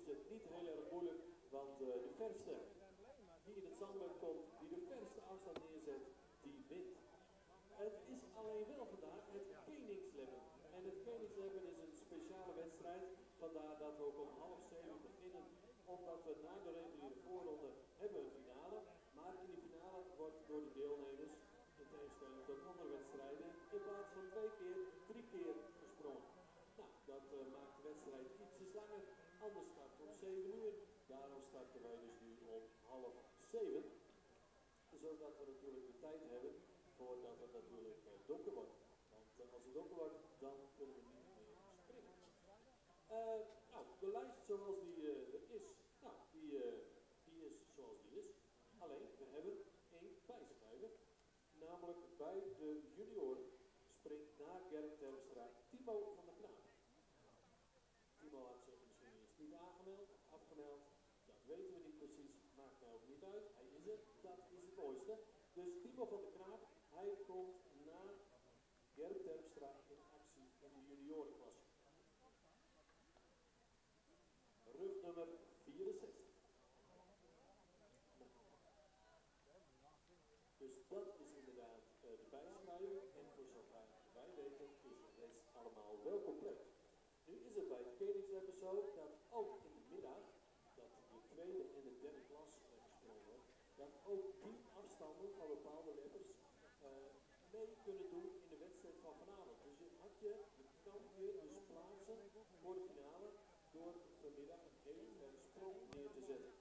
is het niet heel erg moeilijk, want de verste die in het zandbed komt, die de verste afstand neerzet, die wint. Het is alleen wel vandaag het Koningsleppen. En het Koningsleppen is een speciale wedstrijd, vandaar dat we ook om 6:30 beginnen. Omdat we na de reguliere voorronde hebben een finale. Maar in die finale wordt door de deelnemers, in tegenstelling tot andere wedstrijden, in plaats van 2 keer, 3 keer gesprongen. Nou, dat maakt de wedstrijd ietsjes langer. Anders start om 7 uur. Daarom starten wij dus nu om 6:30. Zodat we natuurlijk de tijd hebben voordat het natuurlijk donker wordt. Want als het donker wordt, dan kunnen we niet meer springen. Nou, de lijst zoals die er is, nou, die is zoals die is. Alleen, we hebben 1 bijschrijver. Namelijk bij de junioren springt na Gerrit Terpstra Timo van der Knaap. Timo had zich misschien eerst niet aangemeld of afgemeld. Dat weten we niet precies, maakt mij ook niet uit. Hij is er, dat is het mooiste. Dus Timo van der Knaap, hij komt na Gerrit Terpstra in actie in de juniorenklasse. Rugnummer 64. Dus dat is inderdaad de bijschrijver. En voor zover wij weten is de rest allemaal wel compleet. Nu is het bij het Koningsleppen zo dat ook in de middag, dat de tweede en de derde klas gesprongen wordt, dat ook die afstanden van bepaalde leppers mee kunnen doen in de wedstrijd van vanavond. Dus je kan je dus plaatsen voor de finale door vanmiddag een hele verre sprong neer te zetten.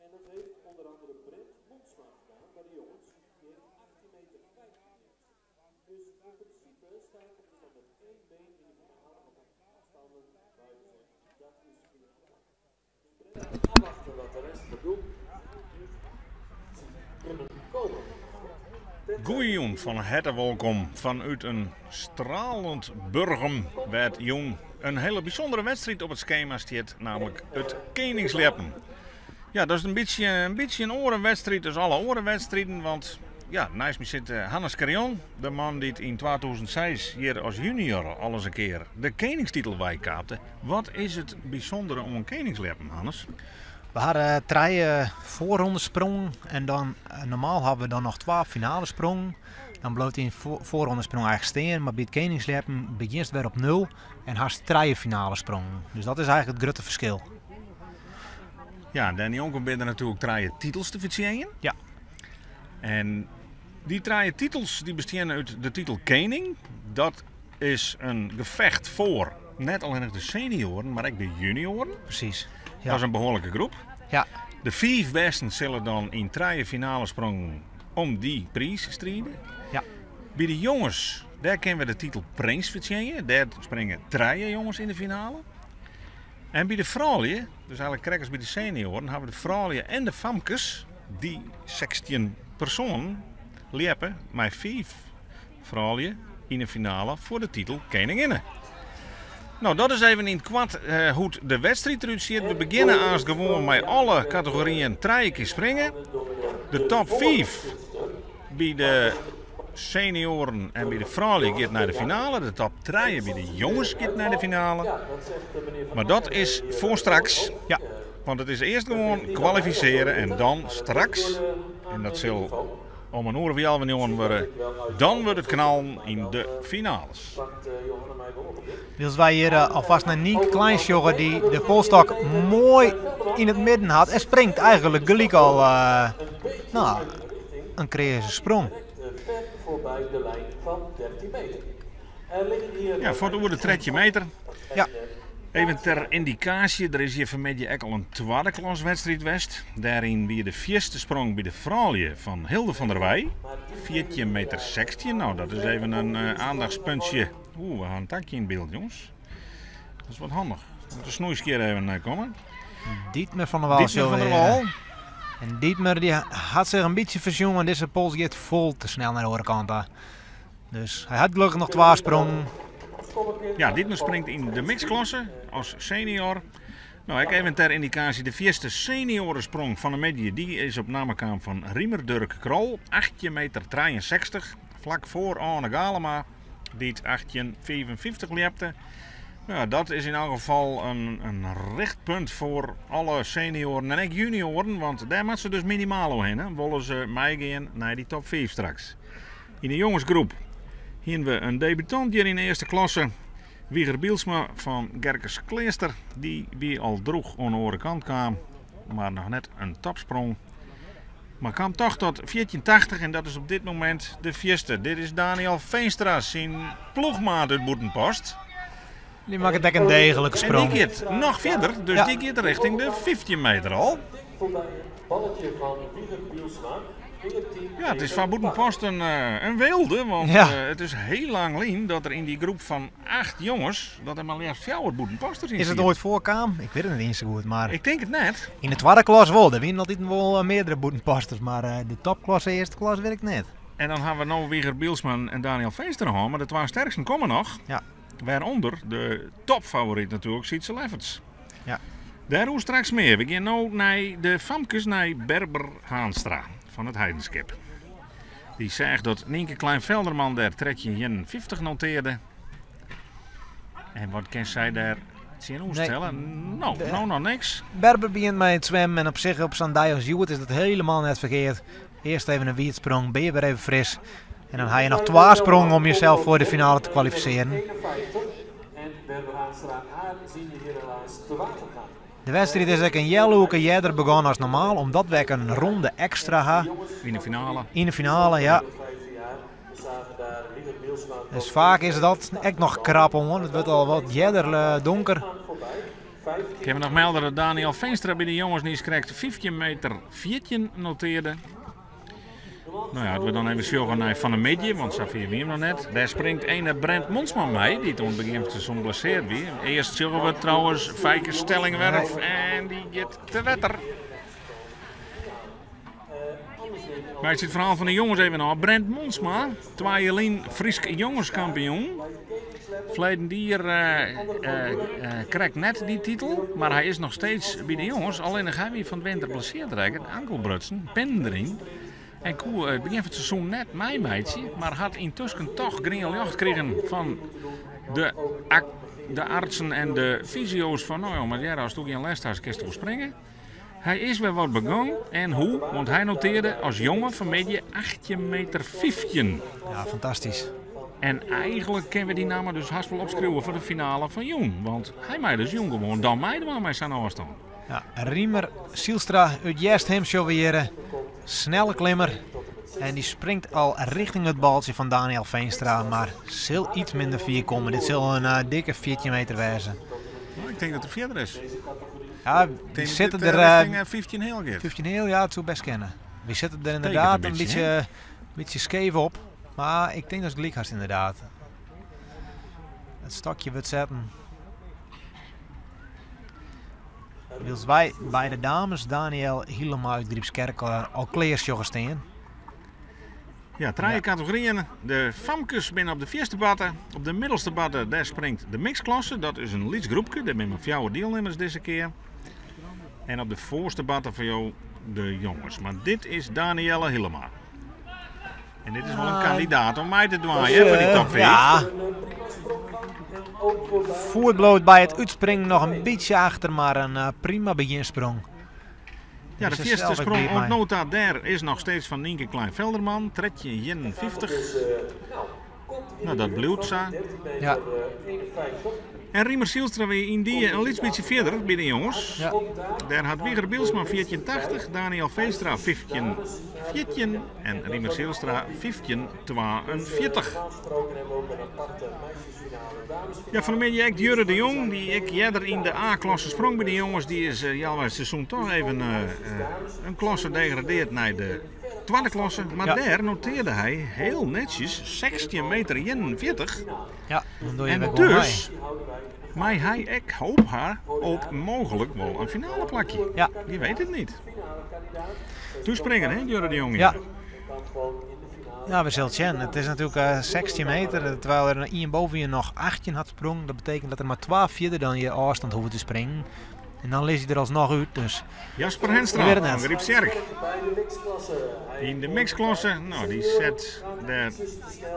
En dat heeft onder andere Brent Monsma gedaan bij de jongens. Die heeft 18 meter 15 neergezet. Dus in principe staat er dus nog met 1 been in de finale op afstanden buiten zijn. Dat is de finale. Dus Brent afwachten wat de rest gaat doen. Kunnen komen. Goeie van harte welkom vanuit een stralend Burgum, waar jong een hele bijzondere wedstrijd op het schema staat, namelijk het Koningsleppen. Ja, dat is een beetje een orenwedstrijd, dus alle orenwedstrijden, want ja, naast me zit Hannes Carrion, de man die in 2006 hier als junior al eens een keer de koningstitel bijkaapte. Wat is het bijzondere om een Koningsleppen, Hannes? We hadden 3 voorrondesprongen en dan normaal hadden we dan nog 12 finale sprongen. Dan bloot hij in voorrondesprong eigenlijk steen, maar bij het Koningsleppen begint het weer op 0 en haast 3 finale sprongen. Dus dat is eigenlijk het grote verschil. Ja, Danny Jonker bent er natuurlijk 3 titels te verdienen. Ja. En die 3 titels die bestaan uit de titel Koning. Dat is een gevecht voor net alleen de senioren, maar ook de junioren. Precies. Ja. Dat is een behoorlijke groep. Ja. De 5 besten zullen dan in 3 finale sprong om die prijs strijden. Ja. Bij de jongens, daar kennen we de titel Prins verdienen. Daar springen 3 jongens in de finale. En bij de vrouwen, dus eigenlijk krijgen bij de senioren, hebben we de vrouwen en de famkes, die 16 personen liepen met 5 vrouwen in de finale voor de titel Koninginnen. Nou, dat is even in het kwart hoe de wedstrijd eruit ziet. We beginnen als gewoon met alle categorieën 3 keer springen. De top 5 bij de senioren en bij de vrouwen gaat naar de finale. De top 3 bij de jongens gaat naar de finale. Maar dat is voor straks. Ja. Want het is eerst gewoon kwalificeren en dan straks, en dat zal om een uur of half negen worden, dan wordt het knallen in de finales. Dus wij hier alvast naar Nienke Kleinsjogger die de polstok mooi in het midden had en springt eigenlijk gelijk al een creëze sprong. Ver voorbij de lijn van 13 meter. Er liggen hier Ja, voor de oer de 13 meter. Ja. Even ter indicatie, er is hier vanmiddag ook al een tweede klaswedstrijd west. Daarin wie de vierste sprong bij de vrouwen van Hilde van der Wij. 14 meter 16, nou dat is even een aandachtspuntje. Oeh, we gaan een takje in beeld, jongens. Dat is wat handig. Moet de snoeiskeer even komen. Dietmar van der Wal. Dietmar van der zo weer. Wal. En Dietmar die had zich een beetje verjongen. Deze pols gaat vol te snel naar de overkant. Hè. Dus hij had gelukkig nog 2 sprongen. Ja, Dietmar springt in de mixklasse als senior. Nou, ik even ter indicatie, de vierste seniorensprong van de medie, die is op namenkaam van Riemer Durk Krol. 18 meter 63, vlak voor Arne Galema, die het 18,55 liepte. Ja, dat is in elk geval een richtpunt voor alle senioren en ook junioren, want daar moeten ze dus minimaal heen. Willen ze meegaan naar die top 5 straks. In de jongensgroep hier we een debutant hier in de eerste klasse. Wieger Bielsma van Gerkes Kleester, die wie al droeg aan de andere kant kwam, maar nog net een topsprong. Maar kwam toch tot 1480 en dat is op dit moment de vierde. Dit is Daniel Veenstra, zijn ploegmaat uit Boetenpost. Die maakt het een degelijke sprong. En die gaat nog verder, dus ja. Die gaat richting de 15 meter al. Balletje van Wieger Bielsma. Ja, het is van Boetenpost een weelde, want ja. Het is heel lang lien dat er in die groep van 8 jongens, dat er maar liefst 4 Boetenposters in Is het ooit voorkwam? Ik weet het niet eens zo goed, maar... Ik denk het net. In de tweede klas wel, er winnen altijd wel meerdere Boetenposters, maar de topklasse, eerste klas weet ik net. En dan hebben we nou Wieger Bielsma en Daniel Veenstra, maar de 2 sterksten komen nog. Ja. Waaronder de topfavoriet natuurlijk, Sietse Lefferts. Ja. Daar hoe straks meer. We gaan nu naar de famkes, naar Berber Haanstra van het Heidenskip. Die zegt dat Nienke Klein-Velderman daar trekje 50 noteerde. En wat kan zij daar zien stellen? Nou, nou nog niks. Berber begint met het zwemmen en op zich op zo'n dag als Joet is dat helemaal net verkeerd. Eerst even een wiertsprong, ben je weer even fris. En dan ga je nog 2 sprongen om jezelf voor de finale te kwalificeren. En Berber Haanstra, haar zien je hier helaas te water gaan. De wedstrijd is ook een jelhoeke eerder begonnen als normaal, omdat we een ronde extra hebben. In de finale. In de finale, ja. Dus vaak is dat echt nog krap om, hoor. Het wordt al wat eerder donker. Ik heb nog melden dat Daniel Veenstra bij de jongens niet krijgt 15 meter 14 noteerde. Nou ja, we dan even sjoggen naar Van de Midje, want Safir wie hem nog net. Daar springt ene Brent Monsman mee, die toen het begin van het seizoen blesseerd wie. Eerst sjoggen we trouwens Fijke Stellingwerf en die gaat te wetter. Maar ik zit het verhaal van de jongens even af. Brent Monsma, tweeënlien Friesk jongenskampioen. Verleden dier krijgt net die titel, maar hij is nog steeds bij de jongens. Alleen hij weer van de winter blesseerd raken, ankelbrutsen, pen erin. En koe, het begin van het seizoen net mijn meidje, maar had intussen toch green jacht gekregen van de artsen en de fysio's van, nou joh, maar jij als toen geen les had, kun je wel springen. Hij is weer wat begonnen en hoe, want hij noteerde als jongen van media 18 meter 15. Ja, fantastisch. En eigenlijk kunnen we die namen dus haast wel opschrijven voor de finale van Jong. Want hij mij dus Jong gewoon, dan mij maar mij zijn afstand. Ja, Riemer Sielstra uit Jest weer. Snelle klimmer. En die springt al richting het baltje van Daniel Veenstra. Maar zal iets minder vier komen. Dit zal een dikke 14 meter wezen. Nou, ik denk dat het verder is. Ja, we zitten er... richting 15 heel keer. 15 heel, ja, het zou best kennen. We zitten er inderdaad een beetje scheef op. Maar ik denk dat het gelijk inderdaad. Het stokje wordt zetten. Wils wij bij de dames Daniel Hielema uit Grijpskerk al kleersjoggen staan. Ja, drie categorieën. De famkes binnen op de eerste batten. Op de middelste batten, daar springt de mixklasse. Dat is een lietsgroepje. Daar zijn maar 4 deelnemers deze keer. En op de voorste batten voor jou de jongens. Maar dit is Danielle Hielema. En dit is wel een kandidaat om mij te dwaaien voor die top 5. Ja. Voetbloot bij het uitspringen nog een beetje achter, maar een prima beginsprong. Ja, de eerste sprong op nota daar is nog steeds van Nienke Klein-Velderman. Tredje 51. Nou, dat bloedt zo. Ja. En Riemer Sielstra weer in die een liets beetje verder bij de jongens. Ja. Daar had Wieger Bielsma 1480, Daniel Veenstra 1514 en Riemer Sielstra 1542. Ja, van de middag ik Jurre de Jong, die ik eerder in de A-klasse sprong bij de jongens, die is ja, het seizoen toch even een klasse degradeerd naar de tweede klasse. Maar ja. Daar noteerde hij heel netjes 16 meter 41. Ja, dan doe je en dus, maar hij, ik hoop haar op mogelijk wel een finale plakje. Ja. Die weet het niet. Toespringen, hè, Jurre de Jong? Ja. Nou, we zullen het zien. Het is natuurlijk 16 meter, terwijl er een boven je nog 18 had sprong. Dat betekent dat er maar 12 verder dan je afstand hoeven te springen. En dan lis je der alsnoch út. Dus Jasper Henstra Ik weet het fan net. Grypstsjerk. Yn de mixklasse, nou dy set dêr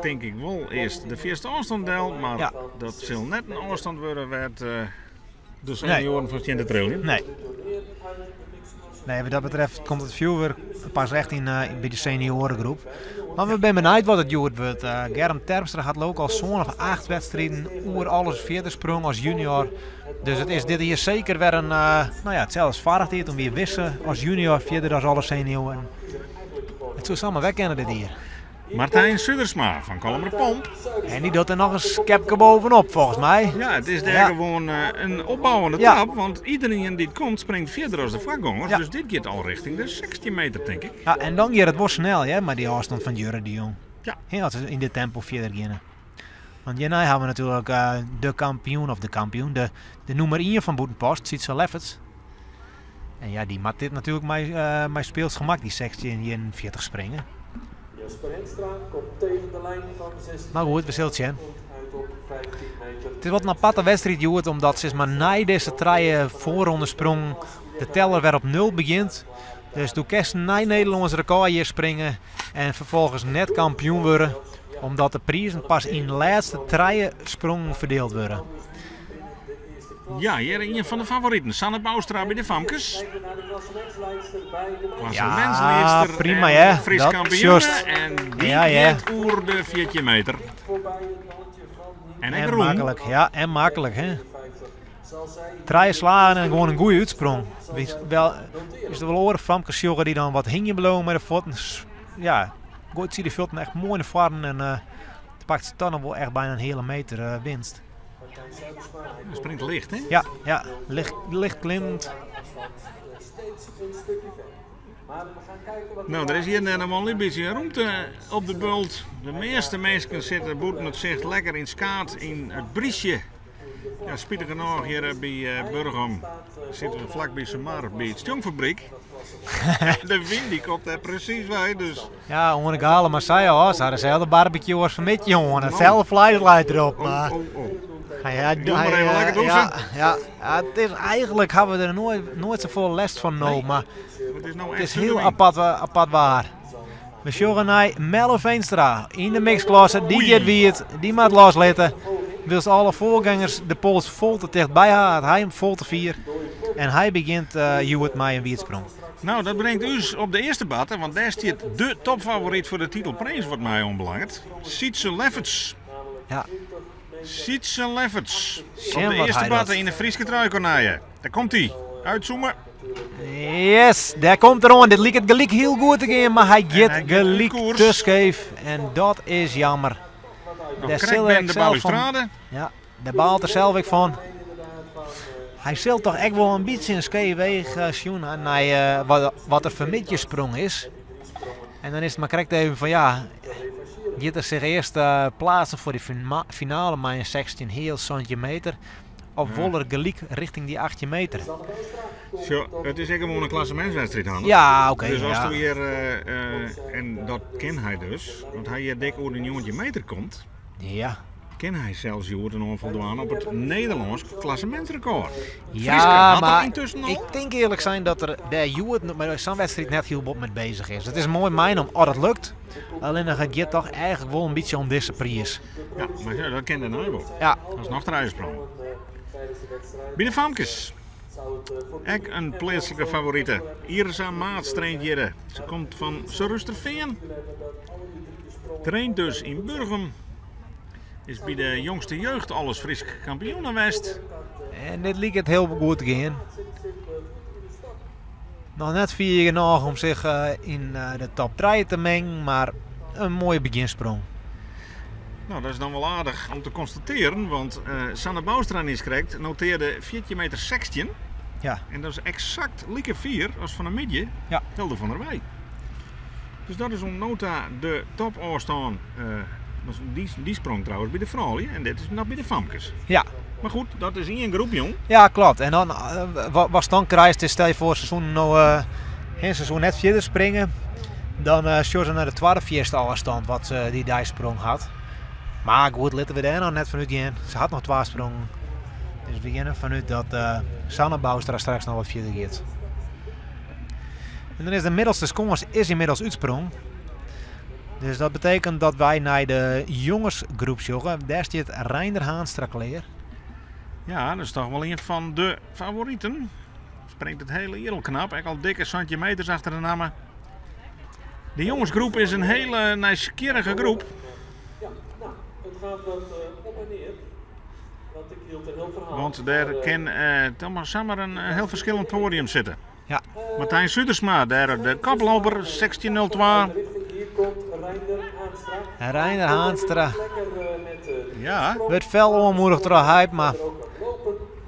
tink ik wol earst de fierste ôfstân del, mar Ja. dat sil net in ôfstân wurde wêr't eh, de senioaren fan stean te triljen. Nee. Nee, wat dat betreft komt it fjoerwurk pas echt yn, eh, by de senioaregroep. Mar we binne benijd wat it hjoed wurdt. Eh, Germ Terpstra hat leau ik al sân of acht wedstriden oer alles fierder sprong as junior. Dus it is dit jier seker wer in, eh, nou ja, itselde as foarich jier. Toen wie Wisse as junior fierder as alle senioaren. It soe samar wer kinne dit jier. Martijn Sudersma fan Kollumerpomp. En dy docht der noch in skepke bovenop volgens my. Ja, it is dêr Ja. gewoan eh, in opbouwende Ja. trap, want iedereen dy't komt springt fierder as de foargongers. Ja. Dus dit giet al richting de 16 meter, tink ik. Ja, en dan giet it wol snel, hè, mei dy ôfstân fan Jurre de Jong. Ja. Hè, as se yn dit tempo fierder geane. Want hjirnei ha we natuerlik eh, de kampioen, of de kampioen, de, de nûmer 1 fan Bûtenpost, Sietse Lefferts. En ja, dy moat dit natuerlik mei, eh, mei speels gemak, dy 16-41 springe. Jasper Henstra komt tegen de lijn van 16 Mar goed, we sille it sjen. Komt uit op 15 meter. It is wat in aparte wedstriid hjoed, omdat sis mar nei dizze trije foarrondesprongen de teller wer op nul begjint. Dus do kinst in nij Nederlânsk rekôr hjir springe en ferfolgens net kampioen wurde, omdat de prizen pas yn de lêste trije sprongen ferdield wurde. Ja, hjir ien fan de favoriten, Sanne Bouwstra by de famkes. Ja, prima, en hè. Frysk Dat kampioene. sjochst. En dy Ja, ja. giet oer de 14 meter. En ek En rûn. maklik, ja, en maklik, hè. Trije slagen en gewoan in goede útsprong. Witst, wel, is der wol oare famkes sjogge dy't dan wat hingjen bliuwe mei de fuotten. Ja, goait sy de fuotten echt moai nei foaren en eh, pakt se dan noch wol echt byna in heale meter eh, winst. Hy springt licht, hè? Ja, ja, licht, licht klimmend. Nou, der is hjir en dêr noch wol in bytsje rûmte op de bult. De measte minsken sitte bûten it sicht lekker yn 't skaad yn it briesje. Ja, spitich genôch hjir eh, by eh, Burgum sitte we flakby Sumar by it stjonkfabryk. De wyn dy komt dêr presys wei, dus Ja, oan de gale mar sei al, se ha deselde barbecue as fanmiddei hân. Itselde fleis leit derop. oh, Mar oh, oh. hy, hy, Doe mar hy, even eh, lekker dûse. Ja, ja, ja, it is eigentlik ha we der noait, noait safolle lêst fan no, Nee. mar It is no it echt is hiel zuurwyn. apart, apart waar. We sjogge nei Melle Veenstra yn de mixklasse. Dy Oei. giet wiet, dy moat loslitte. Wylst alle foargongers de pols fol te tichtby ha, hat hy him fol te fier. En hy begjint eh hjoed mei in wietsprong. Nou, dat bringt ús op de earste barte, want dêr stiet de topfavoryt foar de titel Prins wat my oanbelanget. Sietse Lefferts. Ja. Sietse Lefferts. Op Sjen de wat earste hy barte docht. yn de Fryske truikonije. Dêr komt hy. Uitzoome. Yes, dêr komt er oan. Dit liket gelyk hiel goed te gean, mar hy giet hy giet gelyk út koers. te skeef. En dat is jammer. Nog Dêr krekt sil er binnen de ek sels fan- balustrade. Ja, dêr baalt er sels ek fan. Hy sil toch ek wol in bytsje in skeef weach eh, sjoen ha nei eh, wat, wat der fanmiddei sprong is. En dan is it mar krekt even fan ja, giet er sich earst eh, pleatsen foar dy finale mei in 16 heal 17 meter. Of Ja. wol er gelyk richting dy 18 meter? Zo, it is ek gewoan in klassemintswedstriid, Hannes. Ja, oké. Dus as ja. do hjir, eh, eh, en dat kin hy dus, want hy hjir dik oer de 19 meter komt, Ja. kin hy sels hjoed in oanfal dwaan op it Nederlânsk klassemintsrekôr. Ja, Fryske hat er mar yntusken al. ik tink earlik sein dat er dêr hjoed mei sa'n wedstriid net hiel bot mei beuzich is. It is moai meinommen as it lukt. Allinnich it giet toch eigentlik wol in bytsje om dizze priis. Ja, mar ja, dat kin dêrnei wol. Ja. Dat is noch trije sprongen. By de famkes. Ek in pleatslike favorite. Irsa Maats traint hjir. Se komt fan Surhústerfean. Traint dus yn Burgum. Is by de jongste jeugd alris Frysk kampioen west. En dit liket hiel goed te gean. Noch net fier genôch om sich eh, yn eh, de top 3 te mengen, mar in moaie begjinsprong. Nou, dat is dan wol aardich om te konstatearjen, want eh, Sanne Bouwstra niiskrekt notearre 14 meter 16. Ja. En dat is eksakt like fier as fan 'e middei Ja. Hilde van der Weij. Dus dat is oant no ta de topôfstân. eh, dat is dy, dy sprong trouwens by de froulju en dit is noch by de famkes. Ja. Mar goed, dat is ien groep, jong. Ja, kloppet. En dan, eh, wat dan krijst is, stel je foar, se soene no, eh, hè, se soene net fierder springe. Dan uh, sjogge se nei de twadde fierste ôfstân wat se dy dei sprong hat. Mar goed, litte we dêr noch net fan útgean. Se hat noch twa sprongen. Dus we geane derfan út dat uh, Sanne Bouwstra straks noch wat fierder giet. En dan is de middelste skâns is ynmiddels útsprong. Dus dat betekent dat wy nei de jongesgroep sjogge. Dêr stiet Reinder Haanstra klear. Ja, dat is toch wol ien fan de favoriten. Springt it hiele jier al knap. Ek al dikke 17 meters achter de namme. De jongensgroep is in hiele nijsgjirrige groep. Ja, nou, it gaat wat op en near. Want ik hield een heel verhaal. Want dêr kin uh, samar in hiel ferskillend poadium sitte. Ja. Martijn Sudersma, dêr de koploper, 16.02. Hier komt Reinder Haanstra. Reinder Haanstra. Ja. Wurdt fel oanmoedige troch heit, mar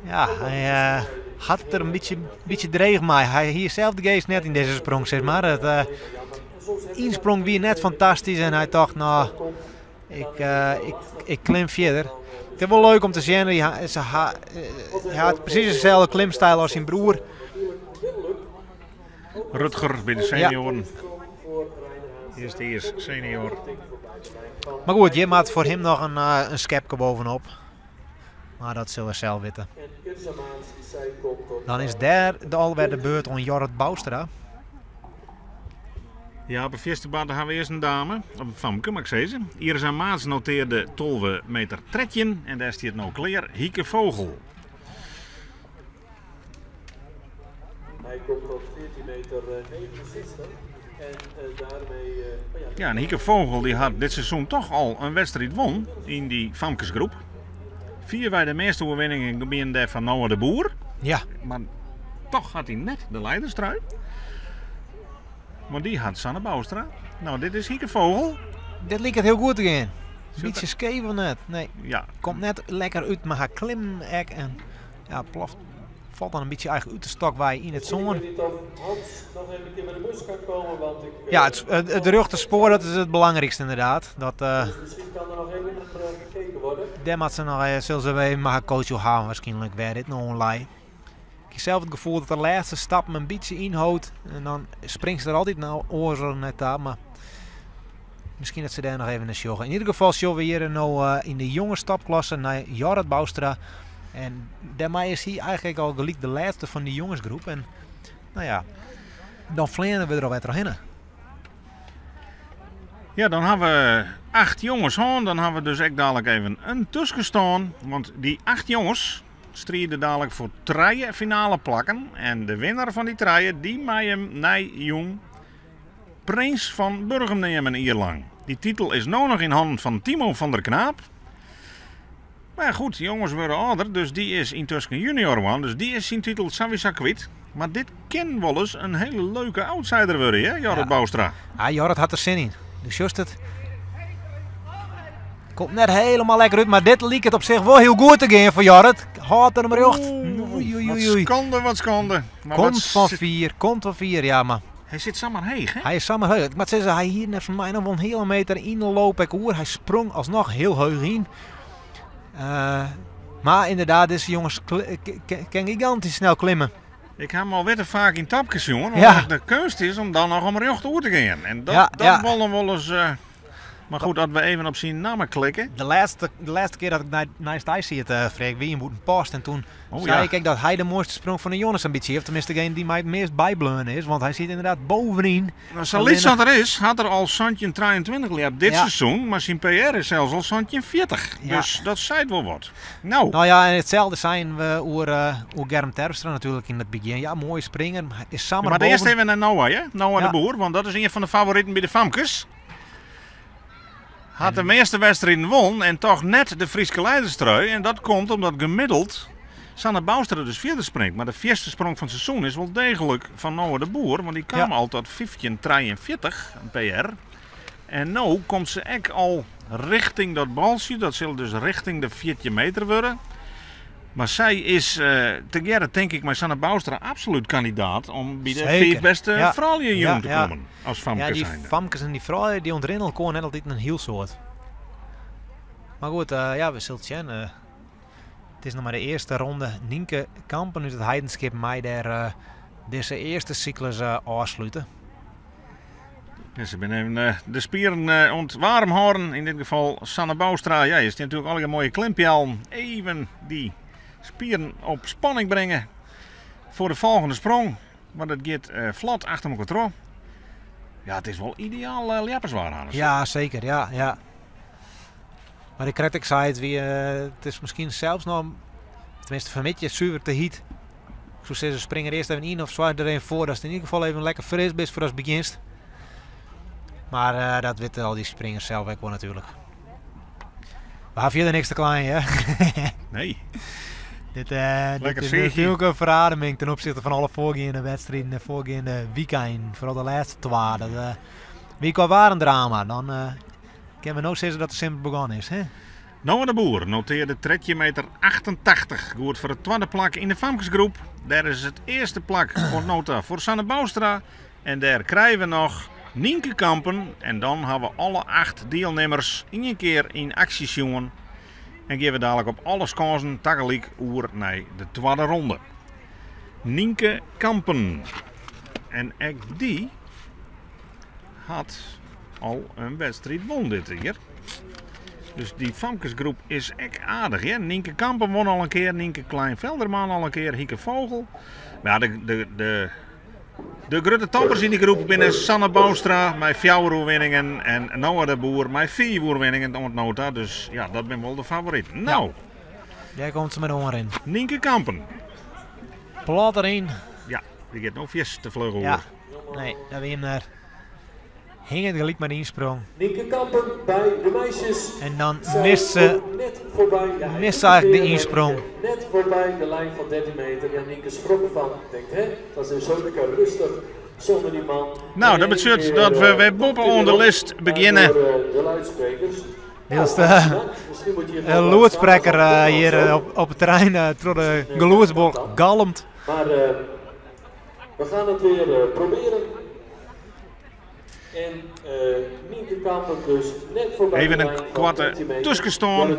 ja, hy uh, hat it der in bytsje, bytsje dreech mei. Hy hie sels de geast net yn dizze sprong, sis mar. It uh, ynsprong wie net fantastysk en hy tocht, no, ik, uh, ik, ik klim fierder. It is wol leuk om te sjen. Hy, hy, hy hat presys deselde klimstyl as syn broer. Rutger by de senioaren. Ja. Earste jiers senior. Mar goed, hjir moat foar him noch in, uh, in skepke bovenop. Mar dat sil er sels witte. Dan is dêr de alwer de beurt oan Jorrit Bouwstra. Ja, op de fierste baan ha we earst in dame, of in famke, moat ik sizze. Iris Maats notearde 12 meter 13 en dêr stiet no klear Hieke Vogel. Hy komt op 14 meter 69 en daarmee... Oh ja, ja, en Hieke Vogel die hat dit seizoen toch al in wedstriid wûn yn dy famkesgroep. Fierwei de measte oerwinningen wiene dêr fan Noah de Boer. Ja. Mar toch hat hy net de leiderstrui. Want dy hat Sanne Bouwstra. No, dit is Hieke Vogel. Dit liket hiel goed te gean. Bytsje skeef of net? Nee. Ja. Komt net lekker út, mar har klimmen ek. En ja, ploft, falt dan in bytsje eigentlik út de stok wei yn it sân. Ik weet niet of Hans nog even een keer bij de bus kan komen, want ik... Ja, it, it, it rjochte spoar dat is it belangrykste ynderdaad. Dat, uh, Dus misschien kan er nog even naar gekeken worden. Dêr moat se noch, sil se even mei har coach oer hawwe waarskynlik wêr't dit no oan lei. Ik ha sels it gefoel dat de lêste stappen in bytsje ynhold en dan springt se der altyd no oars net ta, mar miskien dat se dêr noch even nei sjogge. Yn ieder gefal sjogge we hjir no yn de jonge topklasse nei Jorrit Bouwstra. En dêrmei is hy eigentlik al gelyk de lêste fan dy jongesgroep. En no ja, dan fleane we der alwer trochhinne. Ja, dan ha we acht jonges hân. Dan ha we dus ek dalik even in tuskenstân. Want dy acht jonges stride dalik foar trije finale plakken. En de winner fan dy trije, dy mei him nei jûn Prins fan Burgum neame in jier lang. Dy titel is no noch yn hannen fan Timo van der Knaap. Mar ja, goed, jonges wurde âlder, dus dy is yntusken junior wurden, dus dy is syn titel sawiesa kwyt. Mar dit kin wolris in hiele leuke outsider wurde, hè, Jorrit Ja. Bouwstra. Ja, Jorrit hat der sin yn. Do sjochst it. Komt net hielendal lekker út, mar dit liket op sich wol hiel goed te gean foar Jorrit. Hâldt er him rjocht. Oei, oei, Wat oei, oei. skande, wat skande. Maar Komt wat fan zit- fier, komt fan fier, ja, mar Hy sit samar heech, hè? hy is samar heech. Ik moat sizze, hy hie neffens my noch wol in heale meter yn de loop ek oer. Hy sprong alsnoch hiel heech yn. Mar ynderdaad, dizze jonges kinne gigantysk snel klimme. Ik ha him al witte faak yn tapkes sjoen, Ja. omdat de keunst is om dan noch om rjocht oer te gean. En dat, Ja, dat ja. wol noch wolris. Mar goed, as we even op syn namme klikke. De lêste kear dat ik neist dy siet, Freek, wie yn Bûtenpost. En toen Oh, sei ja. ik ek dat hy de moaiste sprong fan de jonges in bytsje heeft. Teminsten, degene dy't my it meast bybleaun is. Want hy sit ynderdaad bovenyn. No, sa lyts as er is, hat er al 1723 ljept dit Ja. seizoen. Mar syn PR is sels al 1740. Ja. Dus dat seit wol wat. No, No ja, en itselde seinen we oer Germ Terpstra natuerlik yn it begjin. Ja, moaie springer, mar is samar mar earst boven. even nei Noah, hè? Noah Ja. de Boer, want dat is ien fan de favoriten by de famkes. Hat de measte wedstriden wûn en toch net de Fryske leiderstrui. En dat komt omdat gemiddeld Sanne Bouwstra dus fierder springt. Mar de fierste sprong fan it seizoen is wol deeglik fan Noah de Boer. Want dy kaam Ja. al tot 1543, in PR. En no komt se ek al richting dat baltsje. Dat sil dus richting de 14 meter wurde. Mar sy is tegearre, tink ik, mei Sanne Bouwstra absolút kandidaat om by de Seker. fiif bêste Ja. froulju Ja, jûn te ja. kommen. As Ja, famkes dy zijnde. famkes en dy froulju dy ûntrinne elkoar net altyd in hiel soad. Mar goed, ja, we sille it sjen. It is noch mar de earste ronde. Nienke Kampen út it Heidenskip mei dêr dizze earste syklus ôfslute. Ja, se binne even de spieren oan it waarm hâlden. Yn dit gefal Sanne Bouwstra. Ja, je stean natuerlik allegear moaie klimpjellen. Even dy Spieren op spanning bringe foar de folgjende sprong. Want it giet flot achter elkoar troch. Ja, it is wol ideaal ljepperswaar, Hannes. Ja, seker. Ja, ja. Mar ik krekt ek sei, it wie, it is miskien sels noch, teminsten fanmiddei, suver te hyt. Ik soe sizze, spring der earst even yn of soargje der even foar datst yn ieder gefal even lekker fris bist foardatst begjinst. Mar dat witte al dy springers sels ek wol natuerlik. We ha fierder niks te kleien, hè? Nee. Dit, dit is natuerlik in ferademing ten opzichte fan alle foargeande wedstriden en foargeande wykeinen. Foaral de lêste twa. Dat uh, wie kwa waar in drama. Dan uh, kinne we no sizze dat de simmer begûn is. Hè? Noah de Boer notearde 13 meter 88. Goed foar it twadde plak yn de famkesgroep. Dêr is it earste plak oant no ta foar Sanne Bouwstra. En dêr krije we noch Nynke Kampen. En dan ha we alle acht dielnimmers ien kear yn aksje sjoen. En gean we dalik op alle skânsen tagelyk oer nei de twadde ronde. Nynke Kampen. En ek dy hat al in wedstriid wûn dit jier. Dus dy famkesgroep is ek aardich. Hear. Nynke Kampen wûn al in kear, Nynke Klein-Velderman al in kear, Hieke Vogel. Mar ja, de, de, de, de grutte toppers yn dy groep binne Sanne Bouwstra mei fjouwer oerwinningen en Noah de Boer mei fiif oerwinningen oant no ta. Dus ja, dat binne wol de favoriten. No. Ja. Dêr komt se mei de oanrin. Nynke Kampen. Plat deryn. Ja, dy giet no fierste te fluch oer. Ja. Nee, dat wie him der. Hinget gelyk mei de ynsprong. Nynke Kampen by de meisjes. En dan mist se, mist se eigentlik de ynsprong. Net foarby de lijn fan 13 meter. Ja, Nynke skrok derfan. Tinkt, hè, it was even zo lekker rêstich sûnder dy man. No, dat betsjut dat we wer boppe-oan de list begjinne. De luidsprekers. Wylst de lûdsprekker hjir op it terrein troch de gelûdsbox galmt. Mar we gaan it wer proberen. En Nynke Kampen dus net foarby Even in koarte tuskenstân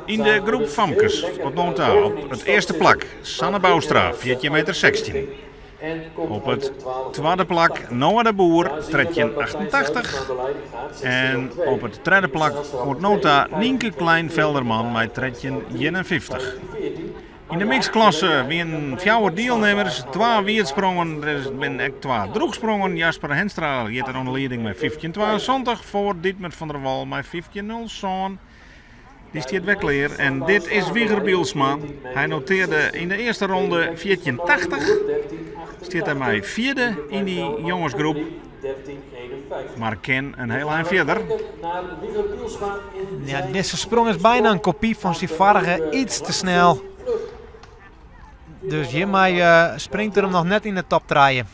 yn de groep famkes. Oant no ta op it earste plak Sanne Bouwstra, 14 meter 16. Op it twadde plak Noah de Boer, 13,88. En op it tredde plak oant no ta Nynke Klein-Velderman mei 13,51. Yn de mixklasse wienen fjouwer dielnimmers, twa wietsprongen, der binne ek twa drûchsprongen. Jasper Henstra giet der oan de lieding mei 15,72 foar Dietmer van der Wal mei 15,07. Dy stiet wer klear en dit is Wieger Bylsma. Hy notearde yn de earste ronde 14,80. Stiet dêrmei fjirde yn dy jongesgroep. Mar kin in hiel ein fierder. Ja, dizze sprong is byna in kopy fan syn foarige, iets te snel. Dus hjirmei eh, springt er him noch net yn de top trije.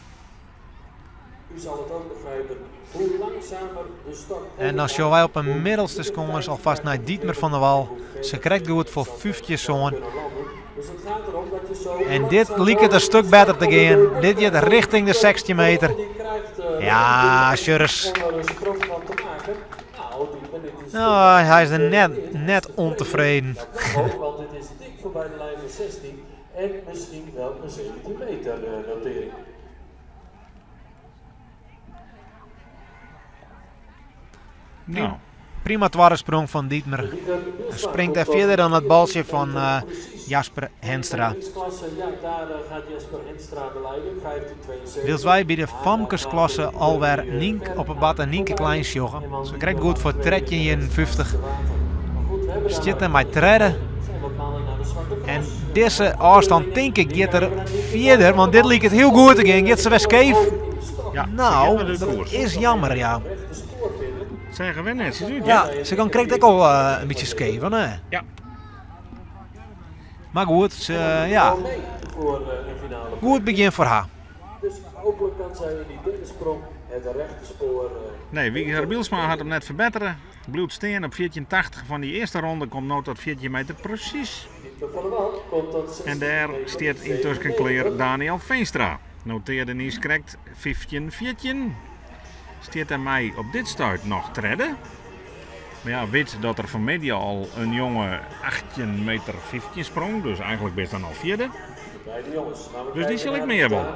En dan sjogge wy op 'e middelste skâns alfêst nei Dietmer van der Wal. Se krekt goed foar 15 sân. En dit liket in stik better te gean. Dit giet rjochting de 16 meter. Ja, Sjurris. No, hy is der net, net ûntefreden. Foarby de lijn fan 16 en miskien wol in 17 meter notering. Nou. Prima twadde sprong fan Dietmer. Hy springt der fierder dan it baltsje fan eh, Jasper Henstra. Ja, daar gaat Jasper Henstra de leiding, 15-72. Wylst wy by de famkesklasse alwer Nynk op 'e barte Nynke Klein sjogge. Se krekt goed foar 13,51. Stiet der mei tredde. En dizze ôfstân tink ik giet er fierder, want dit liket hiel goed te gean. Giet se wer skeef? Ja, Nou, dat is jammer, ja. Seach wer netsjes út. Ja, se kan krekt ek al in bytsje skeef, hè? Ja. Mar goed, se, ja. Goed begjin foar har. Dus hooplik kan sy yn dy derde sprong it rechte spoar. Nee, Wieger Bylsma hat him net ferbettere. Bliuwt stean op 14,80 fan dy earste ronde, komt no tot 14 meter presys. En dêr stiet yntusken klear Daniel Veenstra. Notearde niis krekt 15-14. Stiet dêrmei op dit stuit noch tredde. Mar ja, wit dat der fanmiddei al in jonge 18 meter 15 sprong, dus eigentlik bist dan al fjirde. Dus dy sil ek mear wolle.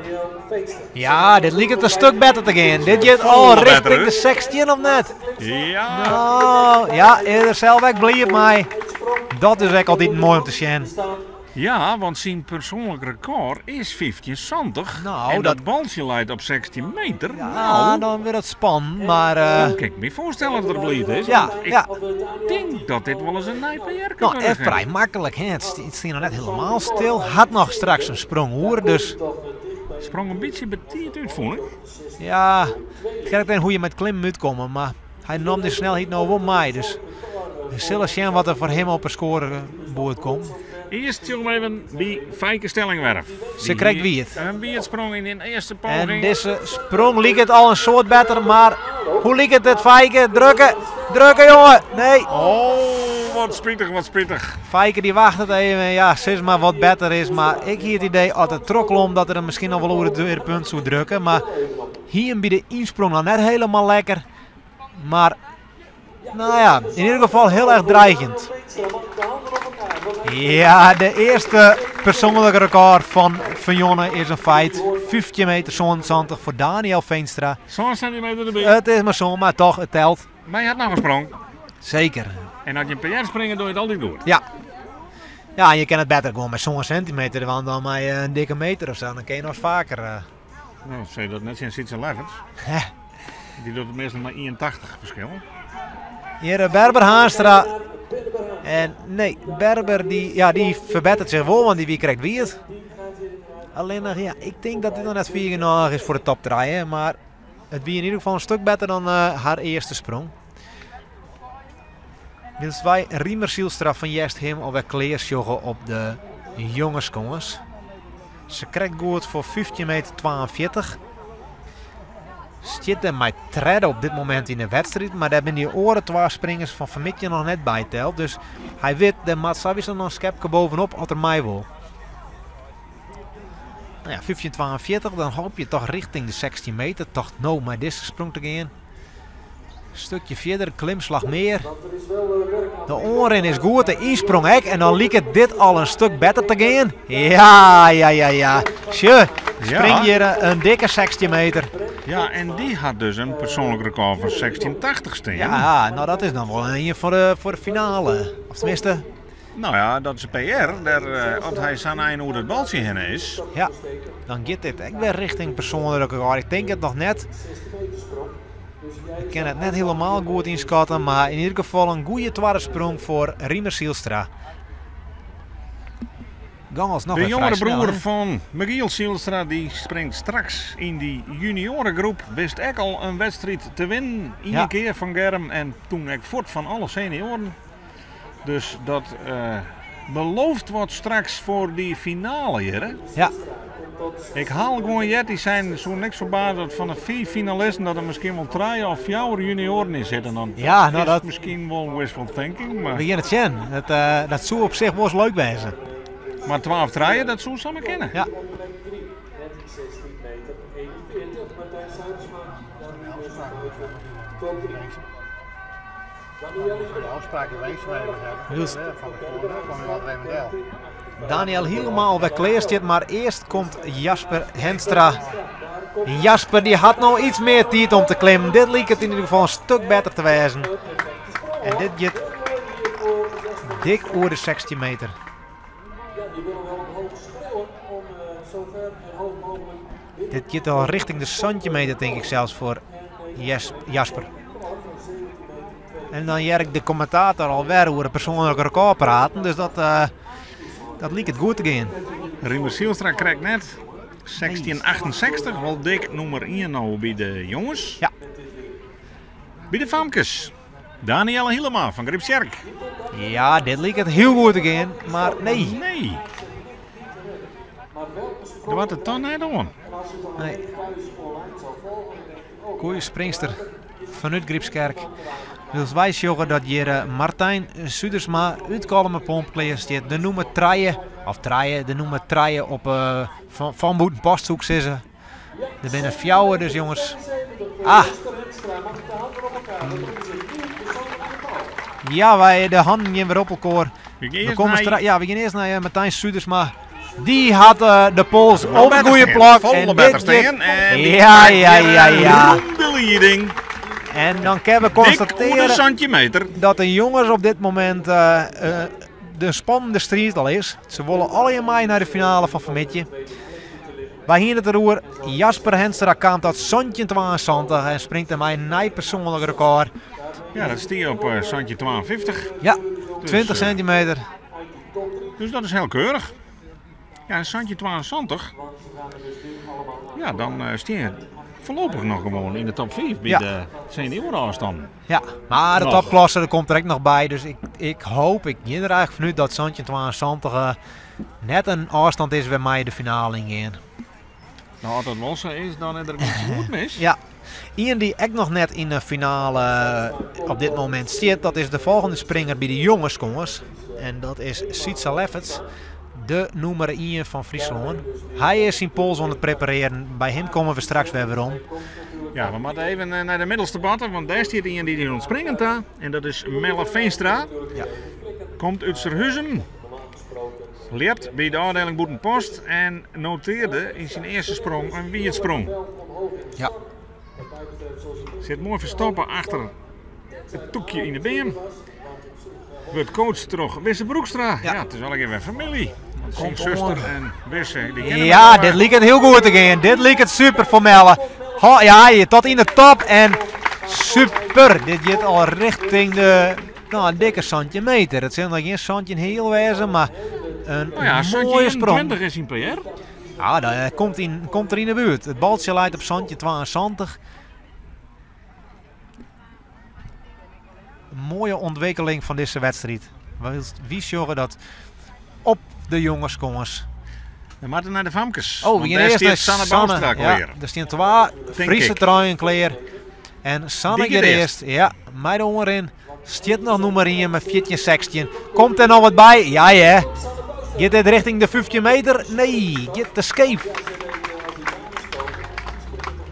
Ja, dit liket in stik better te gean. Dit giet al rjochting de 16 of net? Ja. Nou, ja, is er sels ek bliid mei. Dat is ek altyd moai om te sjen. Ja, want syn persoanlik rekôr is 15,70. Nou, en dat dat- baltsje leit op 16 meter. Ja, nou, dan wurdt it spannend, mar... eh, dan kin ik my foarstelle dat er bliid is. Ja, want ik ja. tink dat dit wolris in nij PR Nou, en wurde frij maklik, hè. It stiet noch net hielendal stil. Hat noch straks in sprong oer, dus Sprong in bytsje betiid út, fûn ik. ja, it krekt even hoe't je mei it klimmen útkomme, mar hy naam de snelheid no wol mei, dus we sille sjen wat der foar him op 'e skoareboerd komt. Earst sjogge we even by Feike Stellingwerf. Se krekt wiet. In wiedsprong yn de earste poging. En dizze sprong liket al in soad better, mar hoe liket it Feike? Drukke, drukke jonge! Nee! Oh, wat spitich, wat spitich. Feike dy wachtet even, ja, sis mar wat better is. Mar ik hie it idee, as it trochklom, dat er him miskien noch wol oer it punt soe drukke. Mar hie him by de ynsprong noch net hielendal lekker. Mar, no ja, yn ieder gefal hiel erch dreigjend. Ja, de earste persoanlike rekôr fan Jonne is in feit. 15 meter 77 foar Daniel Veenstra. Sân sintimeter derby. It is mar sa, mar toch, it telt. Mar hy hat noch in sprong. Seker. En as je in PR springe, dogge je it altyd goed. Ja. Ja, en je kinne it better gewoan mei sân sintimeter dwaan dan mei in dikke meter of sa. Dan kinne je noch faker. No, sis dat net tsjin Sietse Lefferts. Dy docht it meastal mei 81 ferskil. Hjir eh, Berber Haanstra. En nee, Berber dy, ja, dy ferbetteret sich wol, want dy wie krekt wiet. Allinnich, ja, ik tink dat dit noch net fier genôch is foar de top 3. Mar it wie yn ieder gefal in stik better dan eh, har earste sprong. Wylst wy Riemer Zylstra fan Easthim alwer klear sjogge op de jongeskâns. Se krekt goed foar 15 meter 42. Stiet der mei tredde op dit momint yn de wedstriid, mar dêr binne dy oare twa springers fan fanmiddei noch net by teld. Dus hy wit, der moat sawiesa noch in skepke bovenop as er mei wol. No ja, 15,42, dan hoopje je toch richting de 16 meter. Toch no mei dizze sprong te gean. Stikje fierder, klimslach mear. De oanrin is goed, de ynsprong ek. En dan liket dit al in stik better te gean. Ja, ja, ja, ja. Sjoch, spring hjir in dikke 16 meter. Ja, en dy hat dus in persoanlik rekôr fan 16,80 stean. Ja, no dat is dan wol ien foar de finale. Of teminsten... No ja, dat is in PR. Dêr, eh, as hy sa'n ein oer it baltsje hinne is. Ja, dan giet dit ek wer richting persoanlik rekôr. Ik tink it noch net. Ik kin it net hielendal goed ynskatte, mar yn ieder gefal in goede twadde sprong foar Riemer Zylstra. Gong alsnoch De wer jongere frij snel, broer hè? fan Michiel Zylstra die springt straks yn dy juniorengroep. Wist ek al in wedstriid te winnen. Ien kear fan Germ en toen ek fuort fan alle senioaren. Dus dat eh, belooft wat straks foar dy finale hjir. Hè? Ja. Ik haal gewoan heard, dy seinen, soe niks ferbaze dat fan de fiif finalisten dat der miskien wol trije of fjouwer junioaren yn sitte. Dan Ja, no is dat- miskien wol wishful thinking, mar, We gean it sjen. Dat, eh, dat soe op sich wolris leuk wêze. mar twa of trije, dat soe samar kinne. Ja. Net 16 meter 41. Martijn Zuidersma dan nu dus buiten top 3. De afspraak die wij hebben, Wylst van tevoren, kom je wat even del. Daniel Hielema alwer klear stiet, mar earst komt Jasper Henstra. Jasper dy hat no yts mear tiid om te klimmen. Dit liket yn ieder gefal in stik better te wêzen. En dit giet dik oer de 16 meter. Ja, die willen wel omhoog schreeuwen om eh, zo ver en hoog mogelijk Dit giet al richting de centimeter, tink ik sels, foar Jasper. En dan hear ik de kommentator alwer oer in persoanlik rekôr praten. Dus dat, eh, dat liket goed te gean. Riemer Zylstra krijt net 1668, wol dik nûmer 1 no by de jonges. Ja. By de famkes. Danielle Hielema fan Grypstsjerk. Ja, dit liket hiel goed te gean, mar nee. Nee. Dêr moat it dan net oan. Nee. Goeie springster fanút Grypstsjerk. Wylst wy sjogge dat hjir eh, Martijn Sudersma út Kollumerpomp klear stiet. De nûmer trije, of trije, de nûmer trije op, eh, fan Bûtenpost soe ik sizze. Der binne fjouwer dus jonges. Ah. Ja, wy de hannen gean wer op elkoar. We gean We earst komme nei- ja, we gean earst nei eh, Martijn Sudersma. Dy hat eh, de pols op it better goede stean. plak. Folle En better dit stean. En die Ja, pakt ja, weer ja, een ja. ronde leading. En dan kunnen we Dik oer de constateren centimeter. dat de jongens op dit momint eh, de spannende striid al is. Se wolle allegear mei nei de finale fan fanmiddei. Wy hiene it deroer. Jasper Henstra kaam tot 17,72 en springt dermei in nij persoanlik rekôr. Ja, dat stie op 17,52. Ja, 20 sintimeter. Dus dat is hiel keurich. Ja, en 17,72. Ja, dan stean je foarlopich noch gewoan yn de top 5 by de seniorenôfstannen. Ja, mar de topklasse der komt der ek noch by. Dus ik, ik hoop, ik gean der eigentlik fanút dat 17,72 net in ôfstân is wêrmei je de finale yn gean. No, as dat wol sa is, dan is der iets goed mis. Ja. Ien dy't ek noch net yn de finale op dit momint stiet, dat is de folgjende springer by de jongeskâns. En dat is Sietse Lefferts, de nûmer 1 fan Fryslân. Hy is syn pols oan it preparearjen. By him komme we straks wer werom. Ja, we moatte even eh, nei de middelste batte, want dêr stiet ien dy't oan it springen ta. En dat is Melle Veenstra. Ja. Komt út Surhuzum. Ljept by de ôfdieling Bûtenpost en notearde yn syn earste sprong in wiedsprong. Ja. Sit moai ferstoppe achter it tûkje yn de beam. Wurdt coacht troch Wisse Broekstra. Ja, it is allegear wer famylje. Want syn suster en Wisse, dy kenne Ja, elkoar. dit liket hiel goed te gean. Dit liket super foar Melle. Ho, ja, je tot yn de top en super. Dit giet al richting de no, in dikke 17 meter. It sil noch gjin 17 heal wêze, mar in No ja, moaie sprong. 21 is syn PR. Ja, dat komt, yn, komt der yn de buert. It baltsje leit op 17,72. Moaie ûntwikkeling fan dizze wedstriid. Wy sjogge dat op de jongeskâns. We moatte nei de famkes. Oh, we want gean dêr earst nei stiet Sanne Sanne. Bouwstra Ja, klear. der stean twa Tink Friese ik. truien klear. En Sanne Die giet giet earst. Ja, mei de oanrin. Stiet noch nûmer 1 mei 14-16. Komt der noch wat by? Ja, ja. Giet dit richting de 15 meter? Nee, giet te skeef.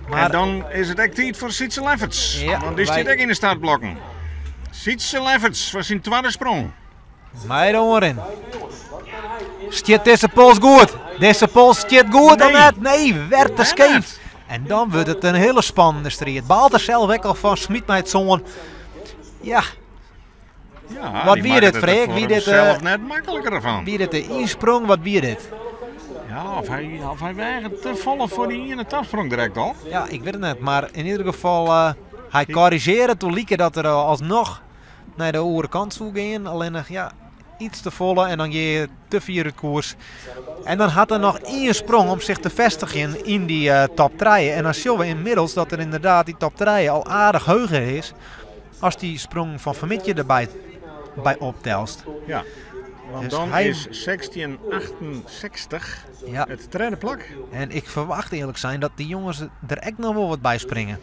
Maar En dan is it ek tiid foar Sietse Lefferts. Ja, want dy stiet wy- ek yn de startblokken. Sietse Lefferts foar syn twadde sprong. Mei de oanrin. Stiet dizze pols goed? Dizze pols stiet goed of Nee. net? Nee, wer te Net. skeef. En dan wurdt it in hiele spannende striid. Baalt er sels ek al fan, smyt mei it sân. Ja, Ja, Wat die wie makket dit, it Freek? foar Wie dit, himself net makliker fan. wie dit de ynsprong? Wat wie dit? Ja, of hy weaget te folle foar dy iene topsprong direkt al. Ja, ik wit it net. Mar yn ieder gefal, hy korrigearre toen like dat er alsnoch nei de oare kant soe gean. Allinnich, ja, iets te folle en dan gean je te fier út koers. En dan hat er noch ien sprong om sich te fêstigjen yn dy top 3. En dan sjogge we ynmiddels dat er ynderdaad dy top 3 al aardich heger is as dy sprong fan fanmiddei derby by optelst. Ja, want Dus dan hy- is 1668 Ja. it tredde plak. En ik ferwacht earlik sein dat dy jonges der ek noch wol wat by springe.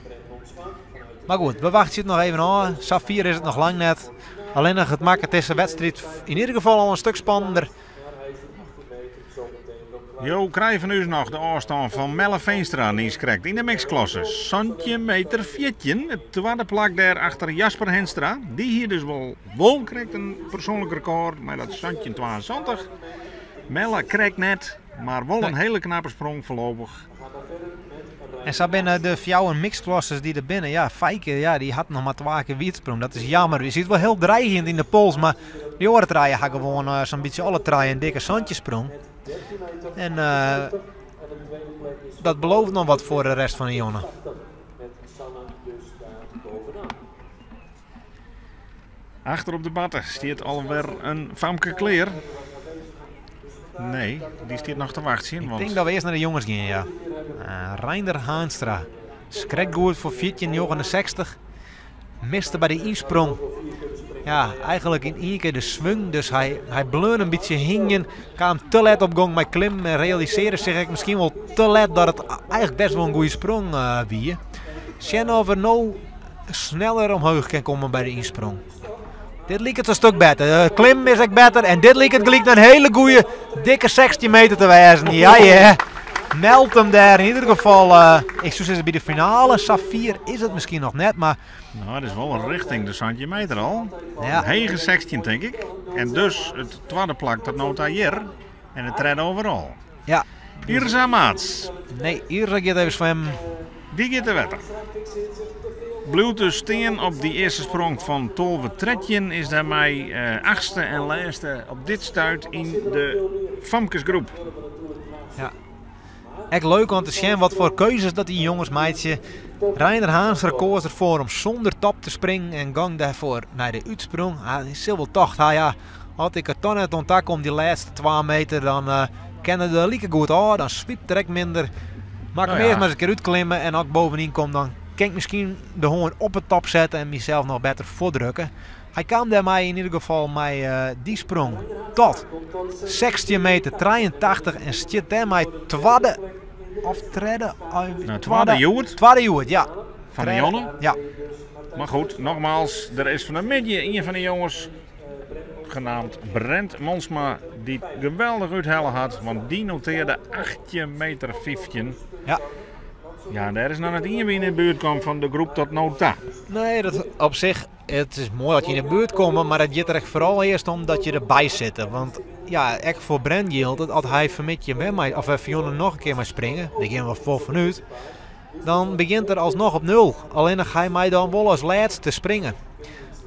Mar goed, we wachtsje it noch even ôf. Sa fier is it noch lang net. Allinnich it makket dizze wedstriid yn ieder gefal al in stik spannender. Jo krije fan ús noch de ôfstân fan Melle Veenstra niiskrekt yn de mixklasse. 17 meter 14, it twadde plak dêr achter Jasper Henstra. Dy hie dus wol krekt in persoanlik rekôr mei dat 17,72. Melle krekt net, mar wol in hiele knappe sprong foarlopich. En sa binne de fjouwer mixklasses dy't der binne. Ja, Feike, ja, dy hat noch mar twa kear wiedsprong. Dat is jammer. Je sit wol hiel dreigjend yn de pols, mar dy oare trije ha gewoan sa'n bytsje alle trije in dikke santjinsprong. En dat belooft noch wat foar de rest fan de jûn. Achter op de batte stiet alwer in famke klear. Nee, dy stiet noch te wachtsjen. Ik Want tink dat we earst nei de jonges gean, ja. Reinder Haanstra. Skrekt goed foar 14,69. Miste by de ynsprong. Ja, eigentlik yn ien kear de swung. Dus hy bleau in bytsje hingjen. Kaam te let op gong mei klimmen en realisearre sich ek miskien wol te let dat it eigentlik bêst wol in goede sprong wie. Sjen oft er no sneller omheech kin komme by de ynsprong. Dit liket in stik better. Klimmen is ek better. En dit liket gelyk in hiele goede, dikke 16 meter te wêzen. Ja, ja. Meld him dêr yn ieder gefal. Ik soe sizze by de finale. Sa fier is it miskien noch net, mar No, dat is wol richting de 17 meter al. Ja. Hege 16, tink ik. En dus it twadde plak dat no ta hjir. En it tredde overall. Ja. Irza Maats. Nee, Irza giet even swimmen. Dy giet te wetter. Bliuwt dus stean op dy earste sprong fan 12-13. Is dêrmei achtste en lêste op dit stuit yn de famkesgroep. Ja. Ek leuk om te sjen wat foar keuzes dat dy jonges meitsje. Reinder Haanstra koas derfoar om sûnder top te springen en gong dêrfoar nei de útsprong. Hy sil wol tocht ha, ja, as ik der toch net oan ta kom dy lêste 2 meter, dan uh, kin er der like goed ôf, dan swipt er ek minder. Mar ik nou ja. earst mar ris in kear útklimme en as ik bovenyn kom, dan kin ik miskien de hoarn op de top sette en mysels noch better foardrukke. Hy kaam dêrmei yn ieder gefal mei dy sprong tot 16 meter 83 en stiet dêrmei twadde of tredde. Nou, twadde hjoed. Twadde hjoed, ja. Fan de Jonne. Ja. Maar goed, nogmaals, er is fan 'e middei ien fan de jonges genaamd Brent Monsma dy't geweldich úthelle hat, want dy notearde 18 meter 15. Ja. Ja, dêr is noch net ien by yn de buert kommen fan de groep tot no ta. Nee, dat op sich, it is moai dat je yn de buert komme, mar it giet der ek foaral earst om dat je derby sitte. Want ja, ek foar Brent jildt it, as hy fanmiddei wer mei, of fan jûn noch in kear mei springe, dêr gean we wol fanút, dan begjint er alsnoch op nul. Allinnich hy mei dan wol as lêste springe.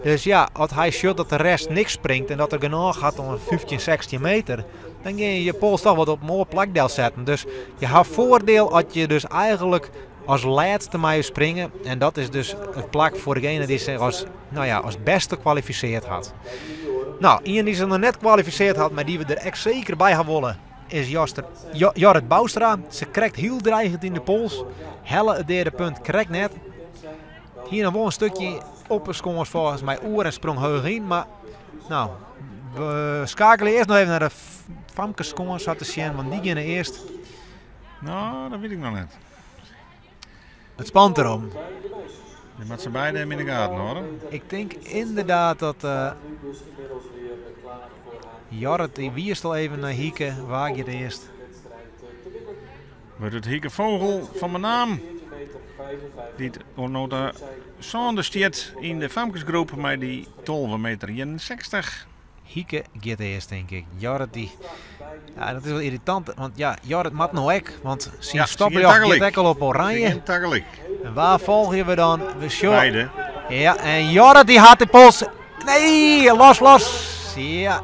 Dus ja, as hy sjocht dat de rest niks springt en dat er genôch hat oan 15, 16 meter, dan gean je je pols toch wat op in oar plak delsetten. Dus je ha foardiel as je dus eigenlik as lêste meie springe. En dat is dus it plak foar degene dy't sich as, nou ja, as bêste kwalifisearre hat. Nou, ien dy't sich noch net kwalifisearre hat, mar dy't we der ek seker by ha wolle, is Joster, jo, Jorrit Bouwstra. Se krekt hiel dreigend yn de pols. Helle it deade punt krekt net. Hie noch wol in stikje op 'e skâns folgens my oer en sprong heech yn. Mar nou, we skeakelje earst noch even nei de famkesskâns sa te sjen, want dy geane earst. Nou, dat wit ik noch net. It spant derom. Je moat se beide even yn de gaten hâlde. Ik tink ynderdaad dat uh, Jorrit dy wiist al even nei Hieke. Wa giet earst? Wurdt it Hieke Vogel fan Menaam, dy't oant no ta sânde stiet yn de famkesgroep mei dy 12 meter 61. Hieke giet earst, tink ik. Jorrit dy... Ja, dat is wol yrritant, want ja, Jorrit moat no ek, want syn Ja, stopljocht giet ek al op oranje. Tagelyk. En wa folgje we dan? We sjogge... Beide. Ja, en Jorrit dy hat de pols. Nee, los, los. Ja.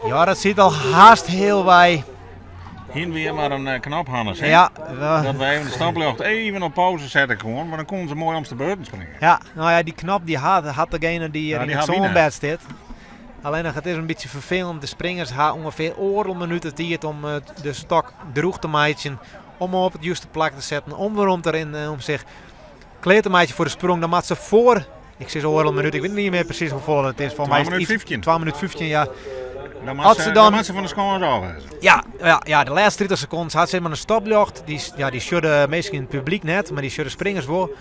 Jorrit sit al hast healwei. Hienen we hjir mar in knop, Hannes. Hè? Ja, Dat we even de stopljocht even op pauze sette koenen, mar dan koenen se moai om de beurten springe. Ja, nou ja, dy knop dy hat, hat degene dy't hjir Ja, yn dy it ha wy net. sânbêd sit. Allinnich it is in bytsje ferfelend. De springers ha ûngefear oardel minút de tiid om de stok drûch te meitsjen, om op it juste plak te setten, om werom te rinnen en om sich klear te meitsjen foar de sprong. Dan moat se foar, ik sis oardel minút, ik wit net mear presys hoefolle it is. Foar my is it 2 minút iets- 15. 2 minút 15, ja. Dan moat As se, se dan dan- moat se fan de skâns ôf wêze. Ja, ja, ja, de lêste 30 sekonden hat se mar in stopljocht. Dy, ja, dy sjogge de minsken yn it publyk net, mar dy sjogge de springers wol.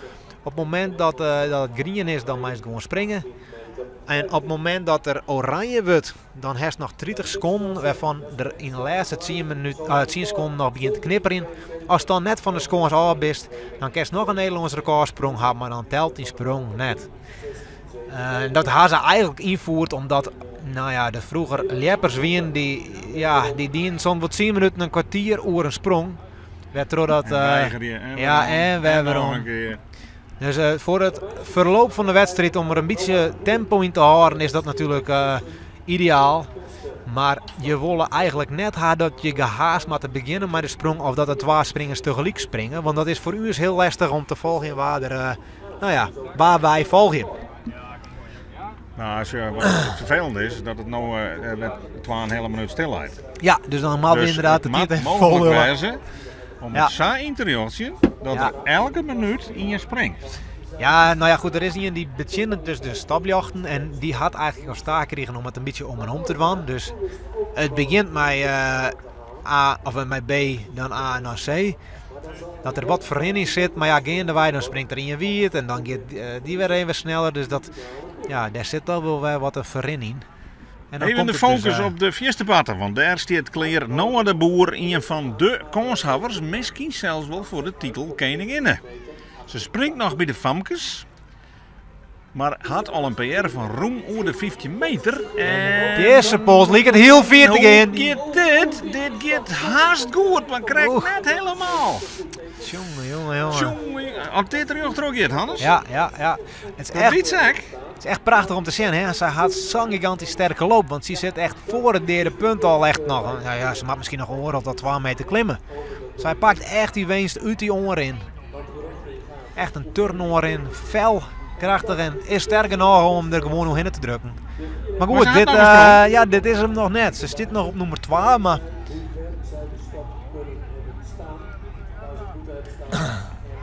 Op it momint dat, dat it grien is, dan meist gewoan springe. En op it momint dat der oranje wurdt, dan hast noch 30 sekonden, wêrfan der yn de lêste 10 minút, 10 sekonden noch begjint te knipperjen. Ast dan net fan de skâns ôf bist, dan kinst noch in Nederlânsk rekôrsprong ha, mar dan telt dyn sprong net. Dat ha se eigenlik ynfierd omdat, nou ja, der froeger ljeppers wienen dy, ja, dy dienen soms wol 10 minuten in kwartier oer in sprong. Wêrtroch dat, En weigerje en ja, werom. en wer En noch werom. in kear. Dus foar it ferloop fan de wedstriid, om der in bytsje tempo yn te hâlden, is dat natuerlik ideaal. Mar je wolle eigenlik net ha dat je gehaast moatte begjinne mei de sprong of dat der twa springers tegelyk springe. Want dat is foar ús hiel lestich om te folgjen wa der, nou ja, wa wy folgje. Nou, as je, wat it ferfelend is, dat it no net twa en in heale minút stil leit. Ja, dus dan moatte we Dus ynderdaad it de tiid moat even mooglik follullen. wêze om Ja. it sa yn te rjochtsjen dat Ja. der elke minút ien springt. Ja, nou ja, goed, der is ien dy't betsjinnet dus de stopljochten en dy hat eigenlik as taak krigen om it in bytsje om en om te dwaan. Dus it begjint mei A, of mei B, dan A en dan C. Dat der wat ferrin yn sit, mar ja, geandewei dan springt der ien wiet en dan giet dy wer even sneller. Dus dat, ja, dêr sit al wol wer wat in ferrin yn. En dan Even komt de it focus dus, op de fierste parten, want dêr stiet klear Noah de Boer, ien fan de kânshawwers, miskien sels wol foar de titel keninginne. Se springt noch by de famkes, mar hat al in PR fan rûm oer de 15 meter. En De earste pols liket hiel fier te Hoe gean. giet dit? Dit giet hast goed, mar krekt Oeh. net hielendal. Tjonge, jonge, jonge. Tjonge, As dit rjocht troch giet, Hannes. Ja, ja, ja. Het is Dat echt, biedt ze ek. het is echt prachtig om te zien. Hè? Zij had zo'n gigantisch sterke loop. Want ze zit echt voor het derde punt al echt nog. Nou ja, ze mag misschien nog een oor of dat 2 meter klimmen. Zij pakt echt die winst uit die oor in. Echt een turnoor in. Fel, krachtig en is sterk genoeg om er gewoon omheen te drukken. Maar goed, Maar ze had dit, nog een sprong. ja, dit is hem nog net. Ze zit nog op nummer 2, maar...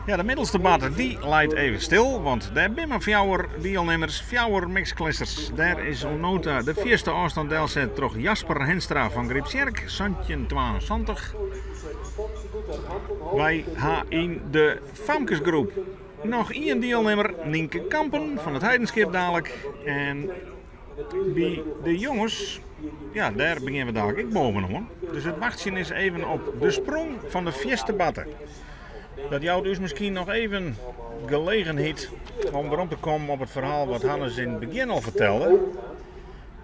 Ja, de middelste batter die leidt even stil, want daar zijn maar fjouwer deelnemers, fjouwer mixklissers. Daar is om nota de vierste afstand delzet door Jasper Henstra van Gripsjerk, Santjen 72. Wij ha in de Famkesgroep nog één deelnemer, Nienke Kampen van het Heidenskip dadelijk. En bij de jongens, ja, daar beginnen we dadelijk ik bovenop. Dus het wachten is even op de sprong van de vierste batter. Dat jou dus misschien nog even gelegenheid om weer om te komen op het verhaal wat Hannes in het begin al vertelde.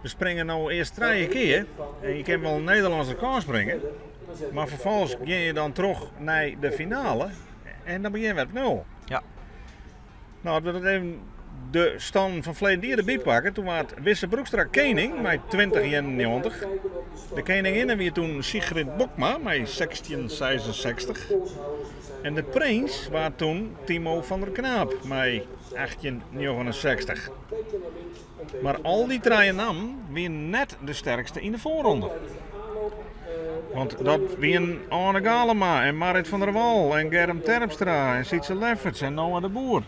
We springen nou eerst 3 keer en je kan wel een Nederlandse kans springen. Maar vervolgens ga je dan terug naar de finale en dan begin je op 0. Ja. Nou, als we dat even de stand van verleden jaar erbij pakken, toen was Wisse Broekstra koning met 2091. De koningin wie toen Sigrid Bokma met 1666. En de prins was toen Timo van der Knaap met 1869. Maar al die drie nam wie net de sterkste in de voorronde. Want dat wien Arne Galema en Marit van der Wal en Germ Terpstra en Sietse Lefferts en Noah de Boer.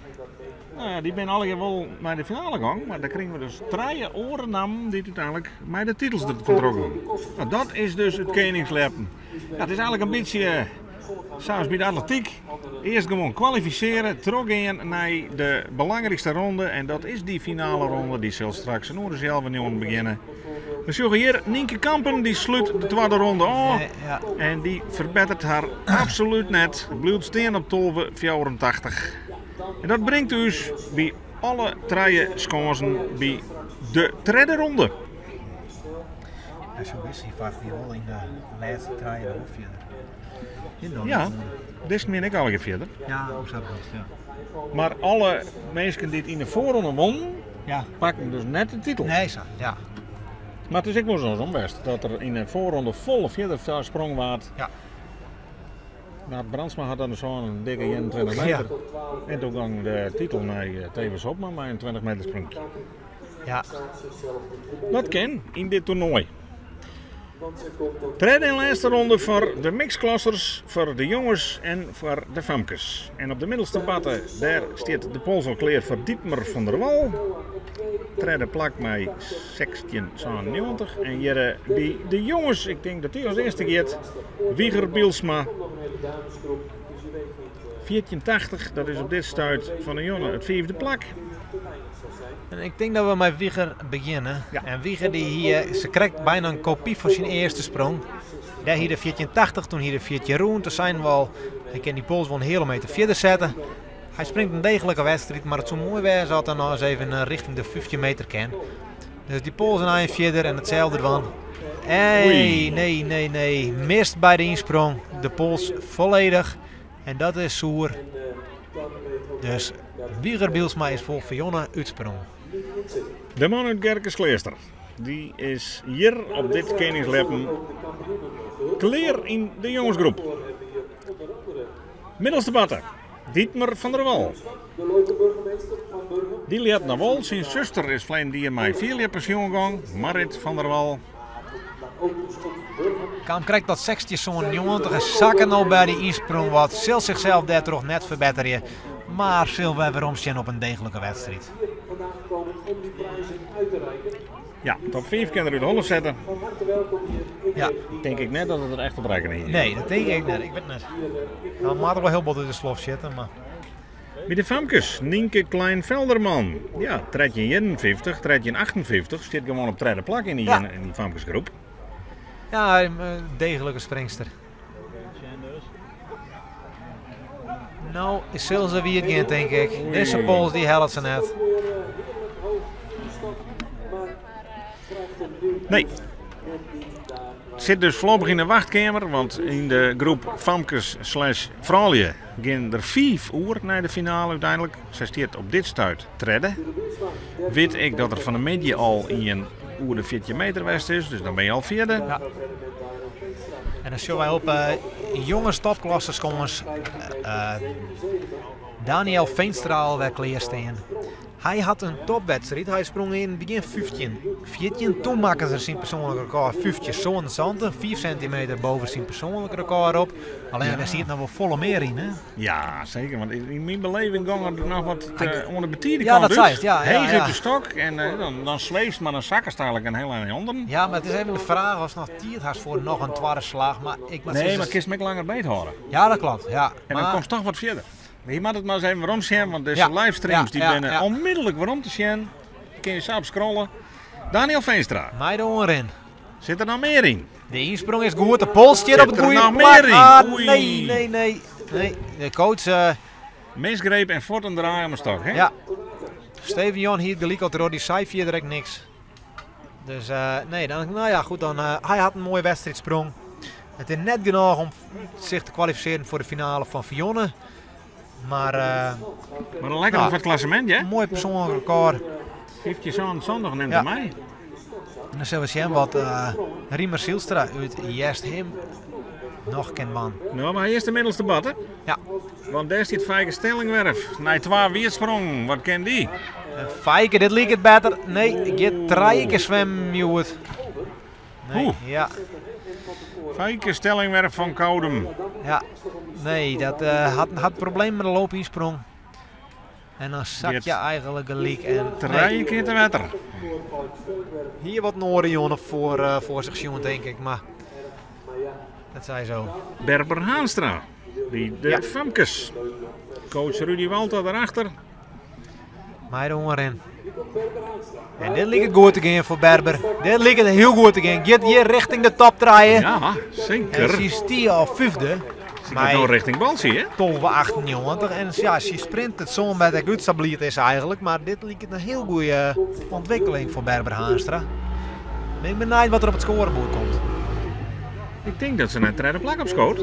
Nou ja, die zijn alle wel naar de finale gegaan, maar daar kregen we dus drie oren die uiteindelijk met de titels ervan trokken. Nou, dat is dus het koningsleppen. Ja, het is eigenlijk een beetje, zoals bij de atletiek. Eerst gewoon kwalificeren, teruggaan naar de belangrijkste ronde. En dat is die finale ronde, die zal straks in Oerisjelve nu beginnen. We zoeken hier Nienke Kampen, die sluit de tweede ronde af. Nee, ja. En die verbetert haar absoluut net. Blijft staan op tolve 84. En dat brengt dus bij alle drie schaansen bij de derde ronde. Ja, zo is hij vaak die wel in de laatste drie of verder. Ja, dit meen ik al een verder. Ja, ook zo dat, ja. Maar alle mensen die het in de voorronde wonnen, Ja. pakken dus net de titel. Nee, zo, ja. Maar het is ook wel zo best dat er in de voorronde volle verder sprong waard. Ja. Nou, Brandsma had dan zo'n dikke 21 meter. Ja. En toen ging de titel naar Tevens Hopman, maar een 20 meter sprongje. Ja. Dat ken in dit toernooi. Tweede en laatste ronde voor de mixklassers, voor de jongens en voor de famkes. En op de middelste batten, daar staat de pols al klaar voor Dietmar van der Wal. Tweede plak met 16,90. En hier bij de jongens, ik denk dat die als eerste gaat, Wieger Bielsma. 14,80, dat is op dit stuit van de jongen het vierde plak. En ik denk dat we met Wieger beginnen. Ja. En Wieger die hier, ze krijgt bijna een kopie van zijn eerste sprong. Daar hier de 14,80, toen hier de 14 roen. Toen zijn we al, hij kan die pols wel een hele meter verder zetten. Hij springt een degelijke wedstrijd, maar het zou mooi zijn als hij nog eens even richting de 15 meter kan. Dus die pols en hij verder en hetzelfde ervan. Hey, Oei. nee, nee, nee. Mist bij de insprong. De pols volledig. En dat is zoer. Dus Wieger Bielsma is voor Fionne uitsprong. De man uit Gerkesklooster, die is hier op dit koningsleppen kleer in de jongensgroep. Middelste batter, Dietmar van der Wal. Die leert naar Wal, zijn zuster is vlein die in mei 4 jaar pensioen gang, Marit van der Wal. Kam krijgt dat 16 zo'n 90 en zakken nou bij die insprong wat. Zal zichzelf daar toch net verbeteren. Maar zullen we weer omzien op een degelijke wedstrijd. Ja, top 5 kan er uit de holle zetten. Ja. Denk ik net dat het er echt op rekenen is. Nee, dat denk ik net. Ik weet net. Nou, maar er wel heel bot in de slof zitten, maar... Bij de famkes, Nienke Klein-Velderman. Ja, 1351, 1358, zit gewoon op derde plak in die, Ja. in die famkesgroep. Ja, een degelijke springster. Nou, zullen ze wie het gaan, denk ik. Deze pols die helpt ze net. Nee. Sit dus voorlopig in de wachtkamer, want in de groep famkes slash froulju gaan er 5 oer naar de finale uiteindelijk. Zij stiert op dit stuit tredde. Weet ik dat er van de midden al in een oer de 14 meter west is, dus dan ben je al vierde. Ja. En dan zullen wij op jonge topklasse jongens, Daniel Veenstra alweer klaarstaan. Hij had een topwedstrijd. Hij sprong in het begin 15. 14. Toen maakte ze zijn persoonlijk record 15,77. 4 centimeter boven zijn persoonlijk record op. Alleen daar zit nog wel volle meer in, hè? Ja, zeker. Want in mijn beleving ging er nog wat onder de betierde Ja, kant dat uit. zei het. Ja, ja, Heeg ja. uit de stok en dan zweeft maar dan zakken ze eigenlijk een heel eind onder. Ja, maar het is even de vraag of ze nog tijd had voor nog een tweede slag. Maar ik moet Nee, zeggen, maar kist me langer beet houden. Ja, dat klopt. Ja. En dan Maar komt het toch wat verder. Je moet het maar eens even waarom zien, want deze Ja, livestreams ja, die ja, binnen ja. onmiddellijk waarom te zien. Kun je zo op scrollen. Daniel Veenstra, Mij de oren. zit er nou meer in? De insprong is goed, de pols zit Zit op het er goede nou plak. meer in? Ah, Oei. nee, nee, nee. Nee, de coach, Misgreep en fort een draai om de stok, hè? ja. Steven Jan hier gelijk al door, die zei via direct niks. Dus nee, dan, nou ja, goed, dan, hij had een mooie wedstrijdsprong. Het is net genoeg om zich te kwalificeren voor de finale van Fionne. Maar, Maar dan lekker Nou. voor het klassement, hè? een mooi persoonlijk record. Heeft je zo'n zondag neemt Ja. hij mij. En dan zullen we zien wat Riemer Zielstra uit Jest hem nog kan man. Nou, maar hij is de middelste bad, hè? Ja. Want daar zit Fijke Stellingwerf. Nee, twee weersprong. Wat ken die? En Fijke, dit liep het beter. Nee, ik ga drie keer zwemmen, Joet. Nee, Oeh. ja, Fijke Stellingwerf van Koudum. ja. Nee, dat had probleem met de loopinsprong. En dan zak Dit je eigenlijk gelijk. En, Drie nee, keer te water. hier wat Noorden voor zich zien, denk ik. Maar dat zei zo. Berber Haanstra. Die de Ja. Famkes. Coach Rudy Walter daarachter. Mij de honger in. En dit lijkt het goed te gaan voor Berber. Dit lijkt het heel goed te gaan. Gaat hier richting de top draaien. Ja, En zeker. ze is die al vijfde. Ze gaat nou richting Balsie, hè? 12,98. En ja, ze sprint het zo'n bij de goed is eigenlijk. Maar dit lijkt het een heel goede ontwikkeling voor Berber Haanstra. Ben ik benieuwd wat er op het scorebord komt. Ik denk dat ze naar het derde plak op schoot.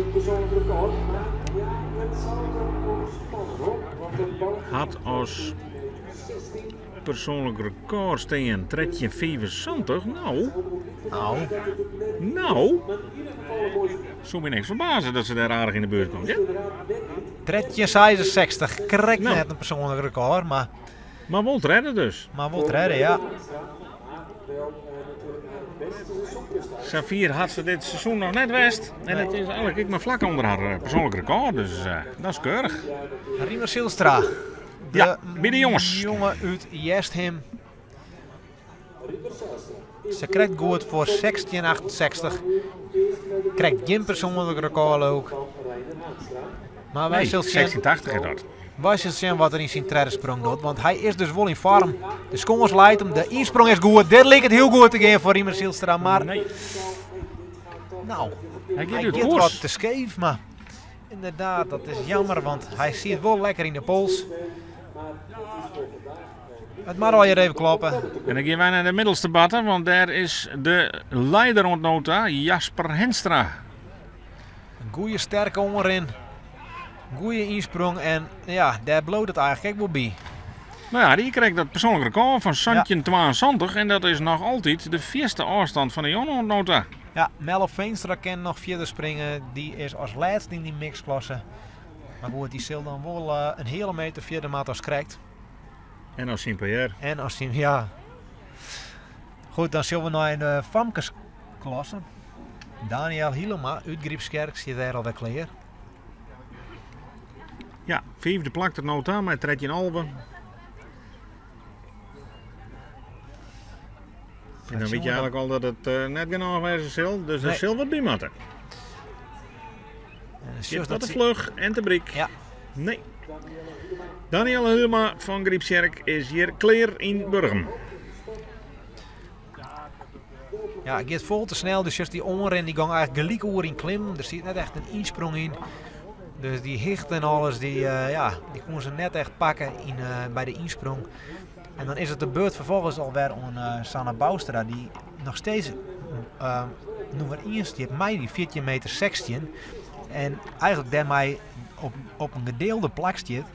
Had als persoonlijk record steen tredje 75. Nou, Nou, nou. Zou me niks verbazen dat ze daar aardig in de buurt komt, ja? Tredje 66. Krijgt Nou. net een persoonlijk record, maar, Maar wel redden dus. maar wel redden, ja. Safir had ze dit seizoen nog net west. En het is eigenlijk ik maar vlak onder haar persoonlijk record. Dus dat is keurig. Riemer Silstra. De Ja, bij de jongens. Jongen uit Jesthim. Ze krijgt goed voor 16,68. Krijgt geen persoonlijk record ook. Maar wij Nee, zullen zien, 1680 is dat. wij zullen zien wat er in zijn derde sprong doet. Want hij is dus wel in vorm. De schongers leidt hem. De insprong is goed. Dit lijkt het heel goed te gaan voor Riemer Silstra. Maar Nee, nou, hij gaat hij uit gaat koers. wat te scheef. Maar inderdaad, dat is jammer. Want hij ziet wel lekker in de pols. Het mag al hier even kloppen. En dan gaan wij naar de middelste batten, want daar is de leider ontnota, Jasper Henstra. Een goede sterke onderin. Goede insprong en ja, daar bloot het eigenlijk ook wel bij. Nou ja, die kreeg dat persoonlijk record van Santje 72 en dat is nog altijd de vierste afstand van de Jonne ontnota. Ja, Melle Veenstra kan nog verder springen. Die is als laatste in die mixklasse. Maar goed, die zal dan wel een hele meter verder maat als krijgt. En als Sint-Pierre. En als die, ja. Goed, dan zullen we naar de famkesklasse. Daniel Hielema uit Griepskerk zit daar alweer klaar. Ja, vijfde plak tot nota met Tredje Albe. En dan weet je eigenlijk al dat het net genoeg wezen zal, dus er Nee. zal wat bij moeten. En Zit dat wat te vlug en te brik. Ja. Nee. Daniel Hulma van Griepskerk is hier kleer in Burgum. Ja, het gaat vol te snel, dus juist die onren die ging eigenlijk gelijk oor in klim. Er zit net echt een insprong in. Dus die hicht en alles, die, ja, die kon ze net echt pakken bij de insprong. En dan is het de beurt vervolgens alweer aan Sanne Boustra, die nog steeds nûmer ien stiet mei dy 14 meter 16. En eigentlik dêrmei op, op in gedeelde plak stiet.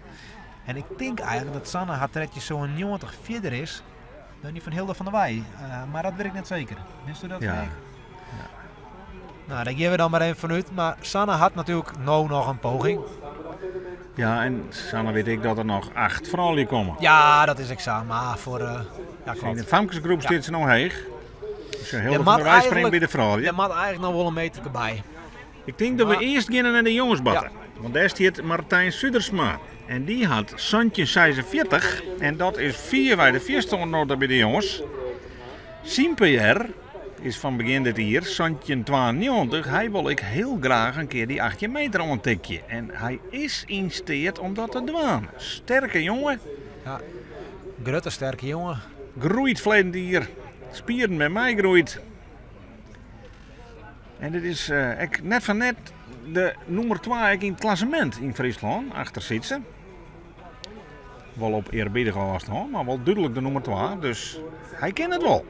En ik tink eigentlik dat Sanne har 1397 fierder is dan dy fan Hilda van der Weij. Eh, mar dat wit ik net seker. Witsto dat? Ja. Freek? Nou, dêr gean we dan mar even fanút. Mar Sanne hat natuerlik no noch in poging. Ja, en Sanne wit ek dat der noch acht froulju komme. Ja, dat is ek sa. Mar foar... eh, ja, Yn klopt. de famkesgroep stiet se no heech. Dus Der Hilda van moat der Weij springt eigenlijk- by de froulju. Der moat eigentlik noch wol in meter by. Ik tink dat we Maar- earst geane nei de jongesbatten. Want dêr stiet Martijn Sudersma. En dy hat 1746. En dat is fierwei de fierste oant no ta by de jonges. Syn PR is fan begjin dit jier 1792. Hy wol ek hiel graach in kear dy 18 meter oantikje. En hy is yn steat om dat te dwaan. Sterke jonge, Ja. Grutte, sterke jonge. groeit verleden jier. Spieren by my groeit. En dit is eh, ek net fan net de nûmer 2 ek yn it klassemint yn Fryslân, achter Sytse. Wol op earbiedige ôfstân, mar wol dúdlik de nûmer 2. Dus hy kin it wol.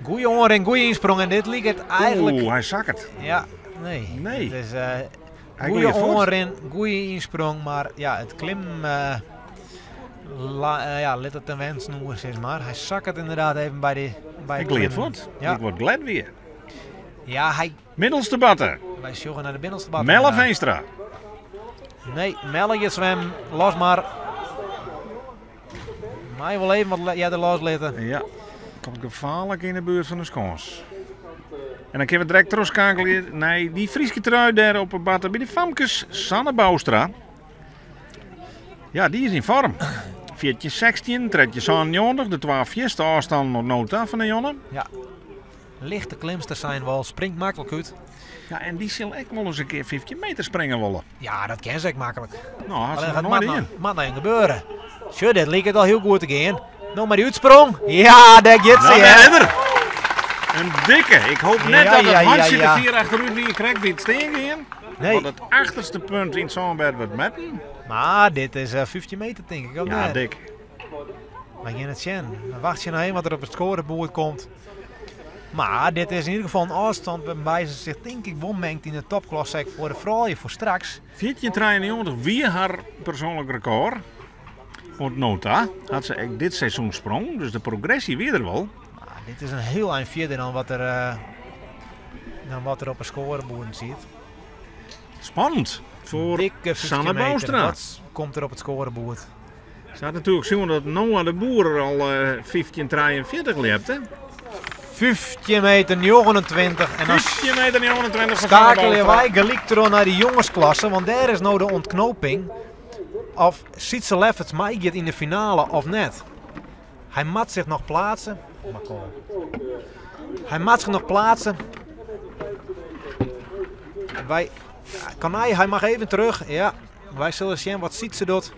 Goeie oanrin, goeie ynsprong. En dit liket eigentlik... Oeh, hy sakket. Ja, nee. Nee. Het is eh Hy goeie gliidt fuort. oanrin, goeie ynsprong, mar ja, it klimmen eh, la, eh, ja, lit it te winskjen oer, sis mar. Hy sakket ynderdaad even by, de, by Hy it gliidt klimmen. fuort. Ja. Ik wurdt glêd wer. Ja, hy, Middelste batte. wy sjogge nei de binnenste batte. Melle inderdaad. Veenstra. Nee, Melle giet swimmen. Los mar. Mei wol even wat earder loslitte. Ja, komt gefaarlik yn de buert fan de skâns. En dan kinne we direkt trochskeakelje nei dy Fryske trui dêr op 'e batte by de famkes, Sanne Bouwstra. Ja, dy is yn foarm. 14-16, 13-97, de twa fierste ôfstannen oant no ta fan de Jonne. Ja. Lichte klimster zijn wol, springt maklik út. Ja, en dy sil ek wol ris in kear 15 meter springe wolle. Ja, dat kin se ek maklik. No, hat se Allinnich noch it noait moat dien. noch- moat noch even gebeuren. Sjoch, dit liket al hiel goed te gean. No mei dy útsprong. Ja, dêr giet se. Nou, hè. dêr is er. In dikke. Ik hoop net Ja, dat it ja, ja, hantsje ja. te fier achterút wie krekt by it stean gean. Nee. Want it achterste punt yn it sânbêd wurdt metten. Mar dit is eh, 15 meter, tink ik. Of Ja, net? dik. We gean it sjen. We wachtsje noch even wat der op it skoareboerd komt. Mar dit is yn ieder gefal in ôfstân wêrby se sich tink ik wol mengt yn de topklasse ek foar de froulju foar straks. 14,93 wie har persoanlik rekôr. Oant no ta hat se ek dit seizoen sprong, dus de progresje wie der wol. Mar dit is in hiel ein fierder dan wat der, eh, dan wat der op 'e skoareboerden sit. Spannend foar Dikke 15 Sanne meter. Bouwstra. Wat komt der op it skoareboerd? Se hat natuerlik sjoen dat Noah de Boer al eh, 15,43 ljepte. 15 meter 29 en dan 15 meter 29 foar Sanne skeakelje Bouwstra. wy gelyk troch nei de jongesklasse, want dêr is no de ûntknoping. Of Sietse Lefferts meigiet yn de finale of net. Hy moat sich noch pleatse. Maar kom. Hy moat sich noch pleatse. Wy, kan hy, hy mag even terug. Ja, wy sille sjen wat Sietse docht.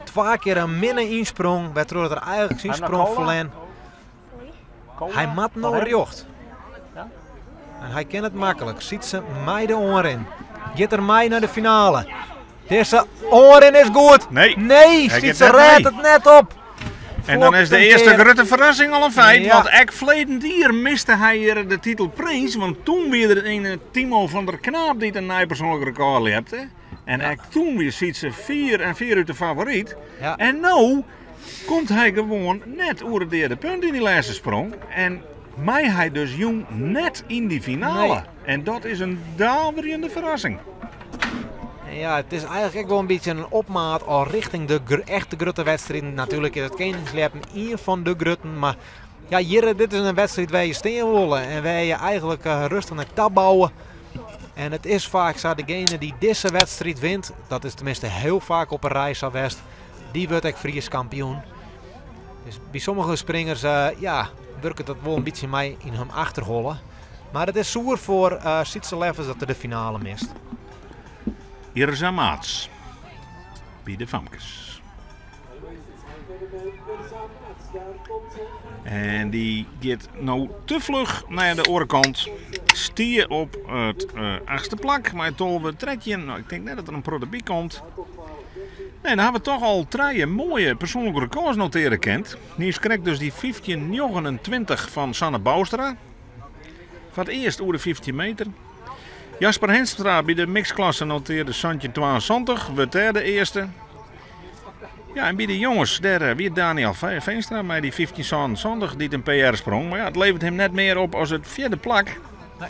Twa kear in minne ynsprong, wêrtroch't er eigentlik syn Hy moat sprong cola? ferlern. Hy moat no rjocht. En hy kin it maklik. Sietse mei de oanrin. Giet er mei nei de finale. Dizze oanrin is goed. Nee. Nee, Hy giet Sietse net rêdt mei. it net op. En dan is de Flokt in earste kear. grutte ferrassing al in feit. Ja. Want ek verleden jier miste hy hjir de titel prins. Want toen wie der in Timo van der Knaap dy't in nij persoanlik rekôr ljepte. En ek toen wie Sietse 4 en 4 út de favoryt. Ja. En no komt hy gewoan net oer it earste punt yn dy lêste sprong. En mei hy dus jong net yn dy finale. Nee. En dat is in daverjende ferrassing. En ja, it is eigentlik ek wol in bytsje in opmaat al rjochting de gr- echte grutte wedstriden. Natuerlik is it Keningsljeppen ien fan de grutten. Mar ja, hjir, dit is in wedstriid wêr't je stean wolle. En wêr't je eigentlik eh, rêstich nei ta bouwe. En it is faak sa, degene dy't dizze wedstriid wint, dat is teminsten hiel faak op in rij sa west, dy wurdt ek Frysk kampioen. Dus by sommige springers eh, ja, wurket dat wol in bytsje mei yn hun achterholle. Mar it is soer foar eh Sietse Leffers dat er de finale mist. Irza Maats. By de famkes. En dy giet no te fluch nei de oare kant. Stie op it eh, achtste plak mei 12 13. No, ik tink net dat der in protte by komt. Nee, dan hawwe we toch al trije moaie persoanlike rekôrs notearje kind. Niis krekt dus dy 15,29 fan Sanne Bouwstra. Foar it earst oer de 15 meter. Jasper Henstra by de mixklasse notearde 17,72, wurdt dêr de earste. Ja, en by de jonges, dêr eh, wie Daniel Veenstra mei dy 15,77 dy't in PR sprong. Mar ja, it leveret him net mear op as it fjirde plak. Nee.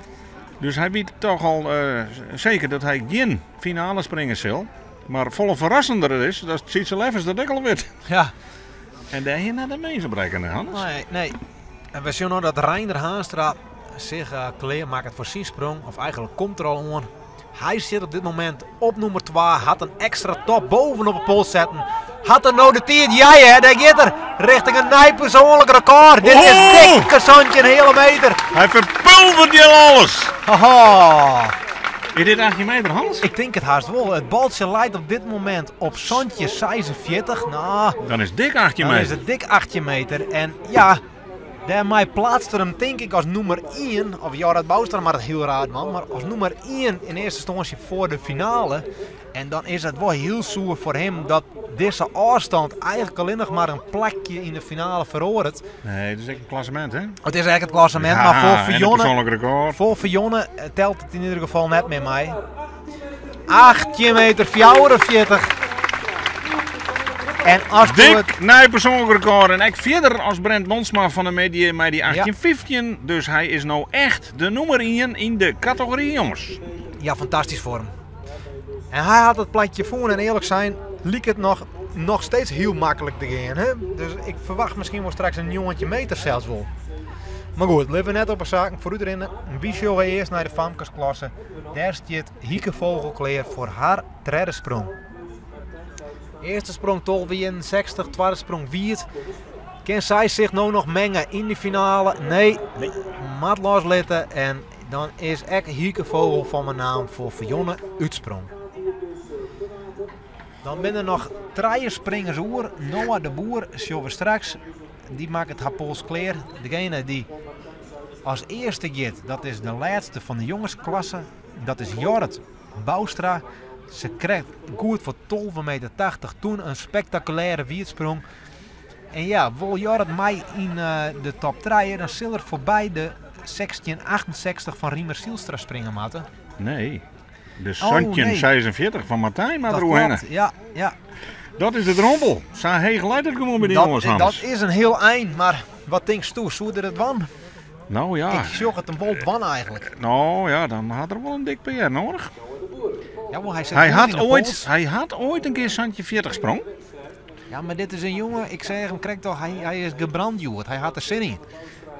Dus hy wit toch al eh, seker dat hy gjin finale springe sil. Mar folle ferrassender is dat Sietse Leffers dat ek al wit. Ja. En dêr hie net in mins op rekkene, Hannes. Nee, nee. En we sjogge no dat Reinder Haanstra sich uh, klear makket foar syn sprong. Of eigentlik komt er al oan. Hy sit op dit momint op nûmer 2. Hat in ekstra top bovenop de pols setten. Hat er no de tiid? Ja, hè, dêr giet er. Richting in nij persoanlik rekôr. Dit is dikke 17 heale meter. Hy ferpulvert hjir alles. Haha. Is dit 18 meter, Hans? Ik tink it hast wol. It baltsje leit op dit momint op 17,46. No, Dan is dik 18 dan meter. is it dik 18 meter. En ja, dêrmei pleatst er him tink ik as nûmer 1. Of Jorrit Bouwstra moat it hiel raar dwaan. Mar as nûmer 1 yn earste ynstânsje foar de finale. En dan is it wol hiel soer foar him dat dizze ôfstân eigentlik allinnich mar in plakje yn de finale feroaret. Nee, it is ek in klassemint, hè? It is ek it klassemint, Ja, mar foar en in Fionne, persoanlik rekôr. foar Fionne telt it yn ieder gefal net mear mei. 18 meter 44. En as du it Dik nij persoanlik rekôr en ek fierder as Brent Monsma fan de middei mei dy 18,15. Dus hy is no echt de nûmer 1 yn de kategory jonges. Ja, fantastysk foar him. En hy hat it plakje fûn en earlik sein liket it noch, noch steeds hiel maklik te gean. Hè? Dus ik ferwacht miskien wol straks in 19 meter sels wol. Mar goed, litte we net op 'e saken foarút rinne. Wy sjogge earst nei de famkesklasse. Dêr stiet Hieke Vogel klear foar har tredde sprong. Earste sprong 12,61, twadde sprong wiet. Kin sy sich no noch menge yn de finale? Nee, moat loslitte. En dan is ek Hieke Vogel fan Menaam foar Fionne útsprong. Dan binne der noch trije springers oer. Noah de Boer sjogge we straks. Dy makket har pols klear. Degene dy't as earste giet, dat is de lêste fan de jongesklasse. Dat is Jorrit Bouwstra. Se krijt goed foar 12,80 meter. Toen in spektakulêre wietsprong. En ja, wol Jorrit mei yn eh, de top 3, dan sil er foarby de 1668 fan Riemer Zielstra springe moatte. Nee, de Oh, nee. 1746 fan Martijn moat Dat der oerhinne. klopt, ja, ja. Dat is de drompel. Sa heech leit it gewoan by dy jonges, Dat, Hans. dat is in hiel ein, mar wat tinksto, soe er it dwaan? Nou ja. Ik sjoch it him wol dwaan eigentlik. Nou ja, dan hat er wol in dik PR nedich. Ja, want hy sit Hy goed hat yn de oait, pols. hy hat oait in kear santjin 40 sprong. Ja, mar dit is in jonge, ik seach him krekt al, hy, hy is gebrand hjoed. Hy hat der sin yn.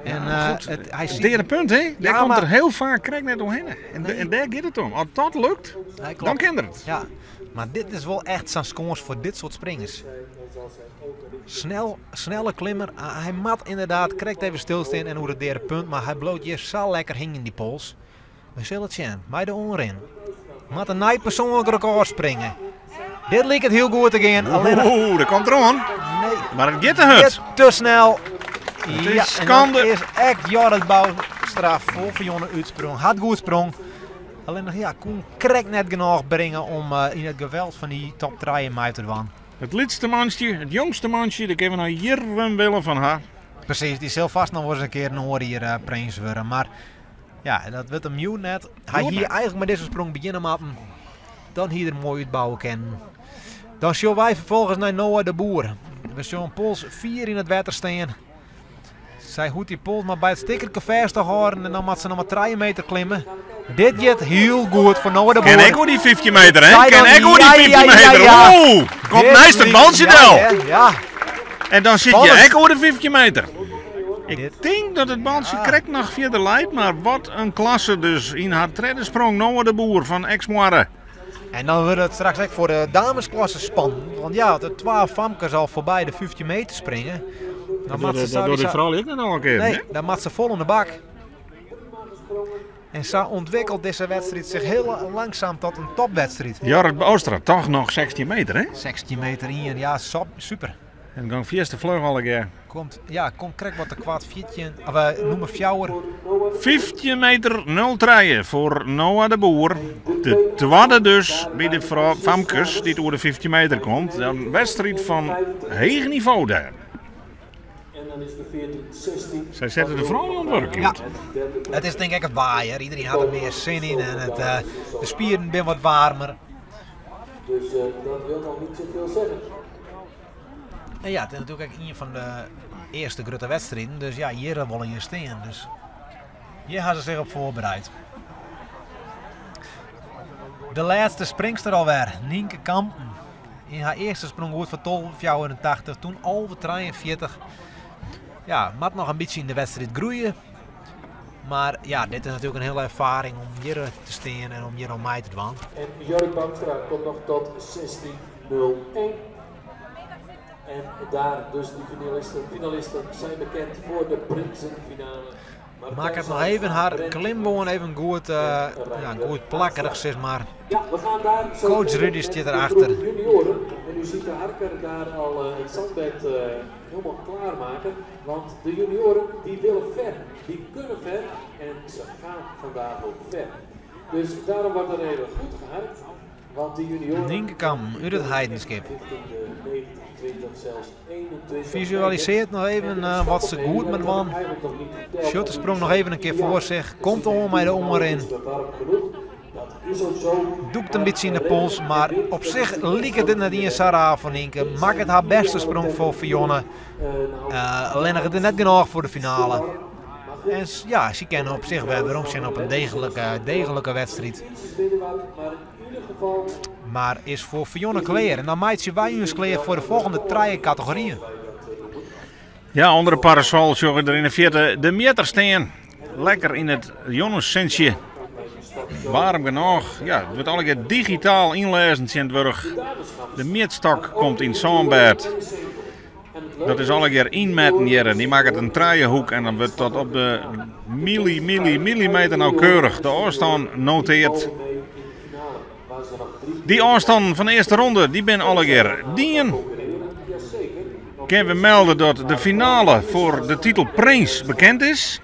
En eh, Goed, it, hy it siet- derde punt, hè? Dêr Ja, komt mar- er hiel faak krekt net oerhinne. En, Nee. en dêr giet it om. As dat lukt, Nee, klopt. dan kin er it. Ja, mar dit is wol echt sa'n kâns foar dit soart springers. Snel, snelle klimmer. Ah, hy moat ynderdaad krekt even stilstean en oer it derde punt, mar hy bliuwt hjir sa lekker hingjen yn dy pols. We sille it sjen, mei de oanrin. Moat in nij persoanlik rekôr springe. Dit liket hiel goed te gean. Allinnich, Oeh, dêr komt er oan. nee, Mar it giet te hurd. dit te snel. Het Ja, is en dan skande. is ek Jorrit Bouwstra foar Fionne útsprong. Hat goed sprong. Allinnich ja, koe krekt net genôch bringe om eh, yn it geweld fan dy top 3 mei te dwaan. It lytste mantsje, it jongste mantsje, dêr kinne we noch jierren wille fan ha. Presys, dy sil fêst noch wolris in kear in oar jier eh, prins wurde. Mar ja, dat wurdt him hjoed net. Hy Hjoed hie net. eigentlik mei dizze sprong begjinne moatten. Dan hie er moai útbouwe kinnen. Dan sjogge wy ferfolgens nei Noah de Boer. We sjogge pols 4 yn it wetter stean. Sy hoecht dy pols mar by it stikkerke fêst te hâlden en dan moat se noch mar 3 meter klimme. Dit giet hiel goed foar Noah de Boer. Kin ek oer dy 15 meter, hè? Sy Kin dan- ek oer dy ja, 15 ja, ja, meter. ja. Oeh, komt Dit neist it liek- baltsje ja, del. hè, Ja, En dan sit je Spannend. ek oer de 15 meter. Ik Dit- tink dat it baltsje Ja. krekt noch fierder leit, mar wat in klasse dus yn har tredde sprong Noah de Boer fan Eksmoarre. En dan wurdt it straks ek foar de damesklasse spannend. Want ja, as de twa famkes al foarby de 15 meter springe, dan moat se sowieso- froulju ek net al in kear. Nee, dan moat se fol oan de bak. En sa ûntwikkelt dizze wedstriid sich hiel langsaam ta in topwedstriid. Jorrit Bouwstra, toch noch 16 meter, hè? 16 meter yn, ja, super. En gong fierste fluch allegear. Komt, ja, komt krekt wat te koart. 14, of nûmer fjouwer. 15 meter 03 foar Noah de Boer. De twadde dus by de famkes dy't oer de 15 meter komt. In wedstriid fan heech nivo dêr. Sy sette de froulju oan it wurk. Ja, it is tink ik it waar. Iderien hat der mear sin yn en it, de spieren binne wat waarmer. Dus dat wil nog niet zoveel zeggen. En ja, it is natuerlik ek ien fan de earste grutte wedstriden. Dus ja, hjir wolle je stean. Dus hjir ha se sich op foarbereid. De lêste springster alwer, Nienke Kampen. Yn har earste sprong goed foar 12,84, toen 11,43. Ja, moat noch in bytsje yn de wedstriid groeie. Mar ja, dit is natuerlik in hiele erfaring om hjir te stean en om hjir oan mei te dwaan. En Jorrit Bandstra komt noch tot 16.01. En daar dus die finalisten, finalisten zijn bekend voor de prinsenfinale. Makket noch even har klimbân even goed, ja, goed plakkerich, sis mar. Ja, we gaan daar zo Coach Rudy stiet erachter. Junioren. En u ziet de harker daar al het zandbed helemaal klaarmaken. Want de junioren die willen ver, die kunnen ver en ze gaan vandaag ook ver. Dus daarom wordt er even goed geharkt. Want de junioren... Nienke Kampen út It Heidenskip. Richting de 19, 20, zelfs 21 Fisualisearret noch even wat se goed moat dwaan. Sjocht de sprong noch even in kear foar sich. Komt oan mei de oanrin. Dûkt in bytsje yn de pols, mar op sich liket dit net iens sa raar foar Nienke. Makket har bêste sprong foar Fionne. Allinnich it is net genôch foar de finale. En ja, sy kin op sich wer werom sjen op in degelike wedstriid. Mar is foar Fionne klear. En dan meitsje wy ús klear foar de folgjende trije kategoryen. Ja, ûnder de parasol sjogge we der yn de fierte de mjitter stean. Lekker yn it jonnesintsje. Waarm genôch. Ja, it wurdt allegear digitaal ynlêzen tsjintwurdich. De mjitstok komt yn it sânbêd. Dat is allegear ynmetten hjir. Dy makket in trijehoek en dan wurdt dat op de milli, milli, millimeter nauwkeurig de ôfstân noteard. Dy ôfstannen fan de earste ronde dy binne allegear dien. Kinne we melde dat de finale foar de titel Prins bekend is.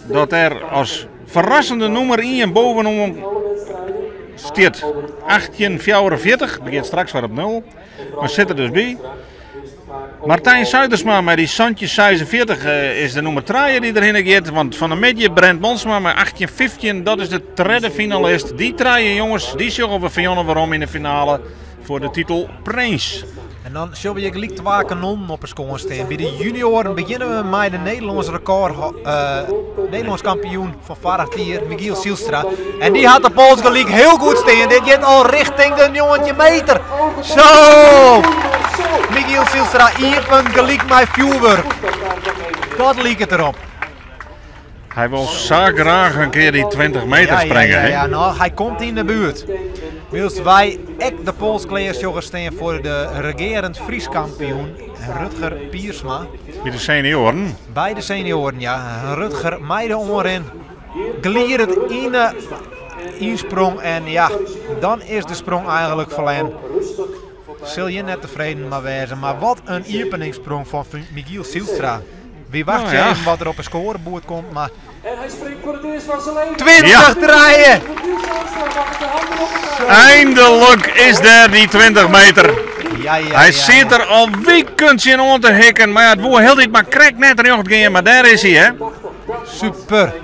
Dat der as ferrassende nûmer ien bovenoan stiet 1844, begjint straks wer op nul, mar sit der dus by. Martijn Zuidersma mei dy 1746 is de nûmer trije dy't derhinne giet. Want fan 'e middei Brent Monsma mei 1815, dat is de tredde finalist. Dy trije jonges dy sjogge we Fionne werom yn de finale foar de titel Prins. En dan sjogge we hjir gelyk twa kanonnen op 'e skoan stean. By de junioaren begjinne we mei de Nederlânsk rekôr, Nederlânsk kampioen fan foarich jier, Michiel Zijlstra. En dy hat de pols gelyk hiel goed stean. Dit giet al richting de 19 meter. Zo! Michiel Zijlstra iepent gelyk mei fjoerwurk. Dat liket derop. Hy wol sa graach in kear dy 20 meter springe. Ja, ja, ja, no, hy komt yn de buert. Wylst wy ek de pols klear sjogge stean foar de regearend Frysk kampioen Rutger Piersma. By de senioaren? By de senioaren, ja. Rutger mei de oanrin glidet yn de ynsprong en ja, dan is de sprong eigentlik ferlern. Sil hjir net tefreden mei wêze, mar wat in iepeningssprong fan Michiel Zijlstra. Wy wachtsje even wat der op 'e skoareboerd komt, mar. En hy springt foar it earst fan syn leven. 20 trije! Eindelijk is dêr dy 20 meter. Ja, ja, Hy ja, sit ja. der al wiken tsjin oan te hikken, mar ja, it woe hieltyd mar krekt net rjocht gean, mar dêr is hy, hè. Super.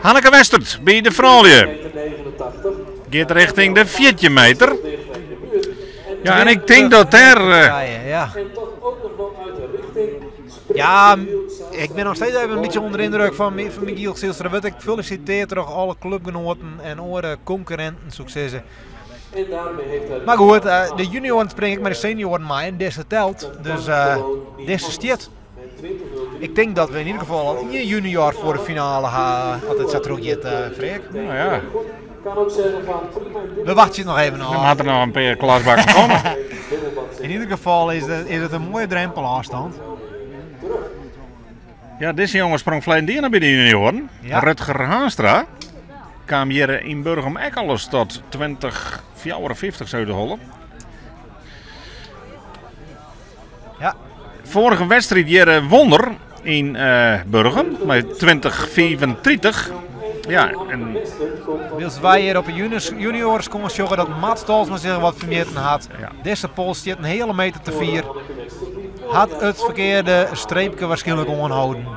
Hanneke Westert by de froulju giet richting de 14 meter. Ja, en ik tink dat dêr. Ja. Ja, ik bin noch steeds even in bytsje ûnder de yndruk fan Michiel Zijlstra. Wurdt ek felisitearre troch alle klubgenoaten en oare konkurrinten, soe ik sizze. Mar goed, de junioaren springe ek mei de senioaren mei en dizze telt. Dus dizze stiet. Ik tink dat we yn ieder gefal al ien junior foar de finale ha, as it sa trochgiet, Freark. Nou ja. We wachtsje it noch even ôf. Dan moat der noch in pear klasbakken komme. Yn ieder gefal is it in moaie drempelôfstân. Ja, dizze jonge sprong ferleden jier noch by de junioaren. Ja. Rutger Haanstra kaam hjir yn Burgum ek alris tot 2054 zou de holle. Ja. Foarige wedstriid hjir won er yn Burgum mei 2035. Ja, en Wylst wy hjir op de juniorskâns sjogge dat Mats Tolsma sich wat fermjitten hat. Ja. Dizze pols stiet in heale meter te fier. Hat it ferkearde streepke waarskynlik oanholden.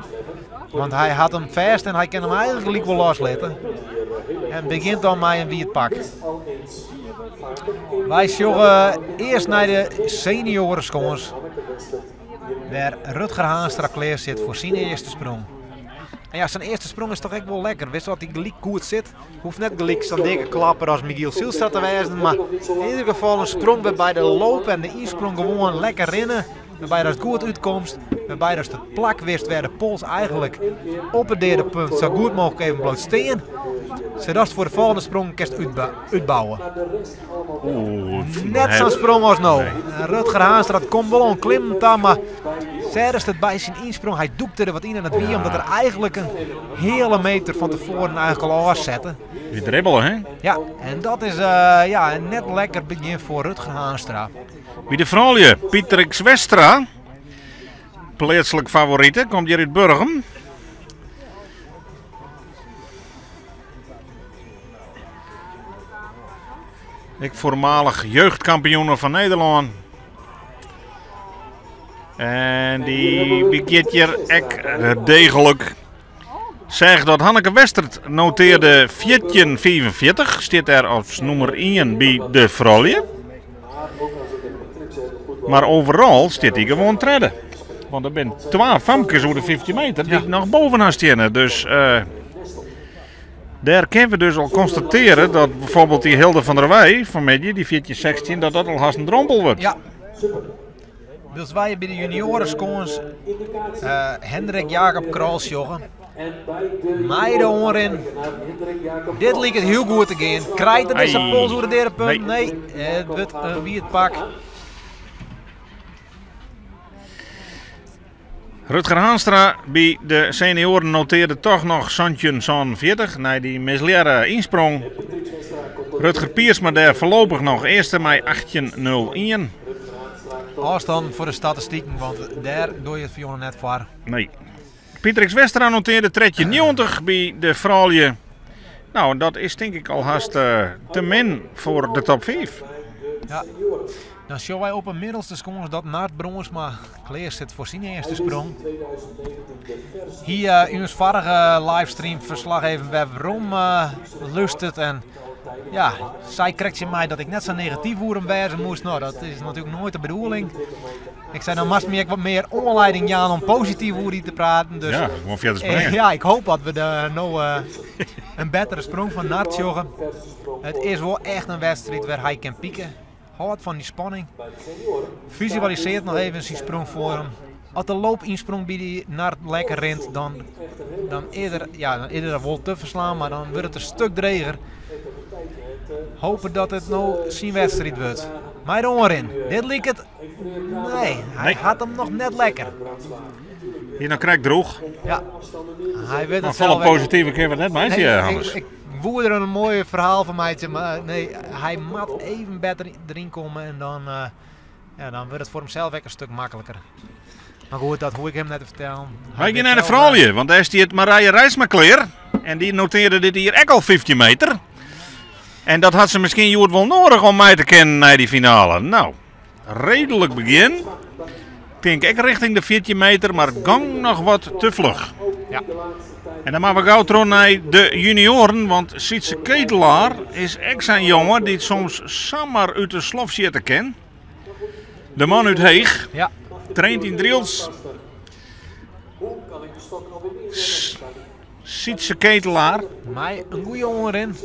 Want hy hat him fêst en hy kin him eigentlik gelyk wol loslitte. En begjint dan mei in wiet pak. Wy sjogge earst nei de senioareskâns. Wêr Rutger Haanstra klear sit foar syn earste sprong. En ja, sa'n earste sprong is toch ek wol lekker. Witst wat hy gelyk goed sit. Hoecht net gelyk sa'n dikke klapper as Michiel Zijlstra te wêzen. Mar yn ieder gefal in sprong wêrby de loop en de ynsprong gewoan lekker rinne. Wêrby datst goed útkomst. Wêrby datst it plak witst wêr de pols eigentlik op it deade punt sa goed mooglik even bliuwt stean. Sadatst foar de folgjende sprong kinst útbouwe. Oeh, Net sa'n sprong as no. Rutger Haanstra komt wol oan klimmen ta, mar sêdest it by syn ynsprong. Hy dûkte der wat yn en dat wie omdat er eigentlik in heale meter fan tefoaren eigentlik al ôfsette. Die dribbelen, hè? Ja, en dat is ja, in net lekker begjin foar Rutger Haanstra. By de froulju, Pieter X. Westra, pleatslik favorite, komt hjir út Burgum. Ek foarmalich jeugdkampioene fan Nederlân. En dy begjint hjir ek degelik. Seach dat Hanneke Westert notearde 14,45. Stiet dêr as nûmer 1 by de froulju. Mar overal stiet hy gewoan tredde. Want der binne twa famkes oer de 15 meter dy't noch boven har steane. Dus dêr kinne we dus al konstatearje dat bijvoorbeeld dy Hilde van der Weij fanmiddei, dy 14-16, dat dat al hast in drompel wurdt. Ja. Wylst wy by de junioreskâns Hendrik Jacob Krol sjogge. Mei de oanrin. Dit liket hiel goed te gean. Krijt er dizze pols oer de deade punt? Nee. Nee, it wurdt in wiet pak. Rutger Haanstra by de senioaren notearde toch noch 17,47 nei dy mislearre ynsprong. Rutger Piersma dêr foarlopich noch earste mei 18,01. Ôfstân foar de statistiken, want dêr doar je it foar net foar. Nee. Pieter X. Westra notearde 13,90 by de froulju. Nou, dat is tink ik al hast te min foar de top 5. Ja. Dan sjogge wy op 'e middelste skâns dat Nard Bronsma klear sit foar syn earste sprong. Hy yn ús foarige livestream ferslach even wer werom lústert en ja, sei krekt tsjin my dat ik net sa negatyf oer him wêze moast. Nou, dat is natuerlik noait de bedoeling. Ik sei, dan moatst my ek wat mear oanlieding jaan om posityf oer dy te praten. Dus, Ja, gewoan fierder springe. Ja, ik hoop dat we de, no in bettere sprong fan Nard sjogge. It is wol echt in wedstriid wêr hy kin pieken. Hâldt fan dy spanning. Fisualisearret noch even syn sprong foar him. As de loopynsprong by dy Nard lekker rint, dan, dan, is er, ja, dan is er wol te ferslaan, mar dan wurdt it in stik dreger. Hope dat it no syn wedstriid wurdt. Mei de oanrin. Dit liket... Nee, hy Nee. hat him noch net lekker. Hier noch krekt droech. Ja. Hy wit Mar it folle sels ek. positiver kinne we it net meitsje, Nee, Hannes. ik woe der in moai ferhaal fan meitsje, mar nee, hy moat even better deryn komme en dan, ja, dan wurdt it foar himsels ek in stik makliker. Mar goed, dat hoech ik him net te fertellen. Hy Wy gean wit nei de sels, froulju, want dêr stiet Marije Reitsma klear. En dy notearde dit jier ek al 15 meter. En dat hat se miskien hjoed wol nedich om mei te kinnen nei dy finale. Nou, reedlik begjin. Tink ek rjochting de 14 meter, mar gong noch wat te fluch. Ja. En dan moatte we gau troch nei de junioaren, want Sietse Ketelaar is ek sa'n jonge dy't soms samar út de slof sjitte kin. De man út Heech, Ja. traint yn Drylts. Sietse Ketelaar. Mei in goede oanrin.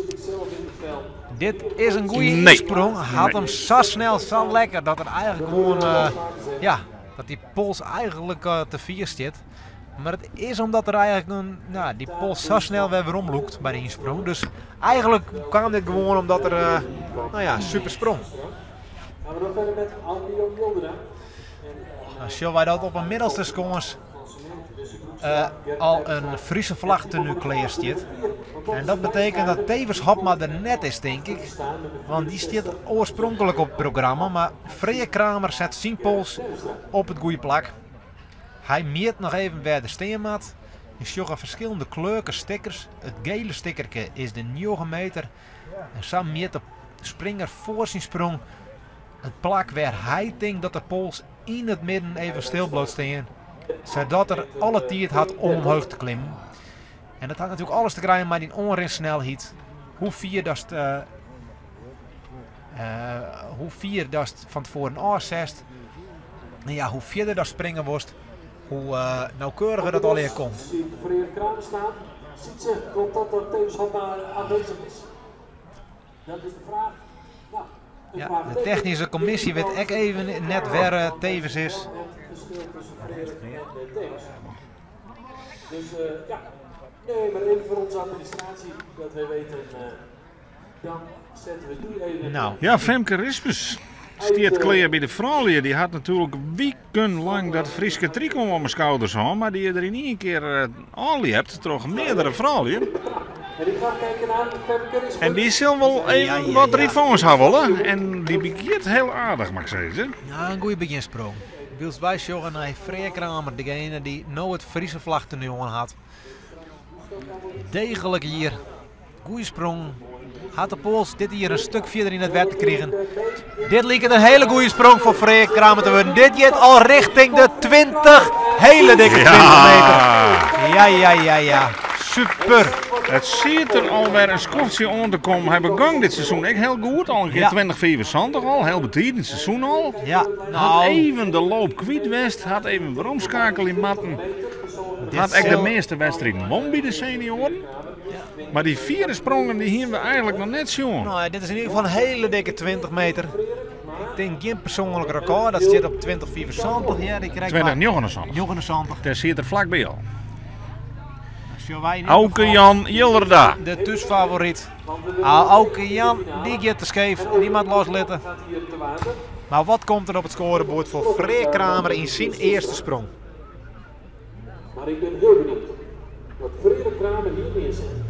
Dit is in goede Nee. ynsprong. Hat Nee. him sa snel, sa lekker dat er eigentlik gewoan, ja, dat dy pols eigentlik te fier stiet. Mar it is omdat er eigentlik in, nou, dy pols sa snel wer weromlûkt by de ynsprong. Dus eigentlik kaam dit gewoan omdat er, nou ja, super sprong. Gaan we dan verder met Albion Jilderen. Dan sjogge wy dat op 'e middelste skâns al in Friese vlag tenue klear stiet. En dat betekent dat Tevens Hopma der net is, tink ik. Want dy stiet oarspronklik op it programma. Mar Freark Kramer set syn pols op it goede plak. Hy mjit noch even wêr't er stean moat. Je sjogge ferskillende kleurke stickers. It gele stickerke is de 9 meter. En sa mjit de springer foar syn sprong it plak wêr hy tinkt dat de pols yn it midden even stil bliuwt stean, sadat er alle tiid hat om omheech te klimmen. En dat hat natuerlik alles te krijen mei dyn oanrinsnelheid. Hoe fier datst, hoe fier datst fan tefoaren ôfsetst. En ja, hoe fierder datst springe wolst, hoe nauwkeuriger dat allegear komt. Zie ik Freerk Kramer staan. Sietse, klopt dat dat Thewis Hobma aanwezig is? Dat is de vraag. Nou, een Ja, de vraagteken. technische commissie weet ek even net wêr Thewis is. Het verschil tussen Freerk en Thewis. Dus ja, nee, maar even voor onze administratie, dat wij weten, dan zetten we die even. Nou. Ja, Femke Rispens stiet klear by de froulju. Dy hat natuerlik wikenlang dat Fryske trikot om 'e skouders hân, mar dy is der yn ien kear ôfljept troch meardere froulju. En ik ga kijken naar Femke Rispens. En dy sil wol even Ja, ja, wat ja. revanche ha wolle. En dy begjint hiel aardich, moat ik sizze. Ja, in goede begjinsprong. Wylst wy sjogge nei Freark Kramer, degene dy't no it Friese vlagtenue oan hat. Degelik jier, goede sprong. Hat de pols dit jier in stik fierder yn it wetter krigen. Dit liket in hiele goede sprong foar Freark Kramer te wurden. Dit giet al richting de 20, hiele dikke 20 meter. Ja, ja, ja, ja. Super. It siet der alwer in skoftsje oan te kommen. Hy begûn dit seizoen ek hiel goed. Al in kear 2075 al, hiel betiid yn it seizoen al. Ja, Hat nou, even de loop kwyt west, hat even weromskeakele moatten. dit Hat ek de sil- measte wedstriden wûn by de senioaren. Mar dy fiere sprongen dy hiene we eigentlik noch net sjoen. Nou, ja, dit is yn ieder gefal in hiele dikke 20 meter. Ik tink gjin persoanlik rekôr, dat stiet op 20,75. Ja, dy krijt maar 2079. 79. Dêr siet er flakby al. Sjogge wy yn ieder Auke gefal Jan Jilderda. De thúsfavoryt. Ah, Auke Jan, dy giet te skeef. Dy moat loslitte. Gaat hier te water. Mar wat komt der op it skoareboerd foar Freark Kramer yn syn earste sprong? Maar ik ben heel benieuwd wat Freerk Kramer hier neerzet.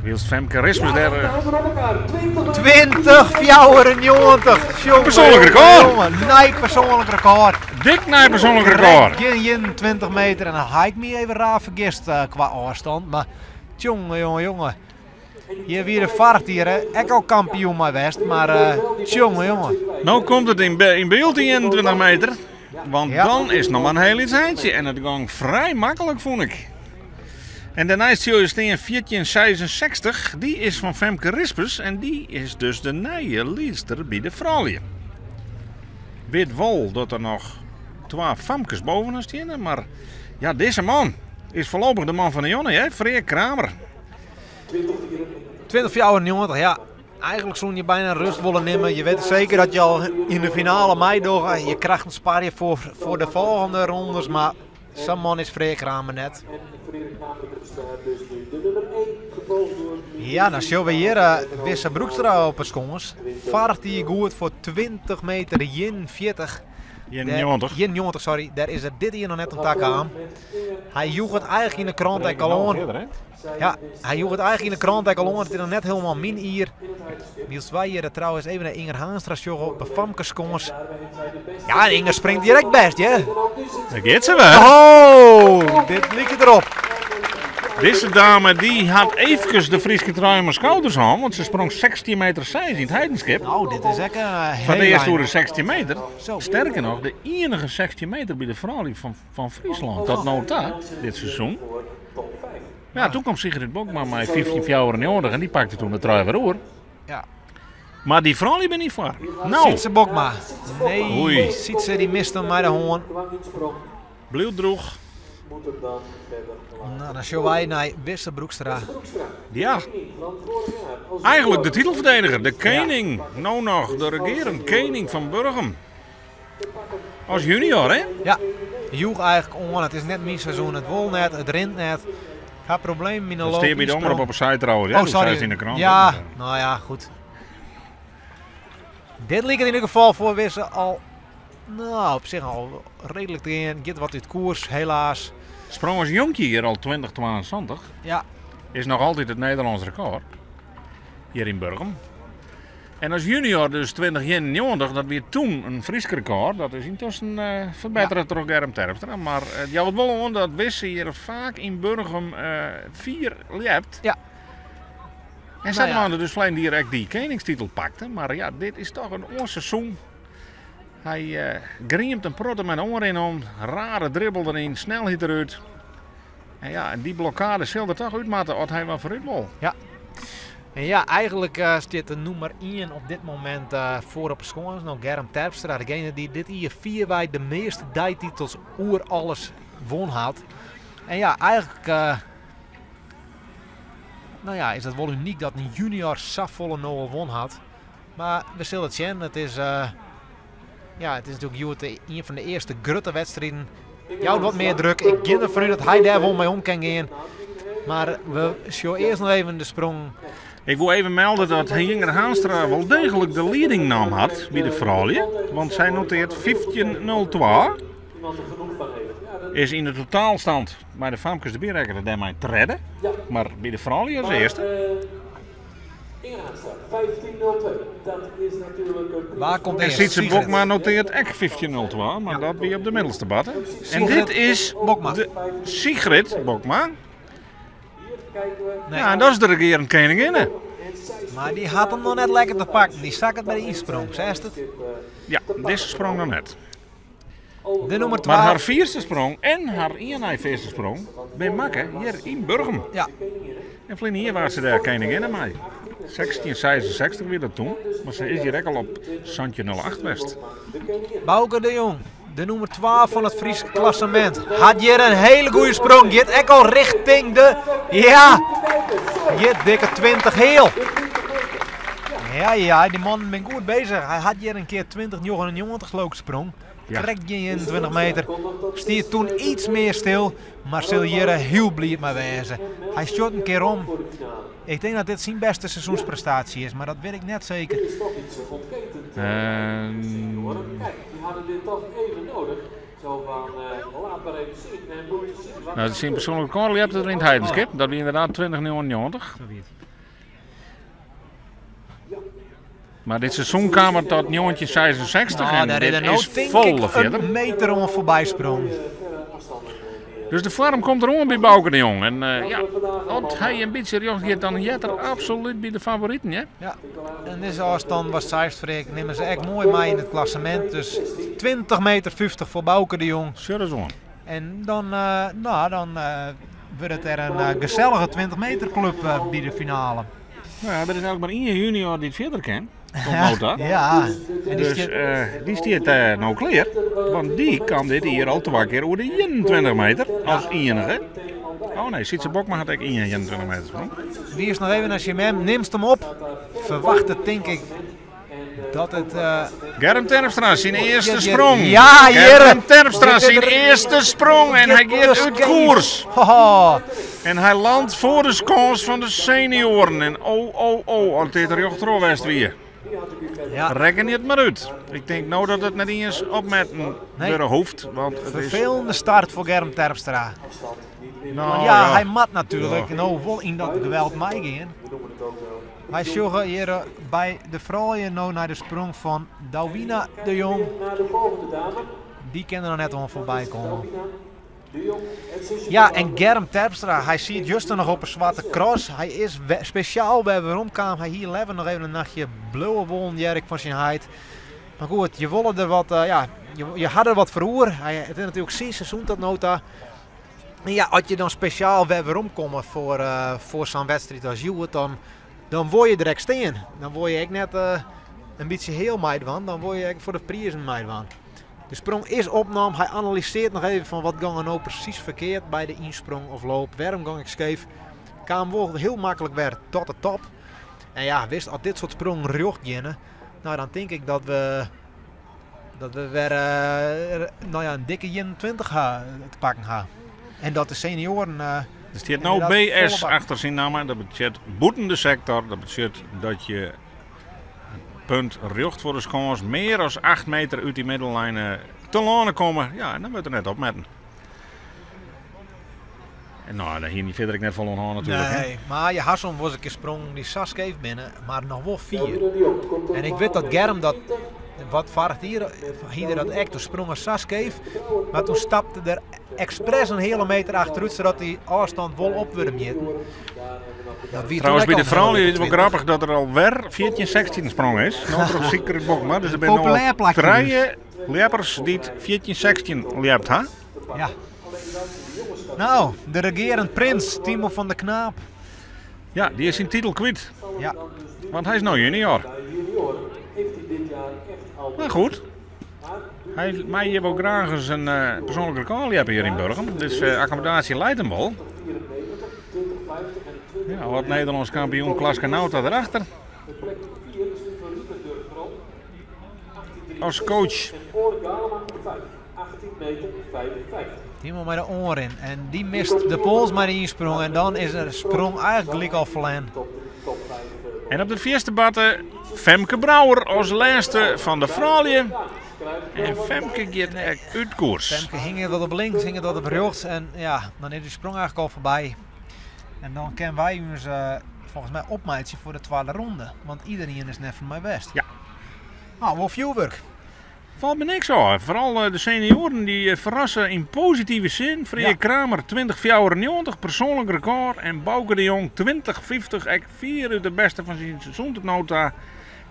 Wylst Femke Rispens dêr... Ja, we op elkaar. 20 20,94. Jonge, Persoanlik rekôr. Jonge, nij persoanlik rekôr. Dik nij persoanlik rekôr. Gjin 21 meter. En dan ha ik my even raar fergist kwa ôfstân. Mar jonge, jonge, jonge. Hjir wie de Fart hier, hè. Ek al kampioen mei west, mar jonge, jonge. No komt it yn byld, dy 21 meter. Want dan is noch mar in hiel lyts eintsje. En it gong frij maklik, fûn ik. En dêrneist sjogge je stean 1466. Dy is fan Femke Rispens en dy is dus de nije liedster by de froulju. Wit wol dat der noch twa famkes boven steane, mar ja, dizze man is foarlopich de man fan de jûn, hè? Freark Kramer. 2094, ja. Eigentlik soene je byna rêst wolle nimme. Je witte seker dat je al yn de finale meidogge. Je krachten sparje foar de folgjende rondes, mar sa'n man is Freark Kramer net. En Freerk Kramer dus daar dus nu de nummer 1, gevolgd door Ja, dan sjogge we hjir Wisse Broekstra op 'e skâns. Fart hier goed foar 20 meter 41. 91. 91, sorry. Dêr is er dit jier noch net oan ta kaam. Hy joech it eigentlik yn de krante ek al oan. Ja, hy joech it eigentlik yn de krante ek al oan. It is noch net hielendal myn jier. Wylst wy hjir trouwens even nei Inger Haanstra sjogge op de famkesskâns. Ja, Inger springt direkt bêst, hè? Dêr giet se wer. Oh, dit liket derop. Dizze dame dy hat eefkes de Fryske trui om 'e skouders hân, want se sprong 16 meter 6 yn it Heidenskip. Nou, dit is ek in Foar it hiel earst oer ein. de 16 meter. Zo. Sterker noch, de iennige 16 meter by de froulju fan Fryslân tot no ta, dit seizoen. Ja, doe kaam Sigrid Bokma mei 15,94 en dy pakte doe de trui wer oer. Mar dy froulju binne net foar. Nou, Sietse Bokma. Nee, Oei. Sietse dy mist him mei de hoarn. Bliuwt drûch. Moet hem dan verder laten. Nou, dan sjogge wy nei Wisse Broekstra. Broekstra, Ja, van vorig jaar. Als eigenlijk de titelverdediger, de koning. Nou noch, de regerend koning fan Burgum. As junior, hè? Ja, joech eigentlik oan. It is net myn seizoen. It wol net, it rint net. Ik ha problemen yn de Dat loop. stiet by de omrop op de site trouwens. Ja, Oh, dat sorry. sei se yn de krante. Ja, nou ja, goed. Dit liket yn ieder gefal foar Wisse al, nou, op sich al reedlik te gean. Giet wat út koers, helaas. Sprong as jonkje hjir al 2072. Is noch altyd it Nederlânsk rekôr. Hjir yn Burgum. En as junior dus 2091, dat wie toen in Frysk rekôr. Dat is yntusken ferbettere troch Germ Terpstra. Mar it jout wol oan dat Wisse hjir faak yn Burgum fier ljept. En sadwaande dus ferline jier ek dy keningstitel pakte. Mar ja, dit is toch in oar seizoen. Hy griemt in protte mei de oanrin om, rare dribbel deryn, snelheid derút. En ja, en dy blokkade sil der toch út moatte as hy wat foarút wol. Ja. En ja, eigenlik stiet de nûmer ien op dit momint foar op 'e skâns. No, Germ Terpstra, degene dy't dit jier fierwei de measte deititels oer alles wûn hat. En ja, eigenlik nou ja, is dat wol unyk dat in junior safolle no al wûn hat. Mar we sille it sjen. It is, ja, it is natuerlik hjoed ien fan de earste grutte wedstriden. Jout wat mear druk. Ik gean derfan út dat hy dêr wol mei om kin gean. Mar we sjogge earst noch even de sprong. Ik woe even melde dat Hinger Haanstra wol deeglik de lieding naam hat by de froulju, want sy noteart 15.02. Is yn de totaalstand mei de famkes derby rekkene dêrmei tredde, mar by de froulju as earste. Wa komt En earst? Sytse Sigrid. Bokma noteart ek 15.02, mar dat wie op de middelste barte. En Sigrid dit is Bokma. de Sigrid Bokma. Nee. Ja, en dat is de regerend keninginne. Mar dy hat him noch net lekker te pakken. Dy sakket by de ynsprong, seist it? Ja, dizze sprong noch net. De nûmer Mar 12. har fierste sprong en har ien-nei-fierste sprong binne makke hjir yn Burgum. En ferline jier waard se dêr keninginne mei. 1666 wie dat toen, mar se is hjir ek al op 1708 west. Bauke de Jong, de nûmer 12 fan it Fryske klassemint, hat hjir in hele goede sprong. Giet ek al richting de... Ja! Giet dikke 20 heal. Ja, ja, dy mannen binne goed bezich. Hy hat hjir in kear 20,99 leuk sprong. Krekt gjin 21 meter. Stiet toen iets mear stil, mar sil hjir hiel bliid mei wêze. Hy sjocht in kear om. Ik tink dat dit syn bêste seizoensprestaasje is, mar dat wit ik net seker. No, syn persoanlik rekôr ljepte er yn it Heidenskip. Dat wie ynderdaad 20,99. Mar dit seizoen kaam er tot 1966 Nou, en daar is dit er nou is tink folle ik fierder. in meter oan foarby sprong. Dus de foarm komt der oan by Bauke de Jong. En ja, as hy in bytsje rjocht giet, dan heart er absolút by de favoriten, hè? Ja, en dizze ôfstân was seist freak, nimme se ek moai mei yn it klassemint. Dus 20 meter 50 foar Bauke de Jong. Sjoch ris oan. En dan, nou, dan wurdt it der in gesellige 20 meter klup by de finale. Nou ja, der is eigenlik mar ien junior dy't fierder kin, tot no ta. Ja, en dy Dus stiet dy stiet no klear, want dy kaam dit jier al twa kear oer de 21 meter as iennige. Oh nee, Sytse Bokma hat ek ien 21 meter sprong. Wiist noch even nei syn mem, nimst him op. Ferwachtet tink ik dat it. Germ Terpstra, syn earste sprong. Ja, Germ hjir. Terpstra, Dit syn is er- earste sprong en hy giet út koers. Hoho. En hy landt foar de skâns fan de senioaren. En oh, oh, oh, as dit rjochttroch west wie. Ja. Rekkenje it mar út. Ik tink no dat it net iens opmetten Nee. wurde hoecht. Want it is, Ferfelende start foar Germ Terpstra. nou, Want ja, ja. hy moat natuerlik no wol yn dat geweld meigean. Wy sjogge hjir by de froulju no nei de sprong fan Douwina de Jong. Dy kin der noch net oan foarby komme. Ja, en Germ Terpstra, hy siet juster noch op 'e swarte cross. Hy is spesjaal wer weromkaam. Hy hie leaver noch even in nachtje bliuwe wollen, hear ik fan syn heit. Mar goed, je wolle der wat, ja, je ha der wat foar oer. It is natuerlik syn seizoen tot no ta. En ja, as je dan spesjaal wer weromkomme foar sa'n wedstriid as hjoed, dan wol je der ek stean. Dan wol je ek net in bytsje heal meidwaan, dan wol je ek foar de prizen meidwaan. De sprong is opnaam. Hy analysearret noch even fan wat gong er no presys ferkeard by de ynsprong of loop. Wêrom gong ik skeef? Kaam wol hiel maklik wer tot de top. En ja, wist, as dit soart sprongen rjocht geane, nou, dan tink ik dat we wer nou ja, in dikke 21 te pakken ha. En dat de senioaren Der stiet no inderdaad BS folle bak. achter syn namme. Dat betsjut bûten de sektor. Dat betsjut dat je punt rjocht foar de skâns mear as 8 meter út dy middellijn te lâne komme. Ja, en dan wurdt er net opmetten. En nou, dêr hiene je fierder ek net folle oan hân natuerlik. hè. Nee, mar je ha soms wolris in kear sprongen dy't sa skeef binne, mar noch wol fier. En ik wit dat Germ dat, wat foarich jier hie er dat ek, toen sprong er sa skeef, mar toen stapte er ekspres in heale meter achterút, sadat dy ôfstân wol op wurde mjitten. Dat wie toen Trouwens, ek by al de in froulju heale is it wol meter grappich dat der al wer 14-16 sprong is. No troch Sigrid Bokma. Dus der binne no al Populêr plakje dus. trije ljeppers dy't 14-16 ljept ha. Ja. Nou, de regerend prins, Timo van der Knaap. Ja, dy is syn titel kwyt. Ja. Want hy is no junior. Mar goed, hy mei hjir wol graach ris in persoanlik rekôr ljeppe hjir yn Burgum. Dus akkommodaasje leit him wol. Ja, âld Nederlânsk kampioen Klaske Nauta derachter. As coach. Timo mei de oanrin en dy mist de pols mei de ynsprong en dan is de sprong eigentlik gelyk al ferlern. En op de fierste barte Femke Brouwer as lêste fan de froulju. En Femke giet ek út koers. Femke hinget wat op links, hinget wat op rjochts en ja, dan is de sprong eigentlik al foarby. En dan kinne wy ús folgens my opmeitsje foar de twadde ronde, want iderien is neffens my west. Ja. Nou, wol fjoerwurk. Falt my niks ôf. Foaral de senioaren dy ferrasse yn positive sin. Freark Kramer 20,94, persoanlik rekôr. En Bauke de Jong 20,50, ek fier út de bêste fan syn seizoen tot no ta.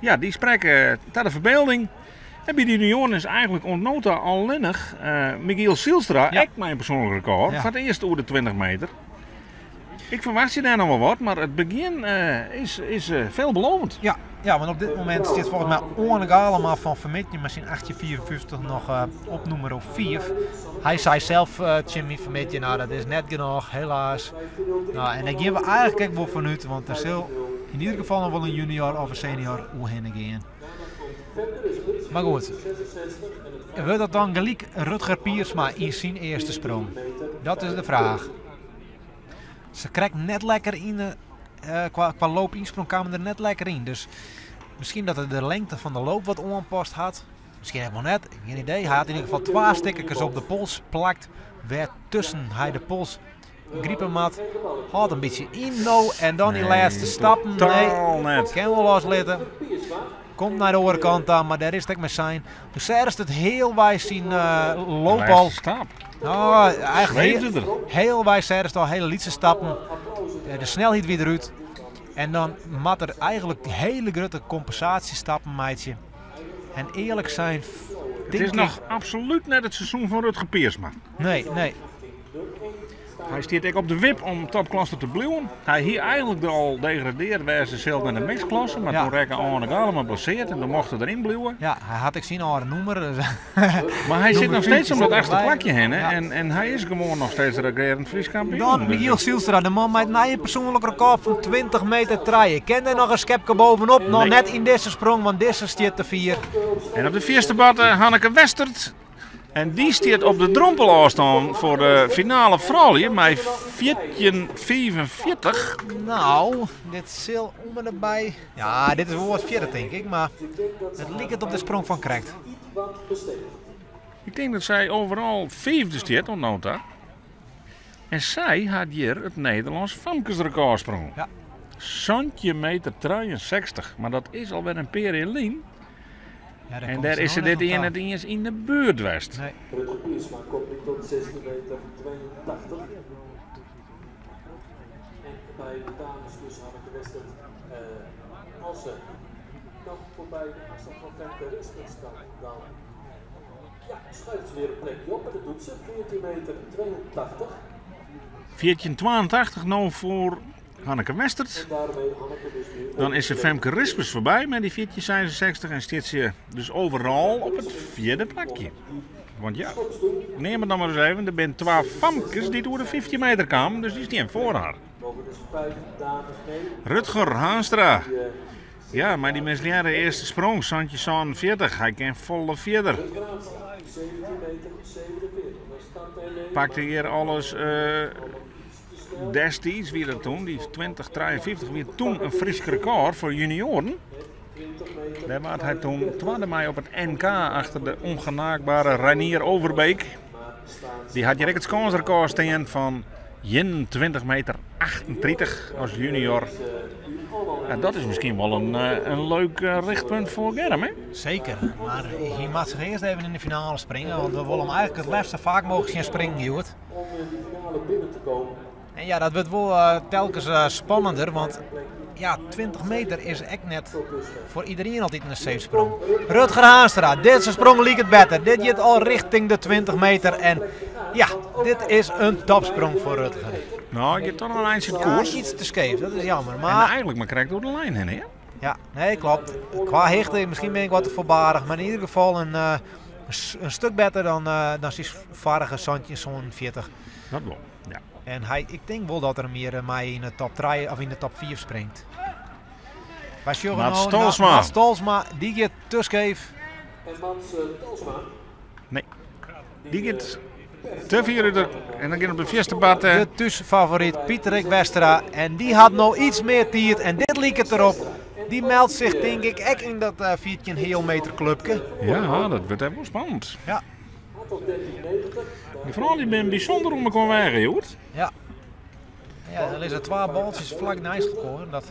Ja, dy sprekke ta de ferbylding. En by de junioaren is eigentlik oant no ta allinnich Michiel Zijlstra, ek mei in persoanlik rekôr, foar it earst oer de 20 meter. Ik ferwachtsje dêr noch wol wat, mar it begjin is veelbelovend. Ja, ja, want op dit momint stiet folgens my Oane Galema fan Vermilion mei syn 1854 noch op nûmer 5. Hy sei sels tsjin my Vermilion, nou dat is net genôch, helaas. Nou, en dêr gean we eigentlik ek wol fan út, want der sil yn ieder gefal noch wol in junior of in senior oerhinne gean. Mar goed, wurdt dat dan gelyk Rutger Piersma yn syn earste sprong? Dat is de fraach. Se krekt net lekker yn de, kwa loop ynsprong kamen der net lekker yn. Dus miskien dat er de lengte fan de loop wat oanpast hat. Miskien ek wol net, gjin idee. Hy hat yn ieder gefal twa stikkerkes op de pols plakt, wêrtusken hy de pols gripe moat. Hâldt in bytsje yn no en dan dy Nee, lêste stappen. Nee, totaal net. kin wol loslitte. Komt nei de oare kant ta, mar dêr is it ek mei sein. Doe seachst it healwei syn loop al. Lêste stap. No, eigentlik Zweefde er. healwei seachst al hiele lytse stappen. De snelheid wie derút. En dan moat er eigentlik hiele grutte kompensaasjestappen meitsje. En earlik sein, It tink is ik noch absolút net it seizoen fan Rutger Piersma. Nee, nee. Hy stiet ek op de wip om topklasse te bliuwen. Hy hie eigentlik der al degradeard wêze sillen nei de mixklasse, mar Ja. toen rekke Oane Galema blesseard en toen mocht er deryn bliuwe. Ja, hy hat ek syn âlde nûmer. Dus Mar hy sit Nûmer noch steeds om dat 15 achtste erbij. plakje hinne Ja. en hy is gewoan noch steeds regearend Frysk kampioen. Dan Dus Michiel Zijlstra, de man mei it nije persoanlik rekôr fan 20 meter trije. Kin der noch in skepke bovenop? Noch Nee. net yn dizze sprong, want dizze stiet te fier. En op de fierste barte Hanneke Westert. En dy stiet op de drompelôfstân foar de finale froulju mei 14,45. Nou, dit sil om en derby. Ja, dit is wol wat fierder tink ik, mar it liket op de sprong fan krekt. Ik tink dat sy overal fiifde stiet oant no ta. En sy hat hjir it Nederlânsk famkesrekôr sprongen. Ja. 17 meter 63, mar dat is alwer in pear jier lyn. Ja, dêr En komt dêr se is se no net dit oan jier ta. net iens yn de buert west. Nee. Rutger Piersma komt nu tot 16 meter 82. En bij de dames dus Hanneke Westert, als ze nog voorbij de afstand van Femke Rispens kan, dan schuift ze weer een plekje op en dat doet ze, 14 meter 82. 14,82 no foar Hanneke Westert. En daarmee Hanneke dus nu Dan is ze Femke Rispens foarby mei dy 14,66 en stiet se dus overal op it fjirde plakje. Want ja, neam it dan mar ris even, der binne twa famkes dy't oer de 15 meter kamen, dus dy stean foar har. Mogen dus 5 dames mee. Rutger Haanstra. Ja, mei dy mislearre earste sprong, 17,47. Hy kin folle fierder. Rutger Haanstra, 17 meter 47. Dan start hij mee. Pakte hjir alles, destiids wie dat toen, dy 20,53 wie toen in Frysk rekôr foar junioaren. Dêr waard hy toen twadde mei op it NK achter de ongenaakbare Reinier Overbeek. Dy hat hjir ek it skânsrekôr stean fan 21 meter 38 as junior. Ja, dat is miskien wol in, eh, in leuk eh, richtpunt foar Germ, hè? Seker, mar hy moat sich earst even yn de finale springe, want we wolle him eigentlik it leafst sa faak mooglik sjen springen hjoed. En ja, dat wurdt wol eh, telkens spannender, want ja, 20 meter is ek net foar iderien altyd in safe sprong. Rutger Haanstra, dizze sprong liket better. Dit giet al richting de 20 meter en ja, dit is in topsprong foar Rutger. No, hy giet toch noch in eintsje de koers. Ja, iets te skeef, dat is jammer. En Maar eigentlik mar krekt oer de lijn hinne, hè? ja, nee, klopt. Kwa hichte, miskien bin ik wat te foarbarich, mar yn ieder gefal in, eh, in stik better dan, eh, dan syn foarige 1747. Dat wol, ja. En hy, ik tink wol dat er him hjir mei yn de top 3 of yn de top 5 springt. Wy sjogge Mats no Tolsma. Mats Tolsma, dy giet te skeef. En Mats Tolsma. Nee, dy giet te fier út de, en dan giet op de fierste part. De thúsfavoryt Pieterik Westra. En dy hat no iets mear tiid en dit liket derop. Dy meldt sich tink ik ek yn dat 14 heal meter klupke. Ja, dat wurdt even wol spannend. Ja. De froulju binne bysûnder oan mekoar weage, hjoed. Ja. Ja, der lizze twa boltsjes flak neist elkoar. Dat...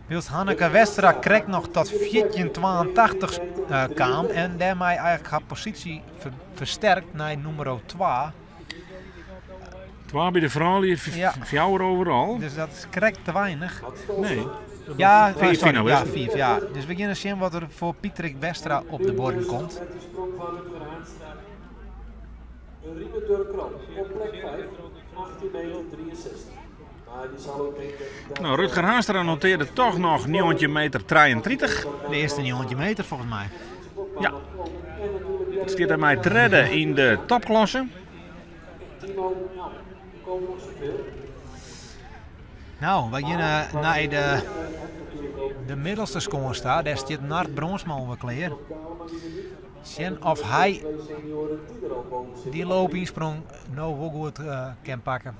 Wylst Hanneke Westra krekt noch tot 1482 eh, kaam en dêrmei eigentlik har posysje fersterkt nei nûmer 2. Twa by de froulju, Ja. fjouwer overal. Dus dat is krekt te weinich. Nee. Ja, Fiif oh, sorry. finalisten. Ja, fiif, ja. Dus we geane sjen wat der foar Pieterik Westra op de buorden komt. Met de sprong fan Rutger Haanstra. Een Durk Krol op plek 5, 18 meter 63. Maar die zal ook denken dat, Nou, Rutger Haanstra noteerde toch nog 9 meter 33. De earste 9 meter volgens my. Ja. Het stiet dêrmei tredde yn de topklasse. Timo, nou, er komen nog zoveel. Nou, wy geane nei de, de middelste skâns ta. Dêr stiet Nard Bronsma alwer klear. Sjen oft hy dy loopynsprong no wol goed eh, kin pakke.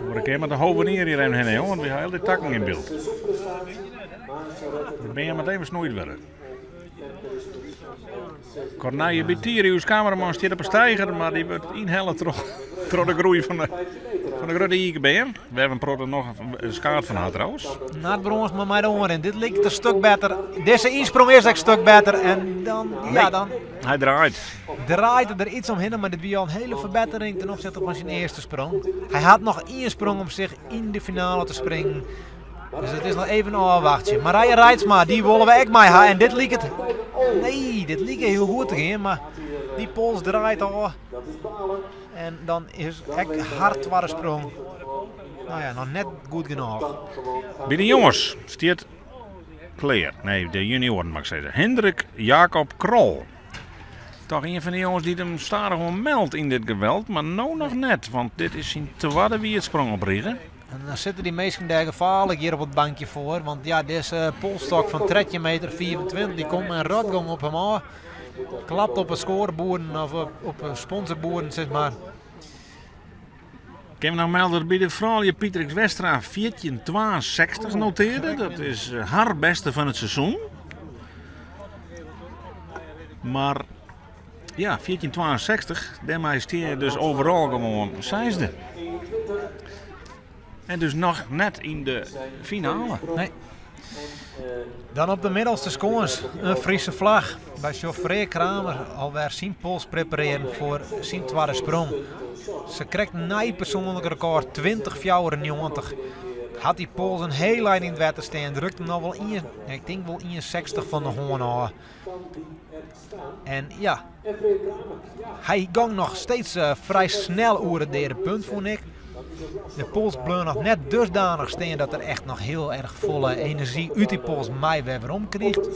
Maar ik kin met de hovenier hjir even hinne, jong, want we ha hiel dy takken yn byld. De beam moat even snoeid wurde. Corneille Bitieri, ús kameraman, stiet op 'e steiger, mar dy wurdt ynhelle troch, troch de groei fan de, fan de grutte ikebeam. We hawwe in protte noch in skaad fan har trouwens. Nard Bronsma mei de oanrin. Dit liket in stik better. Dizze ynsprong is ek in stik better. En dan, ja, dan Hy draait. draait er der iets omhinne, mar dit wie al in hiele ferbettering ten opsichte fan syn earste sprong. Hy hat noch ien sprong om sich yn de finale te springen. Dus it is noch even ôfwachtsjen. Marije Reitsma, dy wolle we ek mei ha. En dit liket... Nee, dit like hiel goed te gean, mar dy pols draait ôf. En dan is ek har twadde sprong, nou ja, noch net goed genôch. By de jonges stiet klear. Nee, de junioaren moat ik sizze. Hendrik Jacob Krol. Toch ien fan de jonges dy't him stadichoan meldt yn dit geweld, mar no noch net, want dit is syn twadde wierdsprong op rige. En dan sitte dy minsken dêr gefaarlik hjir op it bankje foar, want ja, dizze polsstok fan trettjin meter 25, dy komt mei in rotgong op him ôf. Klapt op 'e skoarboerden of op 'e sponsorboerden, sis mar. Kin we noch melde dat by de froulju Pietrix Westra 14,62 notearde. Dat is har bêste fan it seizoen. Mar ja, 14,62, dêrmei stean je dus overal gewoan seisde. En dus noch net yn de finale. Nee. Dan op de middelste skâns in Friese flach. Wy sjogge Freark Kramer alwer syn pols preparearjen foar syn twadde sprong. Se krekt nij persoanlik rekôr 20,94. Hat dy pols in hiel ein yn it wetter stean. Drukt him noch wol ien, ik tink wol 61 fan de hân ôf. En ja, hy gong noch steeds eh, frij snel oer it deade punt, fûn ik. De pols bleau noch net dusdanich stean dat er echt noch hiel erch folle enerzjy út dy pols mei wer werom kriget.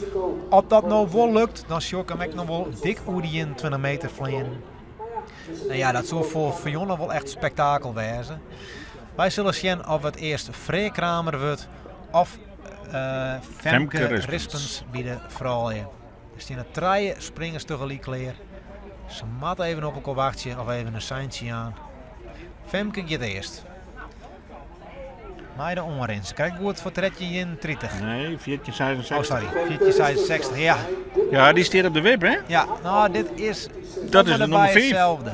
As dat no wol lukt, dan sjoch ik him ek noch wol dik oer dy 21 meter fleanen. Nou ja, dat soe foar Fionne wol echt spektakel wêze. Wy sille sjen of it earst Freark Kramer wurdt of eh, Femke Femke Rispens. Rispens by de froulju. Der steane trije springers tegelyk klear. Se moatte even op elkoar wachtsje of even in seintsje jaan. Femke giet earst. Mei de oanrin. Se krijt goed foar 13,31. Nee, 14,66. Oh, sorry. 14,66, ja. Ja, dy stiet op de wip, hè? Ja, nou, dit is... Dat is de nûmer 5. Hetzelfde.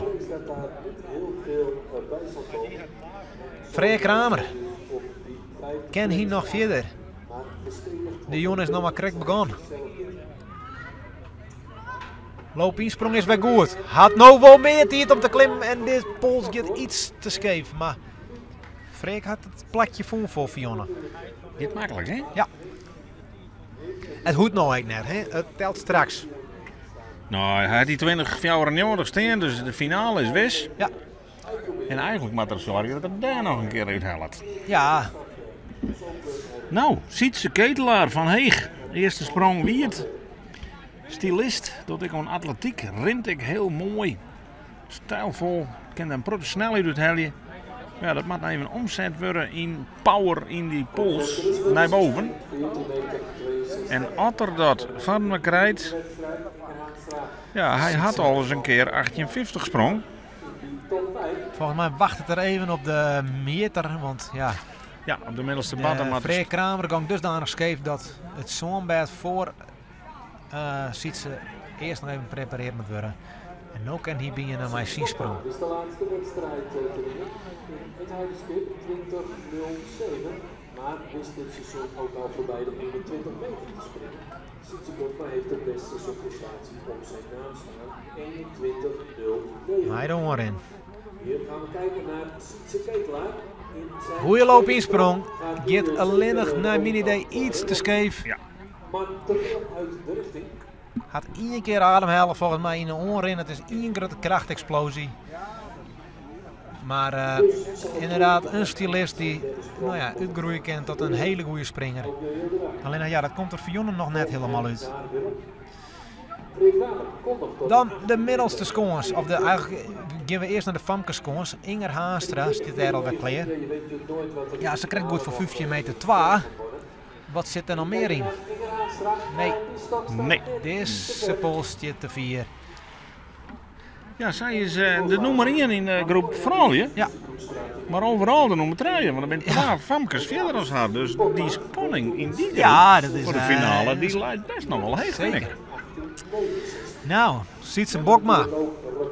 Freark Kramer. Kin hy noch fierder? De jûn is noch mar krekt begûn. Loopynsprong is wer goed. Hat no wol mear tiid om te klimmen en dit pols giet iets te skeef. Mar Freark hat it plakje fûn foar Fionne. Giet maklik, hè? Ja. It hoecht no ek net, hè? It telt straks. No, hy hat dy 2094 stean, dus de finale is wis. Ja. En eigentlik moat er soargje dat er dêr noch in kear úthellet. Ja. No, Sietse Ketelaar fan Heech. Earste sprong wie it. Stylist, docht ek oan atletyk, rint ek hiel moai. Stylfol, kin der in protte snelheid út helje. Ja, dat moat no even omset wurde yn power yn dy pols nei boven. En as er dat foar him krijt, ja, hy hat al ris in kear 1850 sprong. Folgens my wachtet er even op de mjitter, want ja. Ja, op de middelste batte moat. Freark Kramer gong dusdanich skeef dat it sânbêd foar uh, Sietse earst noch even preparearre moat wurde. En no kin hy begjinne mei syn sprong. Dit is de laatste wedstrijd te winnen. In het Heidenskip 20.07. Maar wist dit seizoen ook al voorbij de 21 meter te springen. Sietse Bokma heeft de beste seizoenprestatie op zijn naam staan. 21.09. Mei de oanrin. Hier gaan we kijken naar Sietse Ketelaar. In zijn Goeie loopinsprong. Giet allinnich nei myn idee iets te skeef. Ja. Maar te veel uit de richting. Hat ien kear ademhelle folgens my yn de oanrin. It is ien grutte krachtexplosie. Mar uh, ynderdaad in stylist dy't no ja, útgroeie kin ta in hiele goede springer. Allinnich ja, dat komt der Fionne noch net hielendal út. Dan de middelste skâns. Of de, eigentlik gean we earst nei de famkesskâns. Inger Haanstra stiet dêr alwer klear. Ja, se krijt goed foar 15 meter 2. Wat sit der noch mear yn? Nee. Nee. Dizze pols stiet te fier. Ja, sy is de nûmer 1 yn de groep froulju. Ja. Mar overal de nûmer 3, want der binne twa famkes fierder as har. Dus dy spanning yn dy groep Ja, dat is, foar de finale, dy leit bêst noch wol heech, fyn ik. Seker. No, Sietse Bokma.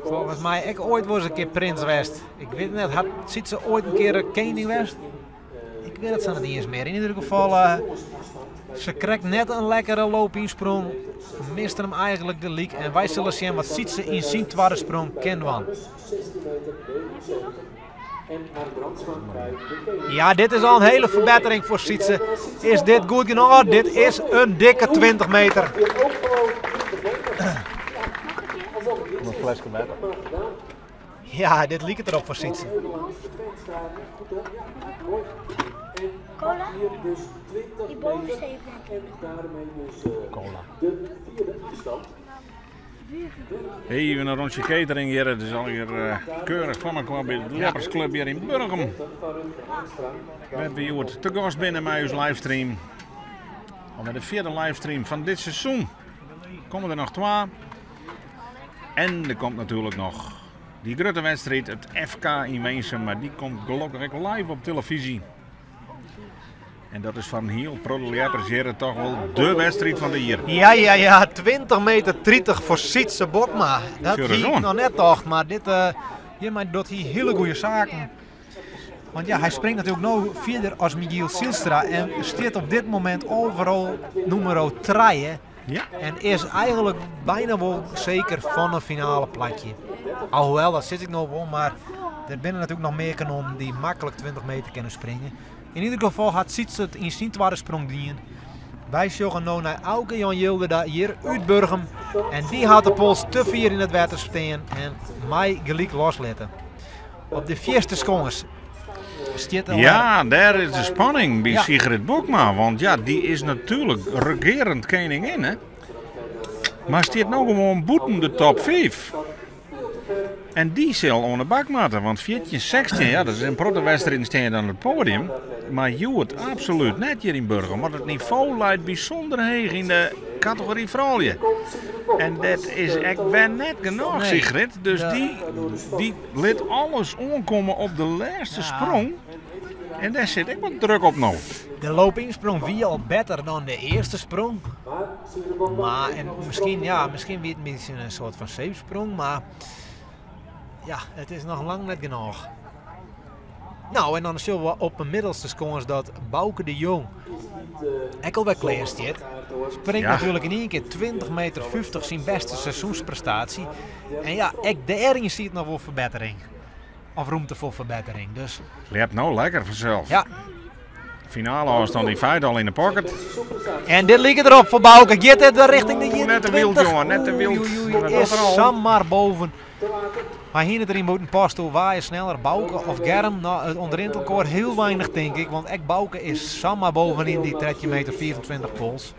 Folgens my ek oait wolris in kear prins west. Ik wit net, hat Sietse oait in kear kening west? Ik wit it sa net iens mear. Yn ieder gefal, se krijt net in lekkere loopynsprong. Mist him eigentlik gelyk. En wy sille sjen wat Sietse yn syn twadde sprong kin dwaan. Ja, dit is al in hiele ferbettering foar Sietse. Is dit goed genôch? Dit is in dikke 20 meter. Een flesje wetter. Ja, dit liket derop foar Sietse. Cola? Die bovenste heeft net. Cola. Even in rûntsje catering hjir. It is allegear keurich fan elkoar by de Ljeppersclub hjir yn Burgum. Wêr't we hjoed te gast binne mei ús livestream. Alwer de fjirde livestream fan dit seizoen. Komme der noch twa. En der komt natuerlik noch dy grutte wedstriid, it FK yn Winsum, mar dy komt gelokkich ek live op telefyzje. En dat is foar in hiel protte ljeppers hjir toch wol de wedstriid fan de jier. Ja, ja, ja, 20 meter 30 foar Sietse Bokma. Dat Sjoch hie ris ik oan. noch net tocht, mar dit, hjirmei docht hy hiele goede saken. Want ja, hy springt natuerlik no fierder as Michiel Zijlstra en stiet op dit momint overal nûmer 3. Ja. En is eigentlik byna wol seker fan in finale plakje. Alhoewol, dat sis ik no wol, mar der binne natuerlik noch mear kanonnen dy't maklik 20 meter kinne springe. Yn ieder gefal hat Sietse it yn syn twadde sprong dien. Wy sjogge no nei Auke Jan Jilderda hjir út Burgum. En dy hat de pols te fier yn it wetter stean en mei gelyk loslitte. Op de fierste skâns stiet al. Ja, dêr is de spanning by Ja. Sigrid Bokma. Want ja, dy is natuerlik regearend koningin. Hè? Mar stiet no gewoan bûten de top 5. En dy sil oan de bak moatte, want 14, 16, ja, dat is in protte wedstriden stean dan op it poadium. Mar hjoed absolút net hjir yn Burgum, want it nivo leit bysûnder heech yn de kategory froulju. En dat is ek wer net genôch, Nee. Sigrid. Dus Ja. dy lit alles oankomme op de lêste sprong. En dêr sit ek wat druk op no. De loop-ynsprong wie al better dan de earste sprong. Maar en miskien, ja, miskien wie it in bytsje in soart fan seefsprong, mar ja, it is noch lang net genôch. Nou, en dan sjogge we op 'e middelste skâns dat Bauke de Jong ek alwer klear stiet. Springt natuerlik yn ien kear 20 meter 50 syn bêste seizoensprestaasje. En ja, ek dêryn siet noch wol ferbettering. Of rûmte foar ferbettering. Dus. Ljept no lekker fansels. Ja. Finale ôfstân yn feite al yn de pocket. En dit liket derop foar Bauke. Giet dit wer richting de Oeh, net te wyld, 21? jongen, net te wyld. Oei, oei, Maar oei, dat is er al. samar boven. Wy hiene it der yn Bûtenpost oer wa is sneller, Bauke of Germ. Nou, it ûnderrint elkoar hiel weinich tink ik, want ek Bauke is samar bovenyn dy 13 meter 25 pols.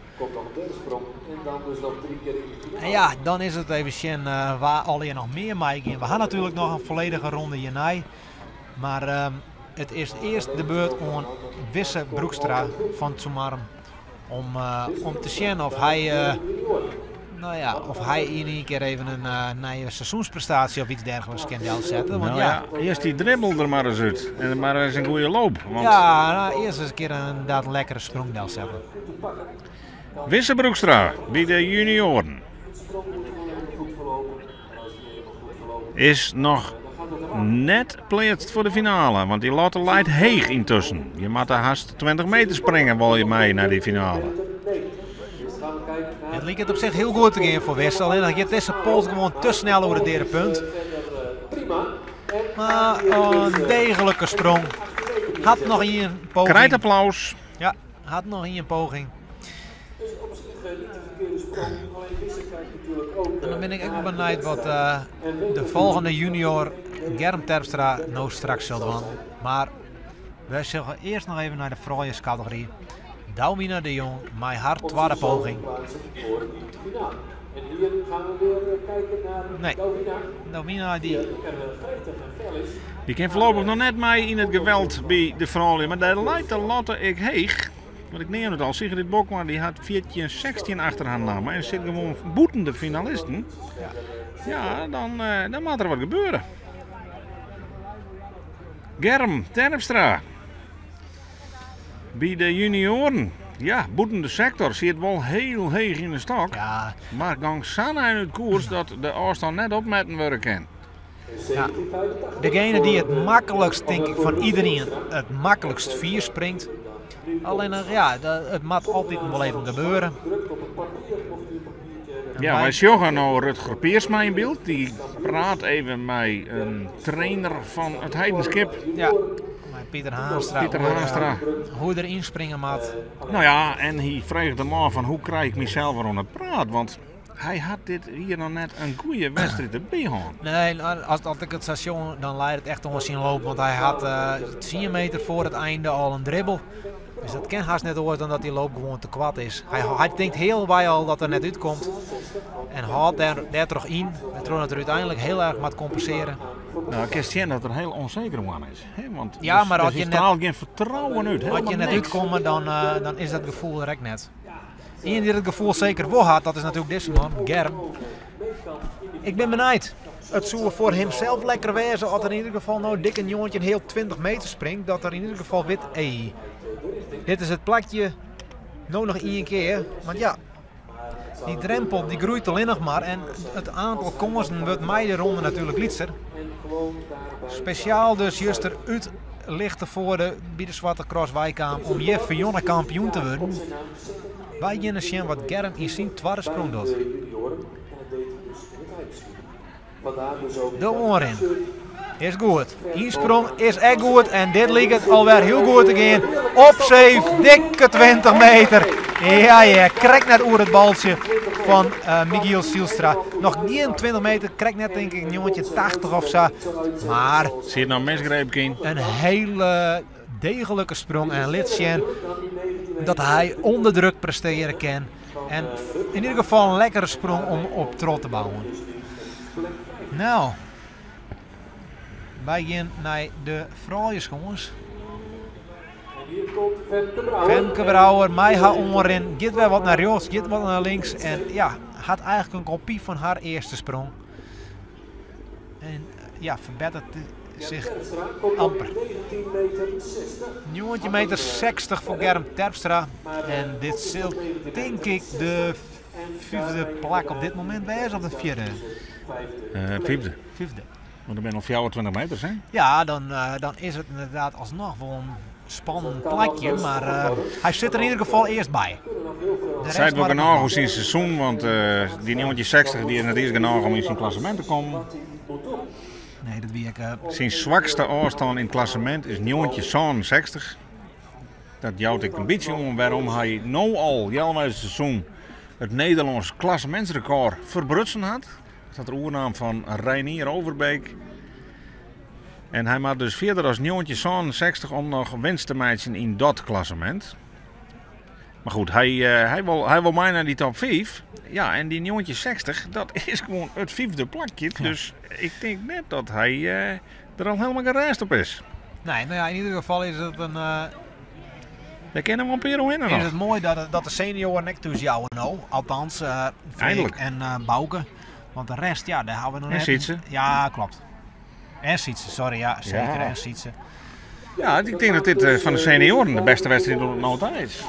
En ja, dan is it even sjen wa allegear noch mear meigean. We ha natuerlik noch in volledige ronde hjirnei. Mar it is earst de beurt oan Wisse Broekstra fan Tsummarum om, om te sjen of hy, nou ja, of hy yn ien kear even in nije seizoensprestaasje of iets dergelijks kin delsette. Want Nou ja, ja, earst dy dribbel der mar ris út. En mar ris in goede loop. Want ja, nou, earst ris in kear inderdaad in lekkere sprong delsette. Wisse Broekstra by de junioaren is noch net pleatst foar de finale, want dy latte leit heech yntusken. Je moatte hast 20 meter springe wol je mei nei dy finale. It liket op sich hiel goed te gean foar Wisse, allinnich giet dizze pols gewoan te snel oer it deade punt. Mar in degelike sprong. Hat noch ien poging. Krijt applaus. Ja, hat noch ien poging. En dan bin ik ek wol benijd wat de folgjende junior Germ Terpstra no straks sil dwaan. Mar wy sjogge earst noch even nei de frouljuskategory. Douwina de Jong mei har twadde poging. Nee, Douwina dy... Dy kin foarlopich noch net mei yn it geweld by de froulju, mar dêr leit de latte ek heech. Want ik neam it al, Sigrid Bokma dy hat 14, 16 achter har namme en sit gewoan bûten de finalisten. Ja, dan, dan moat der wat gebeure. Germ Terpstra by de junioaren. Ja, bûten de sektor siet wol hiel heech yn de stok. Ja. Mar gong sa'n ein út koers dat de ôfstân net opmetten wurde kin. Ja. Degene dy't it maklikst, tink ik, fan iderien it maklikst fier springt. Allinnich, ja, it moat altyd wol even gebeure. Ja, wy sjogge no Rutger Piersma yn byld. Dy praat even mei in trainer fan it Heidenskip. Ja, mei Pieter Haanstra. Pieter oer, Haanstra. Hoe er ynspringe moat. Nou ja, en hy freget him ôf fan hoe krij ik mysels wer oan it praat? Want hy hat dit jier noch net in goede wedstriid derby hân. Nee, nou, as ik it sa sjoch, dan leit it echt oan syn loop. Want hy hat 10 meter foar it einde al in dribbel. Dus dat kin hast net oars dan dat dy loop gewoan te koart is. Hy tinkt healwei al dat er net útkomt. En hâldt dêrtroch yn, wêrtroch er úteinlik hiel erch moat kompensearje. Nou, kinst sjen dat er hiel ûnseker oan is. Hè? Want Ja, mar dus as je hy net straalt gjin fertrouwen út. As je Helemaal net niks. útkomme, dan is dat gefoel der ek net. Ien dy't it gefoel seker wol hat, dat is natuerlik dizze man, Germ. Ik bin benijd. It soe foar himsels lekker wêze as er yn ieder gefal no dik in 19 heal 20 meter springt. Dat er yn ieder gefal wit, hey, dit is it plakje, no noch ien kear. Want ja, dy drempel dy groeit allinnich mar en it oantal kânsen wurdt mei de ronde natuerlik lytser. Spesjaal dus juster út Lichtenvoorde by de Swarte Cross weikaam om hjir Fionne kampioen te wurden. Wy geane sjen wat Germ yn syn twadde sprong docht. De oanrin is goed. Ynsprong is ek goed en dit liket alwer hiel goed te gean. Op safe, dikke 20 meter. Ja, ja, krekt net oer it baltsje fan Michiel Zijlstra. Noch gjin 20 meter, krekt net tink ik 1980 of sa. Mar Siet noch misgreep yn. In hele degelike sprong en lit sjen dat hy ûnder druk prestearje kin. En yn ieder gefal in lekkere sprong om op troch te bouwen. Nou, wy gean nei de frouljusskâns. Femke Brouwer mei har oanrin giet wer wat nei rjochts, giet wat nei links en ja, hat eigentlik in kopy fan har earste sprong. En ja, ferbetteret. Sich amper. 19 meter 60 foar Germ Terpstra. En dit sil tink ik de fyfde plak op dit momint wêze of de fjirde? Fyfde. Fyfde. Want der binne noch 24 meters, hè? Ja, dan, dan is it ynderdaad asnoch wol in spannend plakje, mar hy sit der yn ieder gefal earst by. It seit wol genôch oer syn seizoen, want dy 1960 dy is net iens genôch om yn syn klassemint te kommen. Nee, dat wie ek. Syn swakste ôfstân yn it klassemint is 1967. Dat jout ek in bytsje oan wêrom hy no al healweis it seizoen it Nederlânsk klassemintsrekôr ferbrutsen hat. Dat hat er oernaam fan Reinier Overbeek. En hy moat dus fierder as 1967 om noch winst te meitsjen yn dat klassemint. Mar goed, hy, hy, wol, hy wol mei nei dy top 5. Ja, en dy 1960, dat is gewoan it fyfde plakje. Ja. Dus ik tink net dat hy uh, der al helemaal gerêst op is. Nee, no ja, yn ieder gefal is it in. Uh, Dêr kinne wol in pear oerhinne noch. Is it moai dat, dat de senioaren ek thús jouwe no. Althans, uh, Freek en uh, Bauke. Want de rest, ja, dêr hawwe we noch net. En Sietse. Ja, klopt. En Sietse, sorry, ja, seker. Ja. En Sietse. Ja, ik tink dat dit eh, fan de senioaren de bêste wedstriid oant no ta is.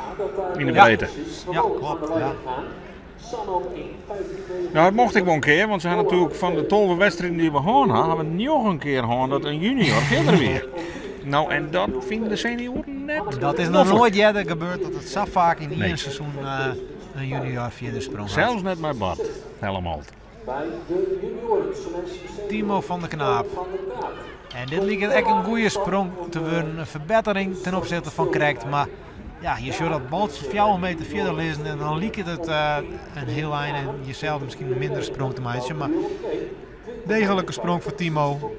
Yn de breedte. Ja, klopt. Ja. Nou, dat mocht ek wol in kear, want se ha natuerlik fan de 12 wedstriden dy't we hân ha, ha we 9 kear hân dat in junior fierder wie. Nou, en dat fine de senioaren net. Dat is noch noait earder gebeurd dat it sa faak yn ien seizoen uh, in junior fierder sprong hat. Sels net mei Bart Helmholt. Timo van der Knaap. En dit liket ek in goede sprong te wurden. In ferbettering ten opzichte fan krekt. Mar ja, je sjocht dat baltsje 4 meter fierder lizzen en dan liket it uh, in hiel ein en jezelf miskien in mindere sprong te meitsjen. Mar degelike sprong foar Timo.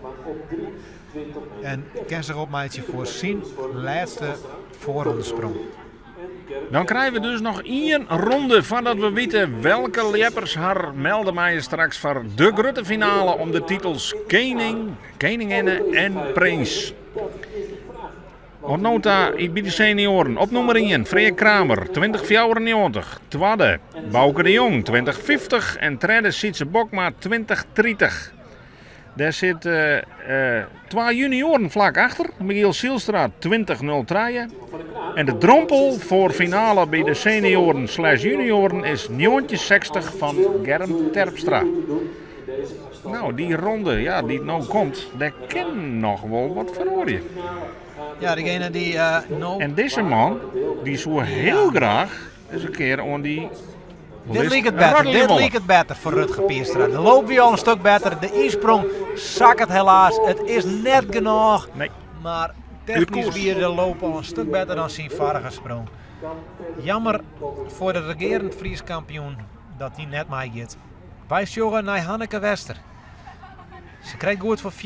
En kin sich opmeitsje foar syn lêste foarrondesprong. Dan krije we dus noch ien ronde foardat we witte welke ljeppers har melde meie straks foar de grutte finale om de titels kening, keninginne en prins. Oant no ta by de senioaren op nûmer ien Freark Kramer, 2094, twadde Bauke de Jong, 2050 en tredde Sytse Bokma, 2030. Dêr sit twa junioaren flak achter, Michiel Zijlstra 20.03 en de drompel foar finale by de senioaren slash junioaren is 1960 fan Germ Terpstra. No, dy ronde ja, dy't no komt, dêr kin noch wol wat feroarje. Ja, degene dy't uh, no. En dizze man, dy soe hiel graach ris in kear oan dy Dit liket better, dit liket better foar Rutger Pierstra. De loop wie al in stik better, de ynsprong sakket helaas. It is net genôch. Nee. Mar technysk wie de loop al in stik better dan syn foarige sprong. Jammer foar de regearend Frysk kampioen dat dy net meigiet. Wy sjogge nei Hanneke Wester. Se krijt goed foar 14,82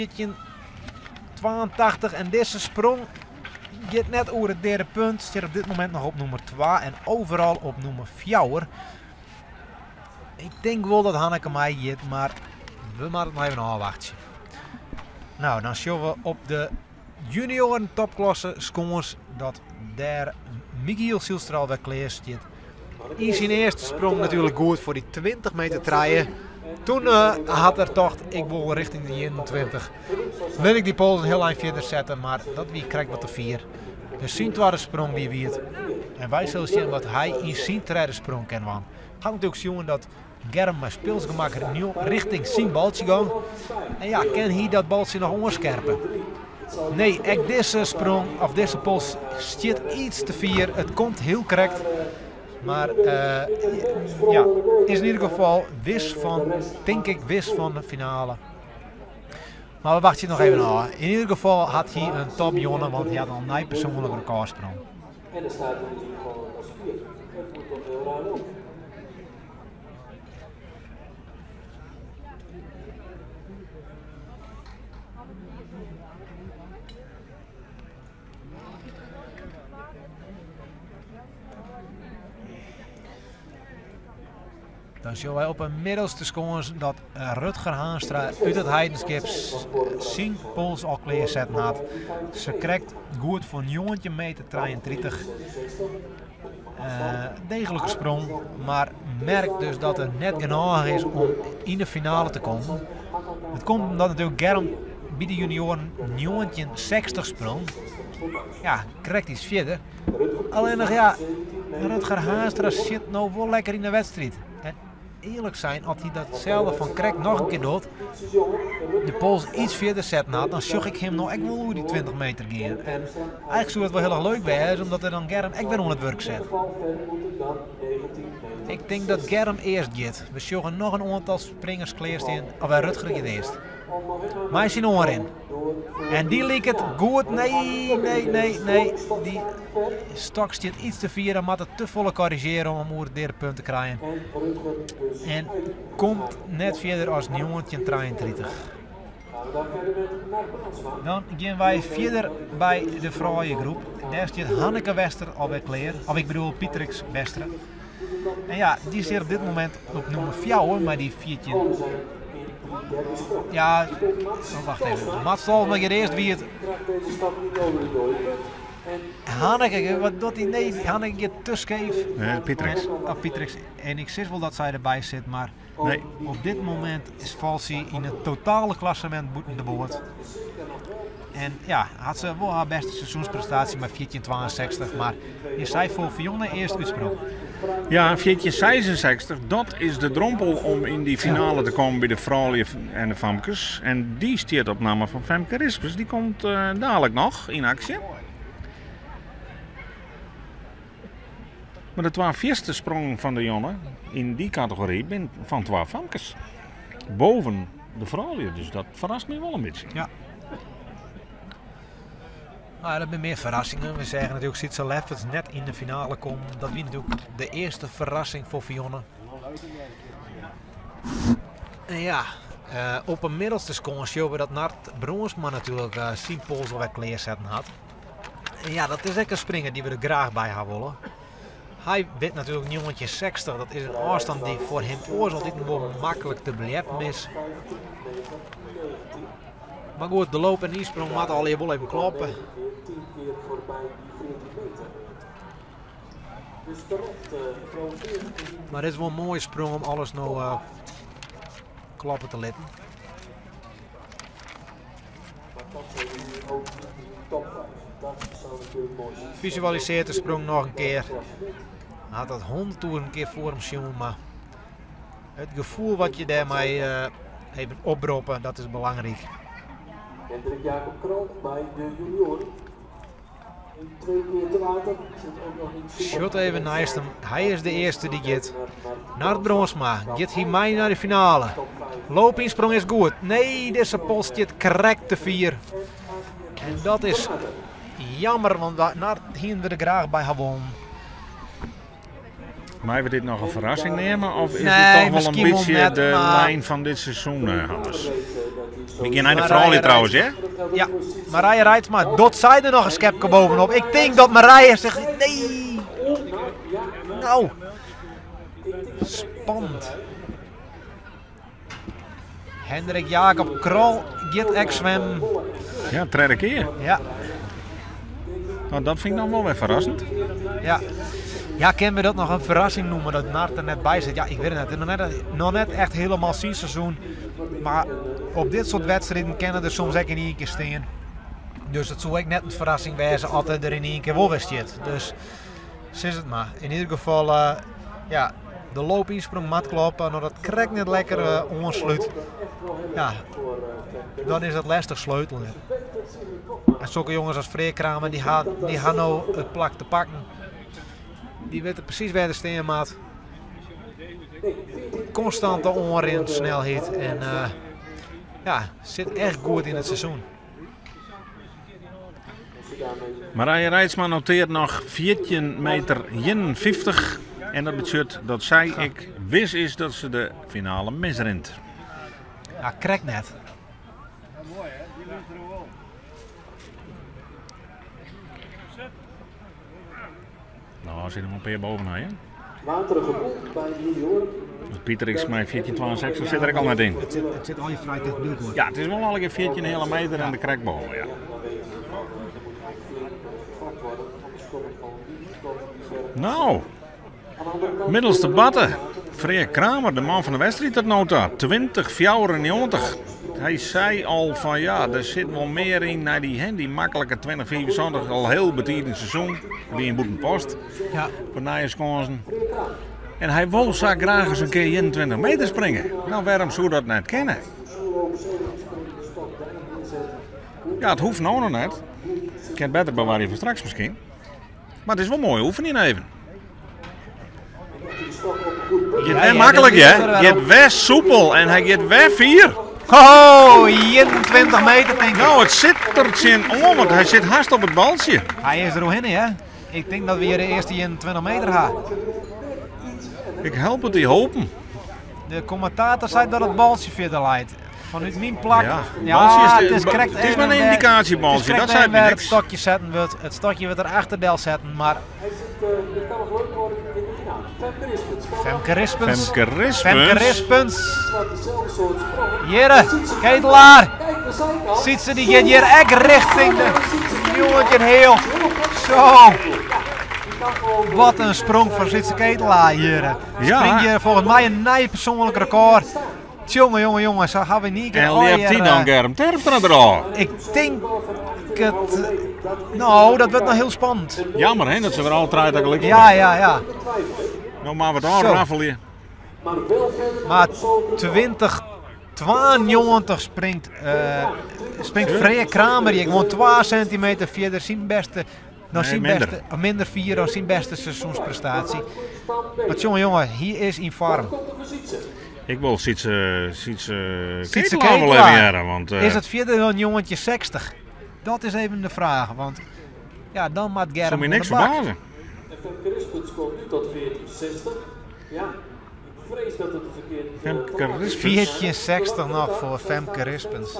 en dizze sprong giet net oer it derde punt. Stiet op dit momint noch op nûmer 2 en overal op nûmer 4. Ik tink wol dat Hanneke meigiet, mar we moatte it noch even ôfwachtsje. No, dan sjogge we op de junioaren topklasse skâns dat dêr Michiel Zijlstra alwer klear stiet. Yn syn earste sprong natuerlik goed foar dy 20 meter trije. Toen uh, hat er tocht, ik wol richting de 21. Lit ik dy pols in hiel ein fierder sette, mar dat wie krekt wat te fier. Dus syn twadde sprong wie wiet. En wy sille sjen wat hy yn syn tredde sprong kin dwaan. Hat natuerlik sjoen dat Germ mei spilsgemak richting syn baltsje gong. En ja, kin hy dat baltsje noch oanskerpe? Nee, ek dizze sprong of dizze pols stiet iets te fier. It komt hiel krekt. Mar uh, ja, is yn ieder gefal wis fan, tink ik, wis fan de finale. Mar we wachtsje noch even ôf. Yn ieder gefal hat hy in topjûn, want hy hat al in nij persoanlik rekôrsprong. En dan staat hij natuurlijk gewoon als vier. Het moet toch heel raar lopen. Dan sjogge wy op 'e middelste skâns dat Rutger Haanstra út it Heidenskip syn pols al klearsetten hat. Se krekt goed foar 19 meter 33. Uh, degelike sprong, mar merkt dus dat er net genôch is om yn de finale te kommen. It komt omdat natuerlik Germ by de junioaren 1960 sprong. Ja, krekt iets fierder. Allinnich ja, Rutger Haanstra sit no wol lekker yn de wedstriid. En earlik sein, as hy datselde fan krekt noch in kear docht, de pols iets fierder setten hat, dan sjoch ik him no ek wol oer dy 20 meter gean. En eigentlik soe it wol hiel erch leuk wêze, omdat er dan Germ ek wer oan it wurk set. Ik tink dat Germ earst giet. We sjogge noch in oantal springers klearstean. Of Rutger giet earst. Mei syn oanrin. En dy liket goed. Nee, nee, nee, nee. Dy stok stiet iets te fier. Dan moat it te folle korrizjearje om oer it derde punt te krijen. En komt net fierder as 1933. Dan gean wy fierder by de frouljugroep. Dêr stiet Hanneke Wester alwer klear. Of ik bedoel Pietrix Westra. En ja, dy stiet op dit momint op nûmer fjouwer mei dy 14. Ja, oh, wacht even. Mats Tolsma giet earst wie it. Hanneke, wat docht hy? Nee, Hanneke giet te skeef. Nee, Pietrix. Oh, Pietrix. En ik sis wol dat sy derby sit, mar Nee. op dit momint is falt sy yn it totale klassemint bûten de boat. En ja, hat se wol har bêste seizoensprestaasje mei 14,62, mar is sy foar Fionne earst útsprongen. Ja, 14,66, dat is de drompel om yn dy finale te kommen by de froulju en de famkes. En dy stiet op namme fan Femke Rispers, dy komt dadelijk noch yn aksje. Mar de twa fierste sprongen fan de Jonne yn dy kategory binne fan twa famkes. Boven de froulju, dus dat ferrast my wol in bytsje. Ja. Nou, dat binne mear ferrassingen. We seagen natuerlik Sietse Lefferts net yn de finale kommen. Dat wie natuerlik de earste ferrassing foar Fionne. En ja, op 'e middelste skâns sjogge we dat Nard Bronsma natuerlik syn pols alwer klearsetten hat. En ja, dat is ek in springer dy't we der graach by ha wolle. Hy wit natuerlik 1960, dat is in ôfstân dy't foar him oars altyd wol maklik te beljeppen is. Mar goed, de loop en ynsprong moatte allegear wol even kloppe. Mar dit is wol in moaie sprong om alles no kloppe te litten. Fisualisearret de sprong noch in kear. Hat dat hûnderttûzen kear foar him sjoen, mar it gefoel wat je dêrmei even oproppe, dat is belangryk. Hendrik Jacob Krol by de junioren. Sjocht even neist him. Hy is de earste dy't giet. Nard Bronsma giet hy mei nei de finale. Loopynsprong is goed. Nee, dizze pols stiet krekt te fier. En dat is jammer, want Nard hienen we der graach by ha wollen. Meie we dit noch in ferrassing neame of is Nee, dit toch wol in miskien wol bytsje net, de mar- lijn fan dit seizoen, Hannes? We gean nei de froulju trouwens, hè? Ja, Marije Reitsma, docht sy der noch in skepke bovenop? Ik tink dat Marije sich... Nee! Nou, spannend. Hendrik Jacob Krol giet ek swimmen. Ja, tredde kear. Ja. Nou, dat fyn ik dan wol wer ferrassend. Ja. Ja, kinne we dat noch in ferrassing neame dat Nard der net by sit? Ja, ik wit it net. It is noch net echt hielendal syn seizoen. Mar op dit soart wedstriden kinne der soms ek yn ien kear stean. Dus it soe ek net in ferrassing wêze as er der yn ien kear wol wer stiet. Dus sis it mar. Yn ieder gefal, ja, de loopynsprong moat kloppe. As dat krekt net lekker oanslút, ja, dan is dat lestich sleuteljen. En sokke jonges as Freark Kramer, dy ha no it plak te pakken. Dy witte presys wêr't er stean moat. Konstante oanrinsnelheid en ja, sit echt goed yn it seizoen. Marije Reitsma noteart noch fjirtjin meter ienenfyftich en dat betsjut dat sy ek wis is dat se de finale misrint. Ja, krekt net. Nou, sit der noch in pear boven hè? Waterige boel by de junioren. Dus Pieter mei 14,62 sit der ek al net yn. It sit al frij ticht by elkoar. Ja, it is wol allegear 14 heale meter en der krekt boven, ja. Nou, middelste batte. Freark Kramer, de man fan de wedstriid tot no ta. 20,94. Hy sei al fan ja, der sit wol mear yn nei dy, hè, dy maklike 2075 al hiel betiid yn it seizoen. Wie yn Bûtenpost. Ja. Foar nije skânsen. En hy wol sa graach ris in kear 21 meter springe. No, wêrom soe dat net kinne? Ja, it hoecht no noch net. Kin it better bewarje foar straks miskien. Mar it is wol moai oefenjen even. Giet wer maklik, hè? Giet wer soepel en hy giet wer fier. Ho, 21 meter tink ik. No, it sit der tsjin oan, want hy sit hast op it baltsje. Hy is der oerhinne, hè? Ik tink dat we hjir de earste 21 meter ha. Ik help it dy hopen. De kommentator seit dat it baltsje fierder leit. Fanút myn plak. Ja, Ja, baltsje is, it is krekt it is mar even in wêr- yndikaasjebaltsje, it is krekt dat seit even my wêr it niks. stokje setten wurdt. It stokje wurdt der achter del setten, mar Femke Rispens. Femke Rispens. Femke Rispens. Hjirre, Ketelaar. Sytse dy giet hjir ek richting de 19 heal. Zo. Wat in sprong fan Sytse Ketelaar hjirre. Ja. Springt hjir folgens my in nij persoanlik rekôr. Tjonge, jonge, jonge, sa ha we yn ien kear En leapt dy allegear, dan Germ Terpstra derôf? Ik tink it. No, dat wurdt noch hiel spannend. Jammer hè, dat se wer al trije tagelyk Ja, ja, ja. No mar wat ôfraffelje. Mar 20, 92 springt, springt Freark Kramer hjir gewoan 2 sintimeter fierder syn bêste, no Nee, syn minder. bêste, minder fier dan syn bêste seizoensprestaasje. Mar tsjonge jonge, hy is yn foarm. Ik wol Sytse, Sytse Sytse Ketelaar wol even Ketelaar. hearre, want Is it fierder dan 1960? Dat is even de fraach, want ja, dan moat soe Germ my oan niks de bak. ferbaze. En Femke Rispens komt nu tot 1460. Ja, ik vrees dat het verkeerd... Femke Rispens. 1460 noch foar Femke Rispens.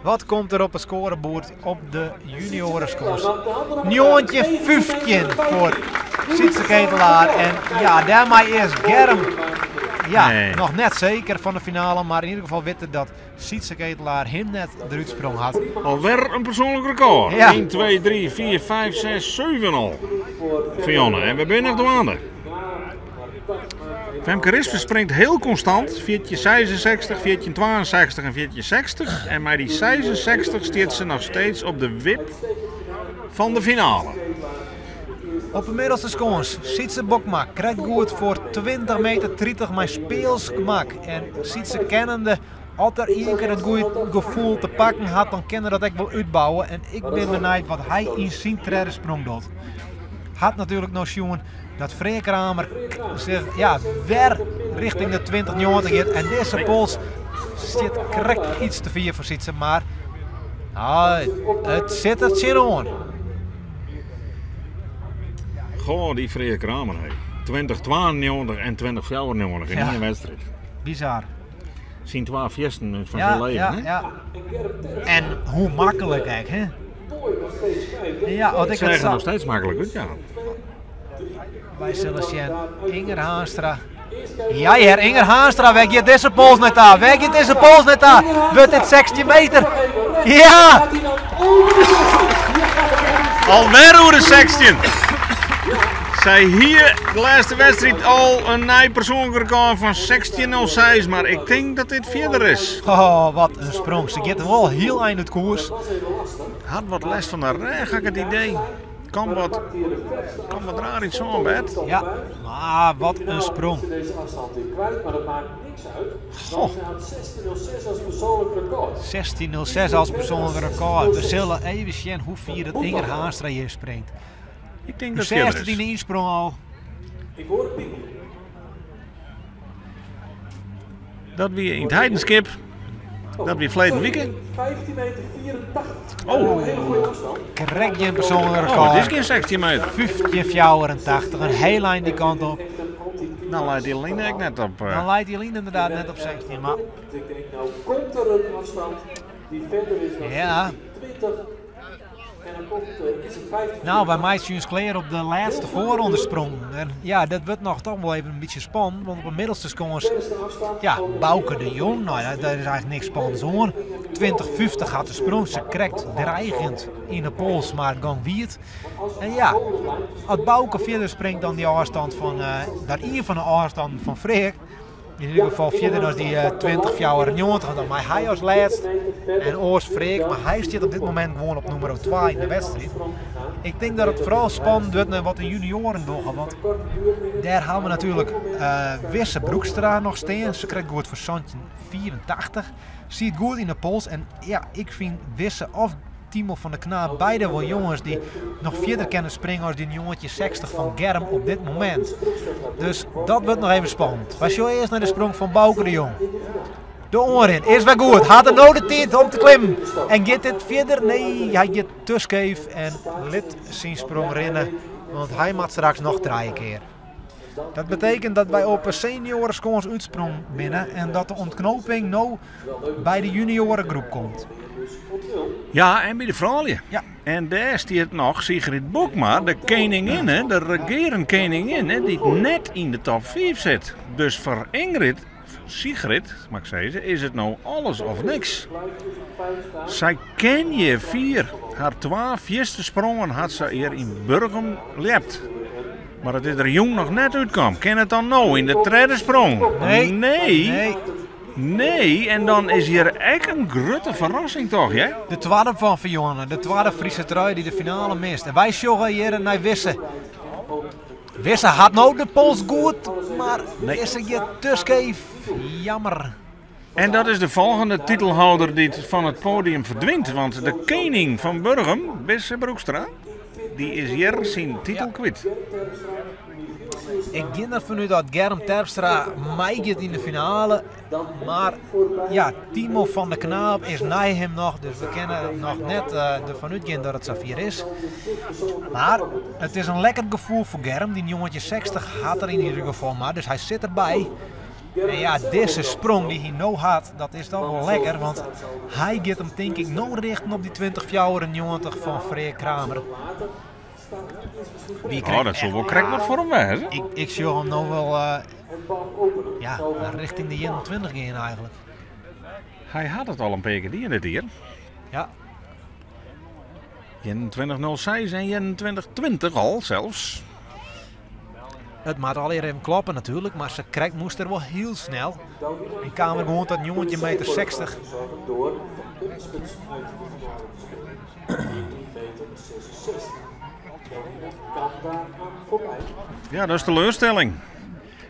Wat komt der op it skoareboerd op de juniorenskâns? 1915 foar Sytse Ketelaar. En ja, dêrmei is Germ ja, Nee. noch net seker fan de finale. Mar yn ieder gefal witte dat Sytse Ketelaar him net derút sprong hat. Alwer in persoanlik rekôr. Ja. 1, 2, 3, 4, 5, 6, 7 al. Fionne. En we binne noch dwaande. Femke Rispens springt hiel konstant. 1466, 1462 en 1460. En mei dy 66 stiet se noch steeds op de wip fan de finale. Op de middelste skâns, Sytse Bokma krekt goed foar 20 meter 30 mei speels gemak. En Sytse kennende, as er ien kear it goede gefoel te pakken hat, dan kin er dat ek wol útbouwe. En ik bin benijd wat hy yn syn tredde sprong docht. Hat natuerlik no sjoen dat Freark Kramer sich ja, wer richting de 2090 giet. En dizze pols stiet krekt iets te fier foar Sytse, mar ah, it sit der tsjinoan. Goh, dy Freark Kramer, hé. 2092 en 2094 yn Ja. ien wedstriid. Bizar. Syn twa fiersten fan Ja, syn leven, ja, hè? ja. En hoe maklik ek, hè? Ja, want ik It het seach der sa noch steeds maklik út, ja. Wy sille sjen. Inger Haanstra. Ja hear, Inger Haanstra, wêr giet dizze pols nei ta? Wêr giet dizze pols nei ta? Wurdt dit 16 meter? Ja! Alwer oer de 16. Sy hie de lêste wedstriid al in nij persoanlik rekôr fan 16.06, mar ik tink dat dit fierder is. Oh, wat in sprong. Se giet wol hiel ein út koers. Hat wat lêst fan de rêch, ha ik it idee. Kam wat, kam wat raar iets oan, Bert. Ja, mar wat in sprong. Deze afstand weer kwijt, maar dat maakt niks uit. Goh. Want ze had 16.06 als persoonlijk record. 16.06 als persoonlijk rekôr. We sille even sjen hoe fier dat Inger Haanstra hjir springt. Ik tink De dat fierder zesde is. yn de ynsprong al. Ik hoor het piepje. Dat wie yn it Heidenskip. Dat wie ferleden wike. 15 meter 84. Oh. Een hele goede afstand. Krekt gjin persoanlik Oh, dit is rekôr. gjin 16 meter. 15,84, in heel ein die kant op. Echt een anti Dan leit dy line ek net op. Dan leit die line inderdaad net op 16, mar Ik denk, nou komt er een afstand die verder is dan Ja. 20. En dan komt, is het 15. Nou, wy meitsje ús klear op de lêste foarrondesprong. En ja, dat wurdt noch toch wol even in bytsje spannend, want op de middelste skâns, Verste afstand. ja, Bauke de Jong, nou, dêr is eigentlik niks spannends oan. 2050 hat de sprong, se krekt dreigend yn de pols, mar gong wiet. En ja, as Bauke fierder springt dan dy ôfstân fan, dat ien fan de ôfstannen fan Freark, Yn ieder gefal fierder as dy 2094, dan mei hy as lêst en oars Freek, mar hy stiet op dit momint gewoan op nûmer 2 yn de wedstriid. Ik tink dat it foaral spannend wurdt nei wat de junioaren dogge, want dêr hawwe we natuerlik Wisse Broekstra noch stean. Se krijt goed foar 1785. Siet goed yn de pols en ja, ik fyn Wisse of Timo van der Knaap beide wol jonges dy't noch fierder kinne springe as dy 1960 fan Germ op dit momint. Dus dat wurdt noch even spannend. Wy sjogge earst nei de sprong fan Bauke de Jong. De oanrin is wer goed. Hat er no de tiid om te klimmen? En giet dit fierder? Nee, hy giet te skeef en lit syn sprong rinne, want hy moat straks noch trije kear. Dat betekent dat wy op 'e senioareskâns útsprong binne en dat de ûntknoping no by de junioaregroep komt. Ja, en by de froulju. Ja. En dêr stiet noch Sigrid Bokma, de keninginne, de regerend keninginne, dy't net yn de top 5 sit. Dus foar Ingrid, Sigrid, moat ik sizze, is it no alles of niks. Sy kin hjir fier. Har twa fierste sprongen hat se hjir yn Burgum ljept. Mar it is der jûn noch net útkaam. Kin it dan no yn de tredde sprong? Nee. Nee. Nee. Nee, en dan is hjir ek in grutte ferrassing toch, hè? De twadde fan Fiona, de twadde Friese trui dy't de finale mist. En wy sjogge hjir nei Wisse. Wisse hat no de pols goed, mar Nee. is er hjir te skeef. Jammer. En dat is de folgjende titelhouder dy't fan it podium ferdwynt. Want de kening fan Burgum, Wisse Broekstra, dy is hjir syn titel kwyt. Ik gean derfan út dat Germ Terpstra meigiet yn de finale. Mar ja, Timo van der Knaap is nei him noch, dus we kinne noch net derfan útgean dat it safier is. Mar it is in lekker gefoel foar Germ. Dy 1960 hat er yn ieder gefal mar, dus hy sit derby. En ja, dizze sprong dy't hy no hat, dat is dan wol lekker, want hy giet him tink ik no richten op dy 2094 fan Freark Kramer. Wie Oh, dat soe wol krekt wat foar him wêze. Ik sjoch him no wol ja, richting de 21 gean eigentlik. Hy hat it al in pear kear dien dit jier. Ja. 21.06 en 21.20 al sels. It moat allegear even kloppe natuerlik, mar sa krekt moast er wol hiel snel. En kaam er gewoan tot 19 meter 60. Ja, dat is teleurstelling.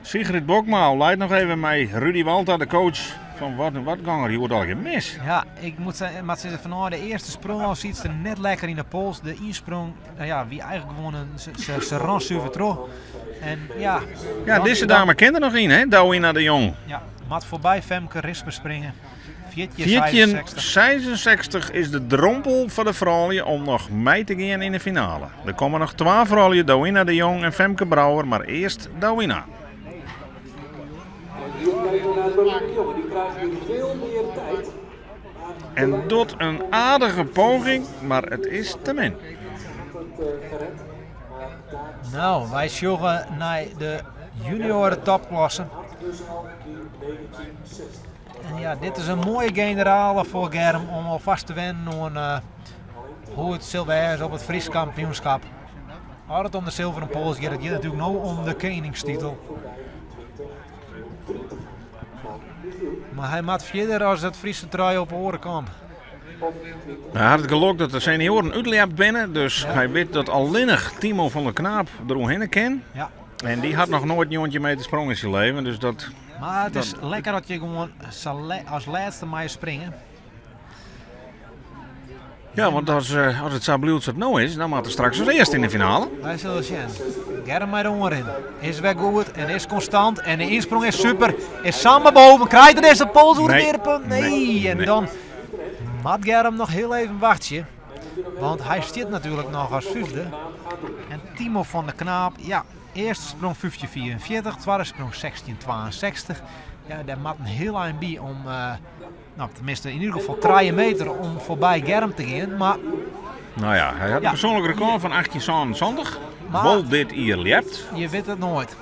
Sigrid Bokma leit noch even mei Rudy Walta, de coach fan wat en wat gong der hjoed allegear mis. Ja, ik moat sizze fanôf de earste sprong al siet se net lekker yn de pols. De ynsprong, nou ja, wie eigentlik gewoan in, se ran suver troch. En ja, Ja, dan- dizze dame kin der noch yn, hè? Douwina de Jong. Ja, moat foarby Femke Risper springe. 14 66 is de drompel foar de froulju om noch mei te gean yn de finale. Der komme noch twa froulju, Douwina de Jong en Femke Brouwer, mar earst Douwina. En docht in aardige poging, mar it is te min. No, wy sjogge nei de junioaren topklasse. En ja, dit is in moaie generale foar Germ om alfêst te wennen oan hoe it sil wêze op it Frysk kampioenskip. As it om de silveren pols giet, it giet natuerlik no om de keningstitel. Mar hy moat fierder as it Friese trui op de oare kant. Hy hat it gelok dat de senioaren útljept binne, dus hy wit dat allinnich Timo van der Knaap deroerhinne kin. Ja. En dy hat noch noait 19 meter sprong yn syn leven, dus dat... Mar it is lekker dat je gewoan sa as lêste meie springe. Ja, want as it sa bliuwt sa't it no is, dan moat er straks as earste yn de finale. Wy sille sjen. Germ mei de oanrin. Is wer goed en is konstant. En de ynsprong is super. Is samar boven. Krijt er dizze pols oer de Nee. earepunt? Nee. Nee. En Nee. dan moat Germ noch hiel even wachtsje. Want hy stiet natuerlik noch as fyfde. En Timo van der Knaap, ja, earste sprong 15,44, twadde sprong 16,62. Ja, dêr moat in hiel ein by om, no, tenminste yn ieder gefal 3 meter om foarby Germ te gean. Mar Nou ja, hy hat in Ja. persoanlik rekôr fan 1877. Mar Wol dit jier ljept. Je wit it noait.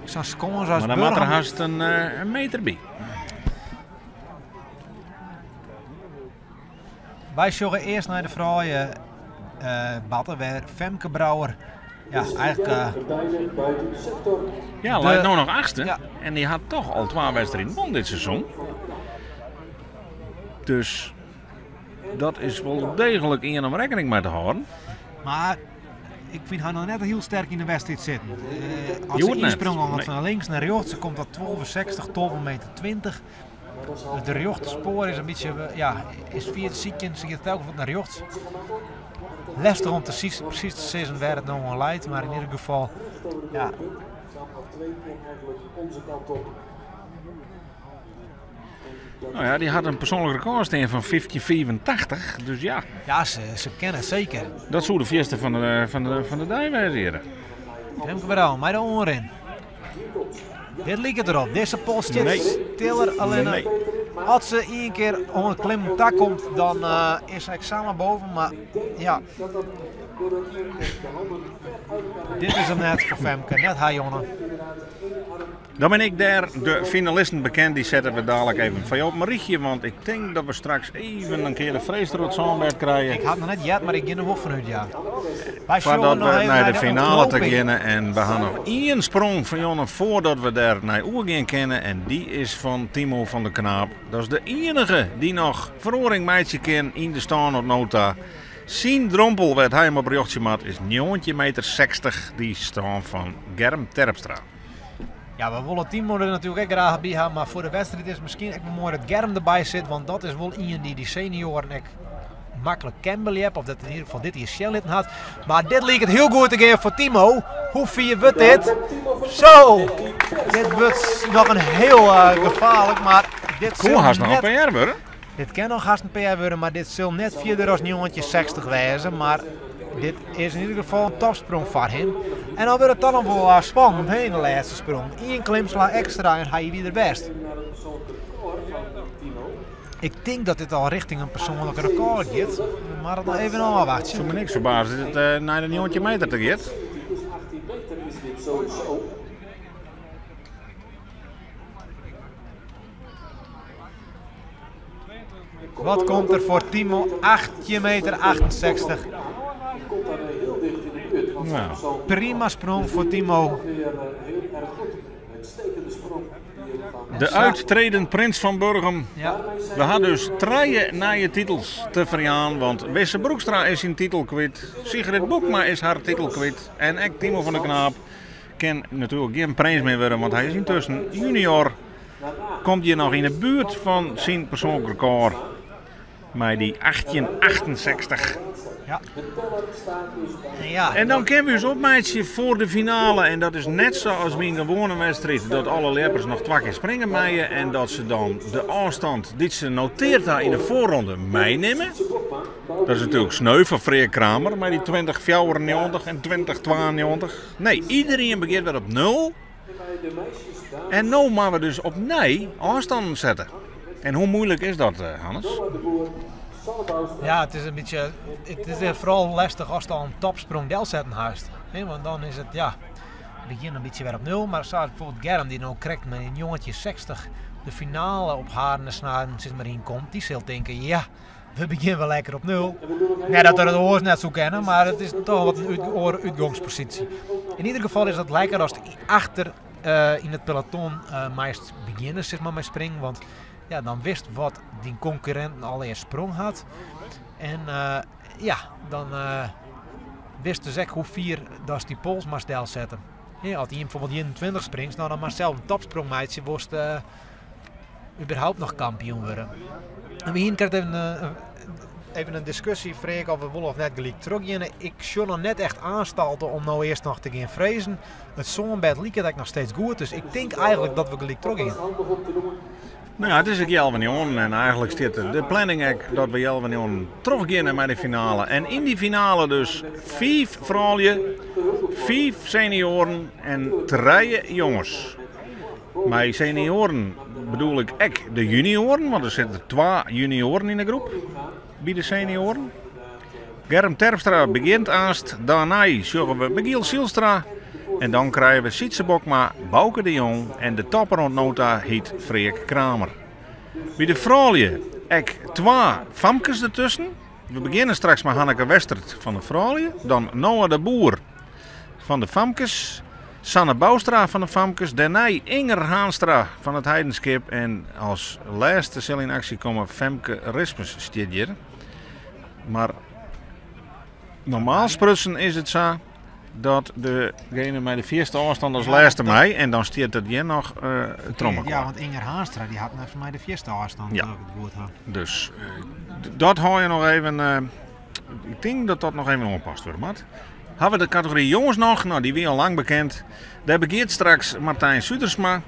Sa'n skâns as Mar dan moat der Burgum. hast in meter by. Wy sjogge earst nei de froulju, Batte, wêr Femke Brouwer Ja, eigenlijk. Ja, leit no noch achtste. En dy hat toch al twa wedstriden wûn dit seizoen. Dus dat is wol deeglik ien om rekkening mei te hâlden. Mar ik fyn har noch net hiel sterk yn de wedstriid sitten. As se ynsprong al wat fan links nei rjochts, se komt op 12,60, 12 meter 20. It rjochte spoar is in bytsje, ja, is fier te sykjen. Se giet telkens wat nei rjochts. Lestich om te presys te sizzen wêr it no oan leit, mar yn ieder gefal, ja. No ja, dy hat in persoanlik rekôr stean fan 15,85, dus ja. Ja, se, se kin it seker. Dat soe de fierste fan de, fan de, fan de dei wêze hjir. Femke Brouw mei de oanrin. Dit liket derop. Dizze pols stiet Nee. stiller allinne. Nee. As se ien kear oan it klimmen ta komt, dan eh, is se ek samar boven. Mar ja, dit is him net foar Femke, net har jûn. Dan bin ik dêr de finalisten bekend. Dy sette we dalik even foar jo op in rychje. Want ik tink dat we straks even in kear de frees troch it sânbêd krije. Ik ha it noch net heard, mar ik gean der wol fanút, ja. Wy sjogge Foardat noch we even nei de de finale te ontknoping. geane. En we ha noch ien sprong fan Jonne foardat we dêr nei oergean kinne. En dy is fan Timo van der Knaap. Dat is de iennige dy't noch feroaring meitsje kin yn de stân oant no ta. Syn drompel wêr't hy him op rjochtsje moat is 19 meter 60, dy stân fan Germ Terpstra. Ja, we wolle Timo der natuerlik ek graach by ha, mar foar de wedstriid is it miskien ek wol moai dat Germ derby sit, want dat is wol ien dy't dy senioaren ek maklik ken beljeppe, of dat yn ieder gefal dit jier sjen litten hat. Mar dit liket hiel goed te gean foar Timo. Hoe fier wurdt dit? Zo! Dit wurdt noch in hiel gefaarlik, mar dit Koe sil hast noch in net PR wurde? Dit kin noch hast in PR wurde, mar dit sil net fierder as 1960 wêze. Mar dit is yn ieder gefal in topsprong foar him. En dan wurdt it dan noch wol eh, spannend hè, yn de lêste sprong. Ien klimslach ekstra en hy wie der best. Ik tink dat dit al richting in persoanlik rekôr giet, mar dat noch even ôfwachtsje. Soe my niks ferbaze as it eh, nei de 19 meter te giet. Wat komt der foar Timo? 18 meter 68. Nou. Prima sprong foar Timo. De uittredend prins van Burgum. Ja. We ha dus trije nije titels te ferjaan, want Wisse Broekstra is syn titel kwyt, Sigrid Bokma is har titel kwyt en ek Timo van der Knaap kin natuerlik gjin prins mear wurde, want hy is yntusken junior. Komt hjir noch yn 'e buert fan syn persoanlik rekôr mei dy 1868. Ja. Ja. En dan kinne we ús opmeitsje foar de finale. En dat is net sa as by in gewoane wedstriid dat alle ljeppers noch twa kear springe meie en dat se dan de ôfstand dy't se noteard ha yn de foarronde meinimme. Dat is natuerlik sneu foar Freark Kramer mei dy 2094 en 2092. Nee, iderien begjint wer op nul. En no moatte we dus opnij ôfstannen sette. En hoe muoilik is dat, eh, Hannes? Ja, it is in bytsje. It is foaral lestich ast al in topsprong delsetten hast. Want dan is it, ja, begjin in bytsje wer op nul. Mar sa bijvoorbeeld Germ, dy't no krekt mei 1960 de finale op haren en snaren sis mar yn komt, dy sil tinke, ja, we begjinne wer lekker op nul. Net dat er it oars net soe kinne, mar it is toch wat in oare útgongsposysje. Yn ieder gefal is dat lekker ast achter eh, yn it peloton uh, meist begjinne sis mar, mei springen. Want ja, dan witst wat dyn konkurrinten allegear sprong hat. En uh, ja, dan uh, witst dus ek hoe fier datst dy pols moatst delsette. Ja, as ien bijvoorbeeld 21 springt, nou, dan moatst sels in topsprong meitsje, wolst uh, überhaupt noch kampioen wurde. En we hiene krekt even, even in diskusje, Freark, of we wol of net gelyk trochgean. Ik sjoch noch net echt oanstalten om no earst noch te gean frezen. It sânbêd liket ek noch steeds goed, dus ik tink eigentlik dat we gelyk trochgean. No ja, it is ek healwei njoggenen en eigentlik stiet de planning ek dat we healwei njoggenen trochgean mei de finale. En yn dy finale dus fiif froulju, fiif senioaren en trije jonges. Mei senioaren bedoel ik ek de junioaren, want der sitte twa junioaren yn de groep by de senioaren. Germ Terpstra begjint aanst, dêrnei sjogge we Michiel Zylstra en dan krije we Sytse Bokma, Bauke de Jong en de topper oant no ta hyt Freark Kramer. By de froulju ek twa famkes dertusken. We begjinne straks mei Hanneke Westert fan de froulju, dan Noah de Boer. fan de famkes. Sanne Bouwstra fan de famkes. Dêrnei Inger Haanstra fan it Heidenskip. En as lêste sil yn aksje komme Femke Rispens stiet hjir. Mar normaal sprutsen is it sa dat degene mei de fierste ôfstân as lêste mei. En dan stiet it hjir noch uh, troch Ja, want Inger Haanstra die hat neffens my de fierste ôfstân. Ja. As ik it goed ha. Dus uh, dat hou je noch even. Uh, ik tink dat dat noch even oanpast wurde moat. Hawwe we de kategory jonges noch? No, dy wie al lang bekend. Dêr begjint straks Martijn Sudersma.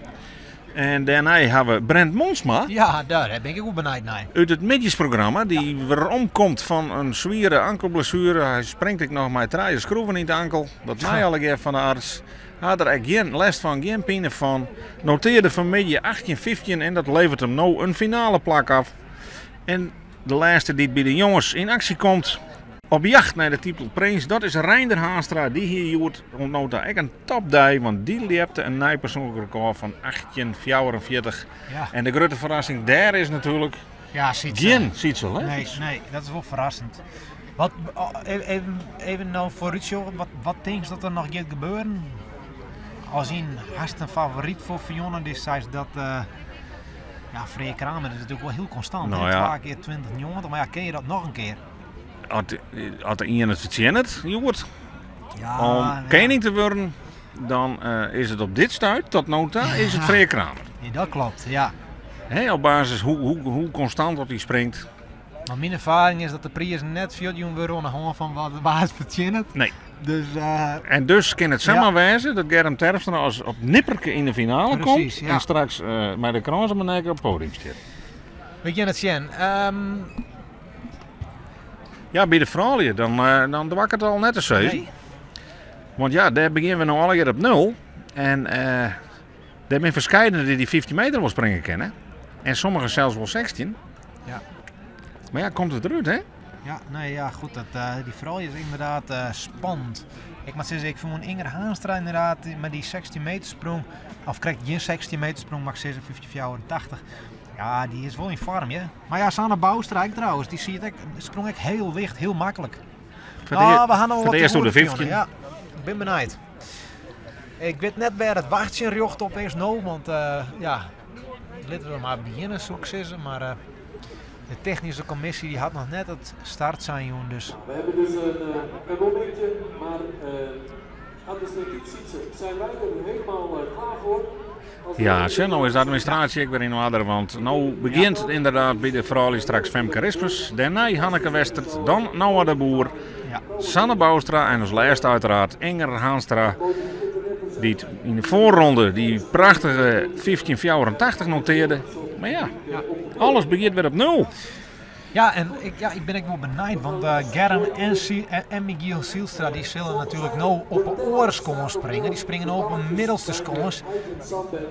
En dêrnei hawwe we Brent Monsma. Ja, dêr bin ik ek benijd nei. Út it middeisprogramma, dy't ja. weromkomt fan in swiere ankelblessuere. Hy springt ek noch mei trije skroeven yn de ankel. Dat mei allegear fan de arts. Hat der ek gjin lêst fan, gjin pine fan. Notearde fanmiddei 18-15 en dat leveret him no in finale plak af. En de lêste dy't by de jonges yn aksje komt op jacht nei de titel Prins, dat is Reinder Haanstra. Dy hie hjoed oant no ta ek in topdei, want dy ljepte in nij persoanlik rekôr fan 1844. Ja. En de grutte ferrassing dêr is natuerlik ja, Sietse. gjin Sietse Nee, nee, dat is wol ferrassend. Wat, oh, even, even no foarútsjoggen, wat, wat tinkst dat der noch giet gebeuren? As yn hast in favoryt foar Fiona, dy seist dat... Uh, ja, Freark Kramer is natuerlik wol hiel konstant. Nou ja. Twa kear 2090, mar ja, kin je dat noch in kear? As der ien it fertsjinnet, hjoed, ja, om ja. kening te wurden, dan uh, is it op dit stuit, tot no ta, is it Freark Kramer. Ja, dat kloppet, ja. Hè, op basis hoe, hoe, hoe konstant dat hy springt. Mar myn erfaring is dat de prizen net fuortjûn wurde oan de hân fan wat wa it fertsjinnet. Nee. Dus, uh, en dus kin it samar ja. wêze dat Germ Terpstra as op nipperke yn de finale Precies, komt ja. en straks uh, mei de krâns om 'e nekke op it podium stiet. We gean it sjen. Um, ja, by de froulju, dan, uh, dan doar ik it al net te sizzen. Nee. Want ja, dêr begjinne we no allegear op nul. En uh, dêr binne ferskeidene dy't dy 15 meter wol springe kinne. En sommigen sels wol 16. Ja. Mar ja, komt it derút, hè? Ja, nee, ja, goed. Dat, uh, dy froulju is ynderdaad uh, spannend. Ik moat sizze, ik fûn Inger Haanstra ynderdaad mei dy 16 meter sprong, of krekt gjin 16 meter sprong, moat ik sizze, 1584. Ja, dy is wol yn foarm, ja. Mar ja, Sanne Bouwstra ek trouwens, dy siet ek, sprong ek hiel licht, hiel maklik. Foar de, Ah, we ha noch foar wat de te earste oer de goede, 15. Ja, ik bin benijd. Ik wit net wêr it wachtsjen rjocht op is no, want uh, ja, litte we mar begjinne, soe ik sizze. Mar uh, de technyske kommisje dy hat noch net it startsein jûn, dus... We hebben dus een, eh, een momentje, maar uh, administratief Sietse, zijn wij er helemaal uh, klaar voor? Ja, sjoch, no is de administraasje ek wer yn oarder, want no begjint ynderdaad by de froulju straks Femke Rispens, dêrnei Hanneke Westert, dan Noah de Boer, Sanne Bouwstra en as lêste uiteraard Inger Haanstra, dy't yn de foarronde dy prachtige 1584 notearde. Mar ja, alles begjint wer op nul. Ja, en ik, ja, ik bin ek wol benijd, want uh, Germ en, en Michiel Zielstra dy sille natuerlik no op 'e oare skâns springe. Dy springe no op 'e middelste skâns.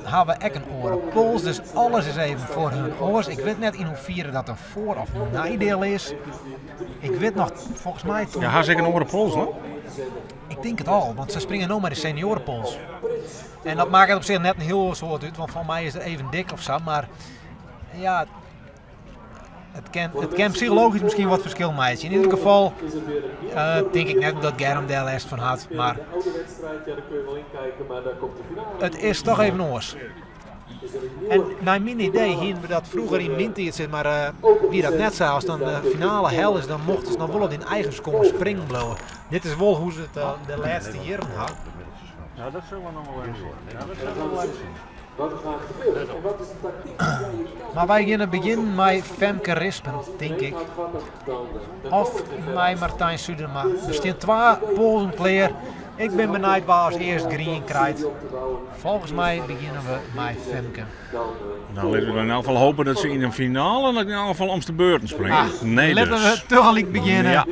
Hawwe ek in oare pols, dus alles is even foar hun oars. Ik wit net yn hoefiere dat in foar- of neidiel is. Ik wit noch, folgens my toen... Ja, ha se ek in oare pols no? Ik tink it al, want se springe no mei de senioarepols. En dat makket op sich net in hiel soad út, want foar my is it even dik of sa, mar ja, it kin, it kin psychologysk miskien wat ferskil meitsje. Yn ieder gefal uh, tink ik net dat Germ dêr lêst fan hat, mar it is toch even oars. En nei myn idee hiene we dat froeger yn myn tiid, sis mar, uh, wie dat net sa. As dan de finale helle is, dan mochten se noch wol op dyn eigen skâns springen bliuwe. Dit is wol hoe't se it uh, de lêste jierren ha. Ja, dat sille we noch wol even sjen. Ja, dat sille we wol even sjen. Mar wy geane begjinnen mei Femke Rispen, tink ik. Of mei Martijn Suderma. Der stean twa polzen klear. Ik bin benijd wa as earst grien krijt. Folgens my begjinne we mei Femke. Nou, litte we yn elk gefal hoopje dat se yn de finale yn elk gefal om de beurten springe. Ah, nee, litte dus. we tagelyk begjinne. Ja.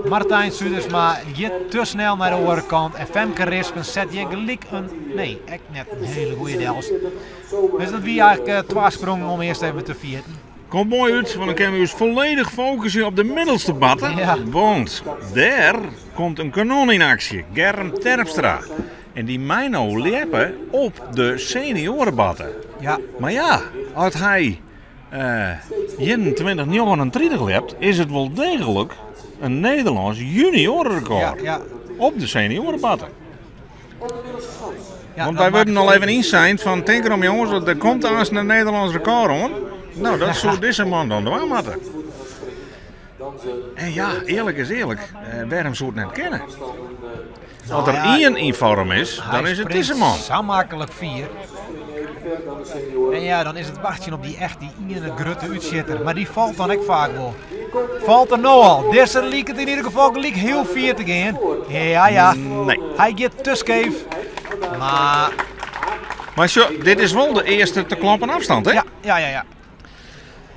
Martijn Sudersma giet te snel nei de oare kant en Femke Rispen set hjir gelyk in, nee, ek net in hiele goede del. Dus dat wie eigentlik eh, twa sprongen om earst even te ferjitten. Komt moai út, want dan kinne we ús folledich fokusje op de middelste batte. Ja. Want dêr komt in kanon yn aksje, Germ Terpstra. En dy mei no ljeppe op de senioarebatte. Ja. Mar ja, as hy uh, 21,39 ljept, is it wol deeglik in Nederlânsk junioarerekôr. Ja, ja. Op de seniorenparten. Ja, Want dat wij worden maakt- al even inzijnd van denk erom jongens, want er komt aanstaan een Nederlands record aan. Nou, dat zou deze man dan doen moeten. En ja, eerlijk is eerlijk, waarom zou het net kennen? Als er Nou ja, één in vorm is, dan Hij is het springt deze man. Zo makkelijk vier. En ja, dan is het wachtje op die echt die ene grutte uitzitter. Maar die valt dan ook vaak wel. Valt er nou al. Deze liep het in ieder geval gelijk heel vier te gaan. Ja, ja. Nee. Hij gaat tuskeef. Maar Maar zo, dit is wel de eerste te kloppen afstand, hè? ja, ja, ja, ja.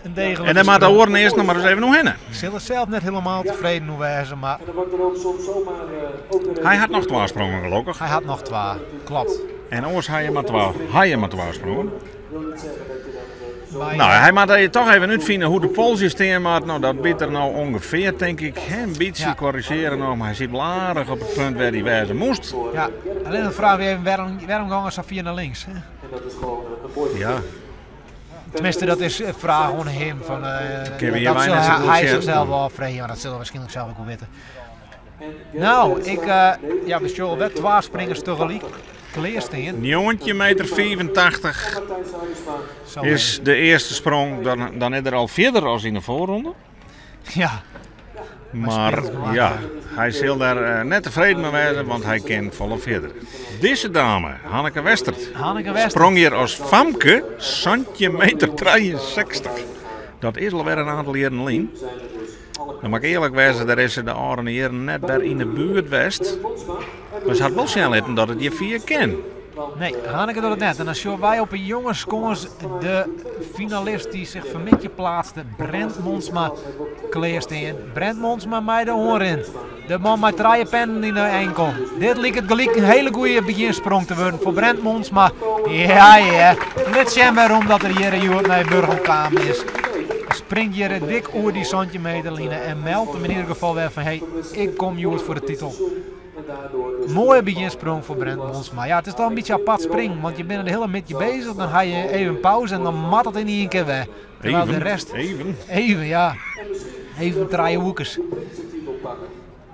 Een degelijke En dan maar de sprong. oren eerst nog maar eens even nog hinnen. Ik zal er zelf net helemaal tevreden hoe wezen, maar En dan wordt er ook soms zomaar ook weer even Hij had nog twee sprongen, gelukkig. hij had nog twee. Klopt. En anders had je maar twee, had je maar twee sprongen. wil niet zeggen dat je dat zo Maar Nou, hij moet je toch even uitvinden hoe de polsjes staan, maar nou, dat biedt er nou ongeveer, denk ik. Hè, Een beetje Ja. corrigeren nog, maar hij zit wel aardig op het punt waar hij wijzen moest. ja, alleen de vraag weer even, waarom gaan Safia naar links? Hè? En dat is gewoon een mooi Ja, Tenminste, dat is een vraag aan hem. Van, Kunnen we hier dat bijna zal zo hij, goed hij zien. zichzelf wel afvragen, maar dat zullen we waarschijnlijk zelf ook wel weten. Nou, ik, ja, we zullen wel twee springers tegelijk kleersteen. 19 meter 85 Martijn Zuidersma. Zo, is de eerste sprong. Dan is er al verder als in de voorronde. Ja, Maar speelt gewoon. ja, hij zal daar net tevreden mee zijn, want hij kan volle verder. Deze dame, Hanneke Westert, Hanneke Westert. sprong hier als famke, centimeter 63. Dat is alweer een aantal jaren lien. Dan mag ik eerlijk wezen, daar is ze de oude jaren net daar in de buurt west. Maar ze had wel snel weten dat het je vier ken. Nee, Hanneke doet het net. En dan zien wij op een jongenskons de finalist die zich vermidje plaatste, Brent Monsma, kleersteen. Brent Monsma mij de oor in. De man met drie pennen in de enkel. Dit liep het gelijk een hele goede beginsprong te worden voor Brent Monsma. Ja, ja. Let zien waarom dat er hier een naar Burgum kwam is. Springt hier dik oer die centimeterline en meldt hem in ieder geval weer van hey, ik kom Joert voor de titel. Mooie beginsprong voor Brent Monsma. Ja, het is toch een beetje apart springen, want je bent er hele midje bezig. Dan ga je even pauze en dan mat het in één keer weg. Terwijl de rest... Even. Even, ja. Even draaien hoekers.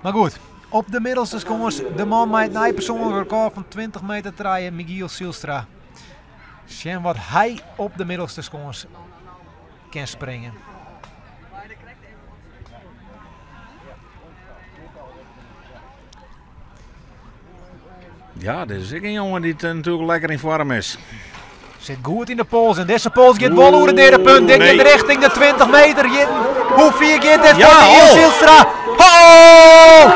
Maar goed, op de middelste jongens, de man met het persoonlijk record van 20 meter draaien, Michiel Sielstra. Zien wat hij op de middelste jongens kan springen. Ja, dit is ook een jongen die het, natuurlijk lekker in vorm is. Zit goed in de pols en deze pols gaat wel over het derde punt. Dit Nee. gaat richting de 20 meter. Hoe vier gaat dit Ja, voor Michiel oh. Sielstra? Oh!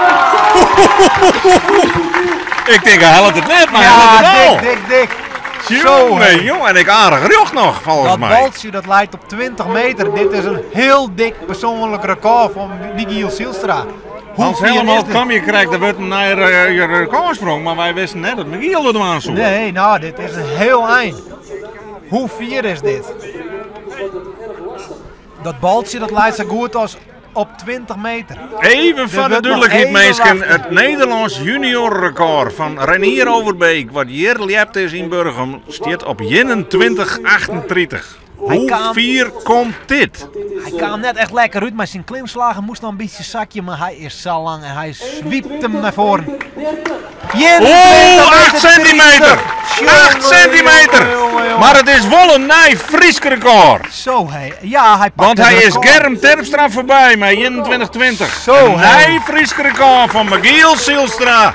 Ik denk, hij haalt het net, maar hij haalt Ja, het wel. dik, dik, dik. Zo, Jongen, hè. jongen, en ik aardig rjocht nog, volgens Dat mij. baltje dat lijkt op 20 meter. Dit is een heel dik persoonlijk record van Michiel Sielstra. Hoe Hans vier helemaal is dit? kwam je krijgt, er wordt een naar je recordsprong, maar wij wisten net dat Michiel er aan zoekt. Nee, nou, dit is een heel eind. Hoe vier is dit? Dat baltje dat lijkt zo goed als op 20 meter. Even voor de wordt nog duidelijkheid, even mensen, wachten. het Nederlands junior record van Renier Overbeek, wat hier liept is in Burgum, staat op 21,38. Hij Hoe kan- vier komt dit? Hij kwam net echt lekker uit, maar zijn klimslagen moest nog een beetje zakje. Maar hij is zo lang en hij zwiept hem naar voren. Oeh, 8 centimeter! 8 centimeter! Maar het is wel een nij Friesk record. Zo, hé. Ja, hij pakt Want het hij is record. Germ Terpstra voorbij met 21-20. Zo, Een hè. nij Friesk record van Michiel Sielstra.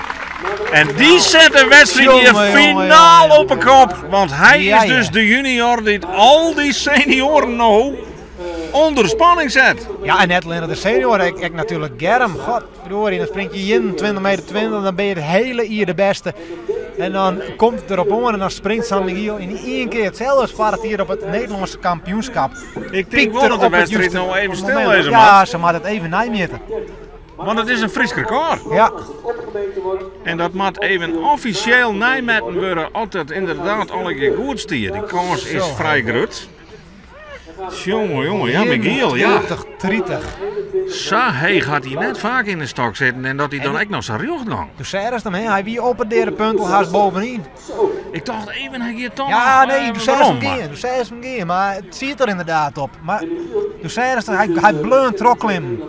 En die zet de wedstrijd hier Jongen, jongen, finaal jongen. op de kop. Want hij Ja, is dus ja. de junior die al die senioren nou onder spanning zet. Ja, en net alleen de senior. Ik natuurlijk Germ. Godverdorie, dan spring je in 20 meter 20, dan ben je het hele hier de beste. En dan komt het erop om en dan springt San Miguel in één keer. Hetzelfde als vaart hier op het Nederlandse kampioenschap. Ik denk Piekt wel er dat de op het wedstrijd juiste nou even stil moment. is, Ja, man. ze maakt het even nijmeten. Want het is een Fries record. Ja, En dat moet even officieel nijmetten worden, altijd inderdaad alle keer goed stier. Die kans is Zo. vrij groot. Jongen, jongen, ja, Michiel, ja. 20, 30. Zo heeg had hij net vaak in de stok zitten en dat hij dan ook nog zijn rug dan. Dus zei hem, hè? Hij wie op het derde punt al haast bovenin. Ik dacht even, hij gaat toch Ja, nog, nee, toen zei waarom, hem maar. geen. Toen zei hem geen, maar het ziet er inderdaad op. Maar toen zei ze, hij bleunt trokklim.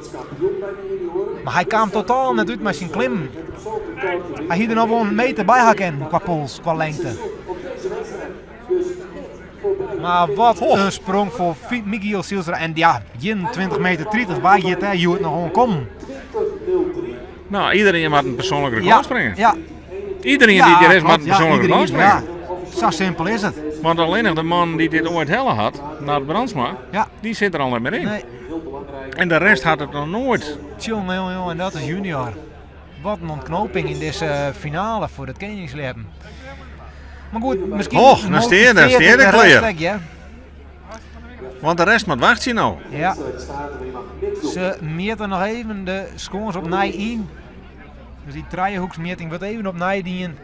Maar hij kwam totaal net uit met zijn klim. Hy hie der noch wol in meter by ha kinnen kwa pols, kwa lengte. Mar wat in sprong foar Michiel Zijlstra. En ja, 21 meter 30, wa giet dêr hjoed noch oan kommen? Nou, iedereen moat in persoanlik rekôr springe. Ja. Iedereen dy't hjir is, moat in persoanlik rekôr springe. Ja. Sa simpel is it. Want allinnich de man dy't dit oait helle hat, Nard Brandsma, ja. dy sit der al net mear yn. Nee. En de rest hat it noch noait. Tjonge, jonge, jonge, en dat is junior. Wat in ûntknoping yn dizze finale foar it keningsljeppen. Mar goed, miskien Och, dan stean der, stean der klear. Ja. Want de rest moat wachtsje no. Ja. Se mjitte noch even de skâns opnij yn. Dus dy trijehoeksmjitting wurdt even opnij dien.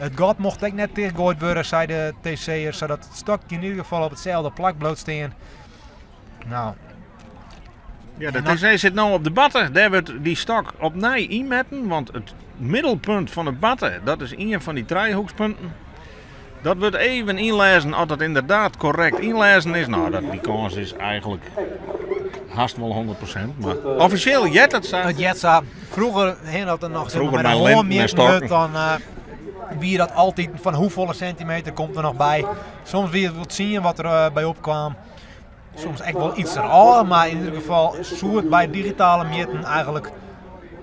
It gat mocht ek net tichtgoaid wurde, sei de TC'er, sadat it stokje yn ieder gefal op itselde plak bliuwt stean. Nou. Ja, de TC sit no op de batte. Dêr wurdt dy stok opnij ynmetten, want it middelpunt fan de batte, dat is ien fan dy trijehoekspunten. Dat wurdt even ynlêzen oft dat ynderdaad korrekt ynlêzen is. Nou, dat, dy kâns is eigentlik hast wol 100%. Mar offisjeel heart it sa. It heart sa. Froeger hin dat der noch Froeger mei de mei hân linten en mjitten stokken. wurdt, dan wie dat altyd fan hoefolle sentimeter komt der noch by. Soms wie it wol 10 wat der by opkaam. Soms ek wol iets derôf, mar yn ieder gefal soe it by digitale mjitten eigentlik,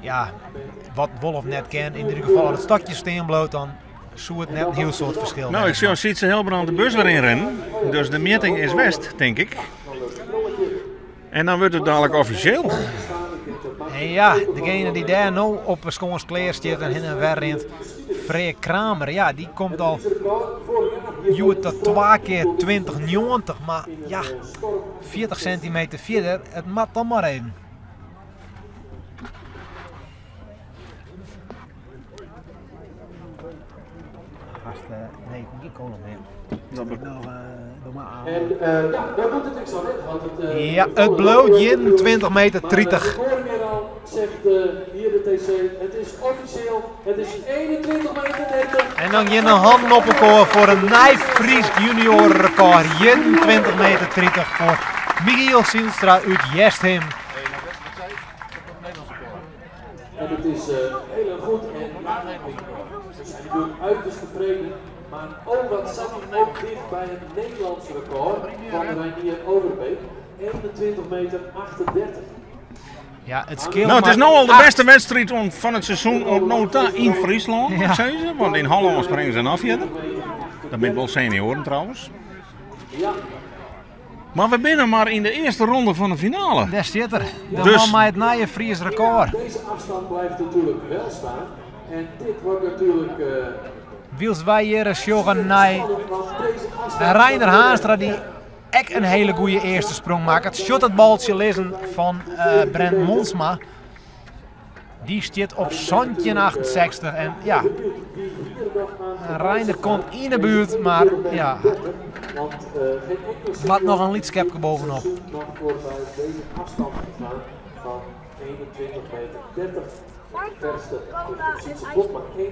ja, wat wol of net kin, yn ieder gefal as it stokje stean bliuwt, dan soe it net in hiel soad ferskil Nou, ik sjoch Sietse Hilbrand de bus wer ynrinnen, dus de mjitting is west, tink ik. En dan wurdt it dadlik offisjeel. En ja, degene dy't dêr no op 'e skâns klear stiet en hinne en wer rint, Freark Kramer, ja, dy komt al hjoed tot twa kear 20,90, mar ja, 40 sentimeter fierder, it moat dan mar even. Hast, nee, gjin kola mear. En ja, dat doet het ik zo net, want het, Ja, it bliuwt 21 meter 30. Zegt hier de TC, het is officieel, het is 21 meter 30. En dan gean de hannen op elkoar foar in nij Frysk juniorenrekôr. 21 meter 30 foar Michiel Zijlstra út Easthim. En het is heel erg goed en we zijn natuurlijk uiterst tevreden. Maar oh, wat zat hij ook dicht bij het Nederlands record van Reinier Overbeek. 21 meter 38. Ja, it skeelt Nou, it is mar no al de acht. bêste wedstriid fan it seizoen oant no ta yn Fryslân, Ja. sizze. Want yn Hollân springe se noch fierder. Dat binne wol senioaren trouwens. Mar we binne mar yn de earste ronde fan de finale. Dêr stiet er. De Dus- man mei it nije Fries rekôr. Deze afstand blijft natuurlijk wel staan. En dit wordt natuurlijk Wylst wy hjir sjogge nei want deze afstand Reinder Haanstra dy't ek in hiele goede earste sprong makket. Sjocht it baltsje lizzen fan Brent Monsma. Dy stiet op 17,68 en ja, Reinder komt yn de buert, mar ja, moat noch in lyts skepke bovenop. nog voorbij deze afstand gegaan van 21 meter 30. Verste Sietse Bokma 21,09.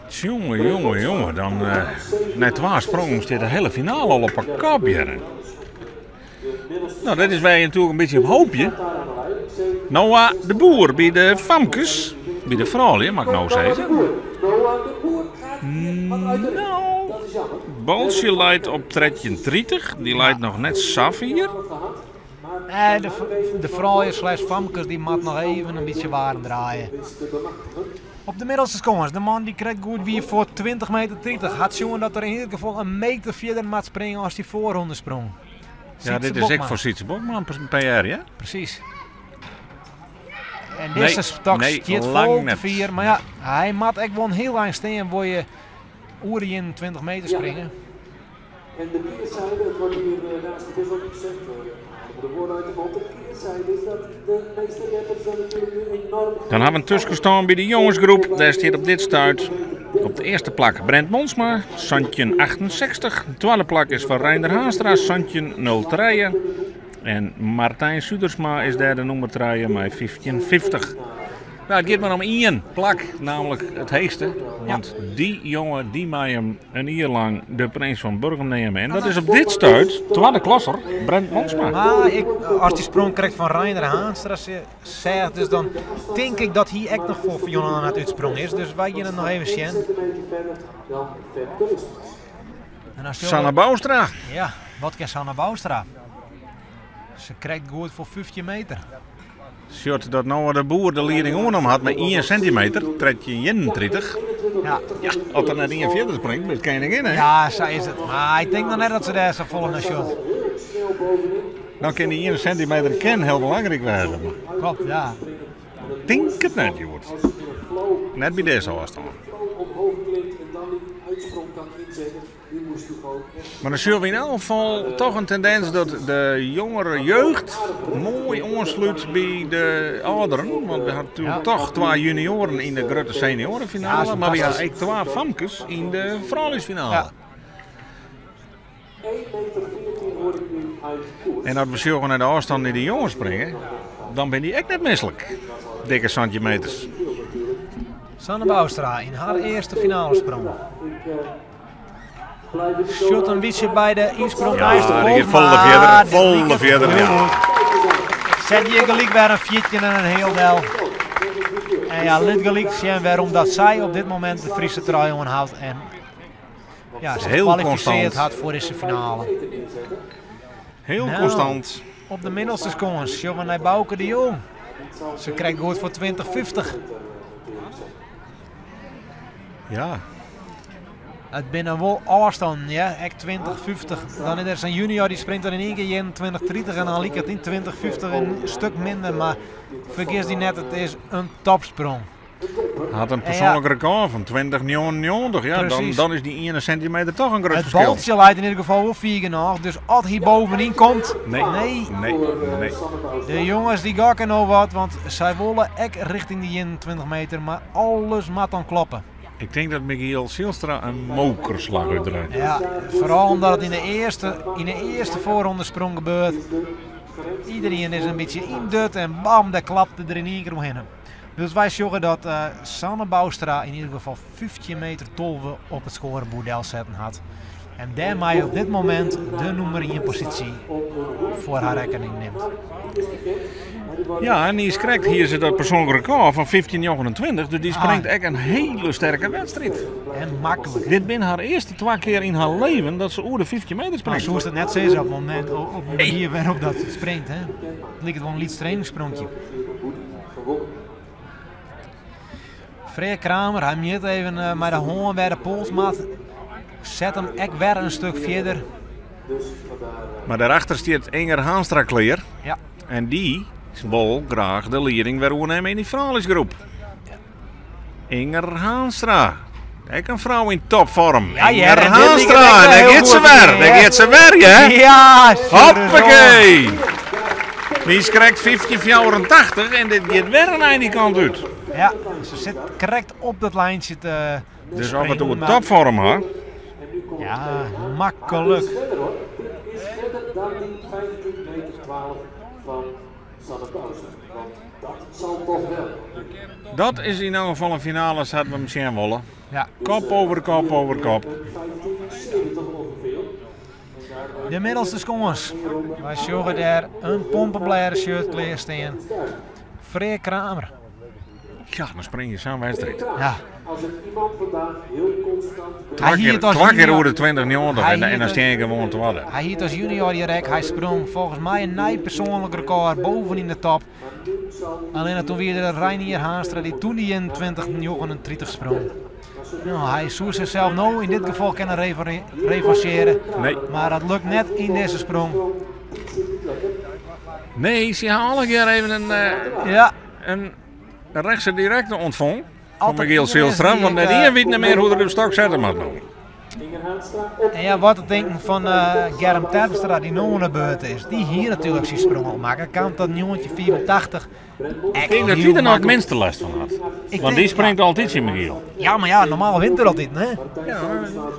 Jonge, jonge, jonge, dan nei twa sprongen stiet de hiele finale al op 'e kop hjir. Nou, dat is wy natuerlik in bytsje op hoopje. Noah de Boer by de famkes, by de froulju, moat ik no sizze. Nou, baltsje leit op 13,30, dy leit noch net sa fier. Nee, de froulju slash famkes dy moat noch even in bytsje waarm draaie. Op de middelste skâns, de man dy't krekt goed wie foar 20 meter 30, hat sjoen dat er yn ieder gefal in meter fierder moat springe as dy foarronde sprong. Ja, Sietse dit is ek Bokma. foar Sietse Bokma in PR, ja? Presys. En Nee, dizze stok nee, stiet lang fol te net. fier. Mar ja, hy moat ek wol in hiel ein stean wol je oer de 21 meter springe. En de keerzijde, het wordt hier naast de bus ook gezegd, de woorden uit de mond. De keerzijde is dat de meeste rappers dan natuurlijk nu enorm... Dan ha we in tuskenstân by de jongesgroep. Dêr stiet op dit stuit op de earste plak Brent Monsma, 17,68. It twadde plak is foar Reinder Haanstra, 17,03. En Martijn Sudersma is dêr de nûmer trije mei 15,50. Nou, it giet mar om ien plak, namelijk it heechste. Want dy jonge dy mei him in jier lang de Prins fan Burgum neame. En dat is op dit stuit twadde klasser Brent Monsma. Maar ik, as dy sprong krekt fan Reiner Haanstra seach, dus dan tink ik dat hy ek noch foar Fiona oan it útsprong is. Dus wy gean it noch even sjen. En dan Sanne Bouwstra. Ja, wat kin Sanne Bouwstra? Se krijt goed foar 15 meter. Sjocht dat Noah de Boer de lieding oernommen hat mei ien sintimeter, 1331. Ja. Ja, as der net ien fierder springt, bist keninginne. Hè? Ja, sa is it. Mar ik tink noch net dat se dêr sa folle nei sjocht. Dan kin dy ien sintimeter kin hiel belangryk wêze. Klopt, ja. Tink it net, Hjoed. Net by dizze ôfstân. Mar dan sjogge we yn elk gefal toch in tendins dat de jongere jeugd moai oanslút by de âlderen. Want we ha natuerlik toch twa junioaren yn de grutte seniorenfinale, mar we ha ek twa famkes yn de frouljusfinale. En as we sjogge nei de ôfstannen dy't de jonges springe, dan binne dy ek net mislik. Dikke 17 meters. Sanne Bouwstra yn har earste finalesprong. Sjocht in bytsje by de ynsprong Ja, neist de die pols, giet folle maar fierder, dit folle liket fierder, heel ja. goed. Set hjir gelyk wer in 14 en in heal del. En ja, lit gelyk sjen wêrom dat sy op dit momint de Friese trui oanhâldt en ja, sich Heel kwalifisearre konstant. hat foar dizze finale. Heel Nou. konstant. Op de middelste skâns sjogge we nei Bouke de Jong. Se krijt goed foar 20,50. Ja, It binne wol ôfstannen, ja. Ek 20,50. Dan is der sa'n junior dy springt dan yn ien kear 21,30 en dan liket it yn 20,50 in stik minder. Mar fergis dy net, it is in topsprong. Hat in persoanlik rekôr fan 20,99. Ja, Precies. dan is dy iene sintimeter toch in grut It ferskil. baltsje leit yn ieder gefal wol fier genôch, dus as hy bovenyn komt. Nee, Nee. nee, nee. De jonges dy gokke no wat, want sy wolle ek rjochting dy 21 meter, mar alles moat dan kloppe. Ik tink dat Michiel Zijlstra in mokerslach útdraait. Ja, foaral omdat it yn de earste foarronde sprong gebeurt. Iderien is in bytsje yndut en bam, dêr klapte der yn ien kear omhinne. Dus wy sjogge dat Sanne Bouwstra yn ieder gefal 15 meter 12 op it skoareboerd delsetten hat. En dêrmei op dit momint de nûmer 1 posysje foar har rekkening nimt. Ja, en niiskrekt hie se dat persoanlik rekôr fan 15,29, dus dy springt ek in hiele sterke wedstriid. En maklik. Dit binne har earste twa kear yn har leven dat se oer de 15 meter Nou, springt. soest it net sizze op it momint, op de manier wêrop't dat springt. Hè? It liket wol in lyts trainingsspronkje. Freark Kramer, hy mjit even mei de hân wêr de pols moat. Set him ek wer in stik fierder. Mar dêrachter stiet Inger Haanstra klear. Ja. En dy wol graach de lieding wer oernimme yn dy frouljusgroep. Inger Haanstra. Ek in frou yn topfoarm. Ja, hear, Inger en dit liket Haanstra, ek wel dêr hiel giet se goed wer. te gean, Dêr hear. giet se wer, hear. Ja, Hoppakee. Dy is krekt 15,84 en dit giet wer in ein dy kant út. Ja, se sit krekt op dat lijntje te Dus as we it springen, oer mar- topfoarm ha. Ja, maklik. Verder hoor. Dit is verder dan die 15 meter 12 van Sanne Bouwstra. Want dat zal toch wel. Dat is yn elk gefal in finale sa't we him sjen wolle. Ja. Kop over kop over kop. 15,70 ongeveer. De middelste skâns. Wy sjogge dêr in pompeblêde shirt klear stean. Freark Kramer. Ja, dan spring je sa'n wedstriid. Ja. Als er iemand vandaag heel constant Twa Hy hie kear, it as twa kear junior- oer de 20,90 Hy en hie dan it- stean je gewoan twadde. Hy hie it as junior direkt. Hy sprong folgens my in nij persoanlik rekôr boven yn de top. Allinnich doe wie der Reinier Haanstra dy't doe dy yn 2039 sprong. No, hy soe sichsels no yn dit gefal kinne revanchearje. Nee. Mar dat lukt net yn dizze sprong. Nee, se ha allegear even in rechtse direkte ûntfongen. Fan Altyd Michiel ien is Zijlstra, die want ik, net ien wit net mear hoe't er de stok sette moat no. En ja, wat te tinken fan Germ Terpstra dy't no oan de beurt is. Dy hie natuerlik syn sprong al makke. Kaam ta 1984. Ik tink dat dy der noch it minste lêst fan hat. Ik Want tink, dy springt altyd tsjin Michiel. Ja, mar ja, normaal wint er altyd, hè? Ja,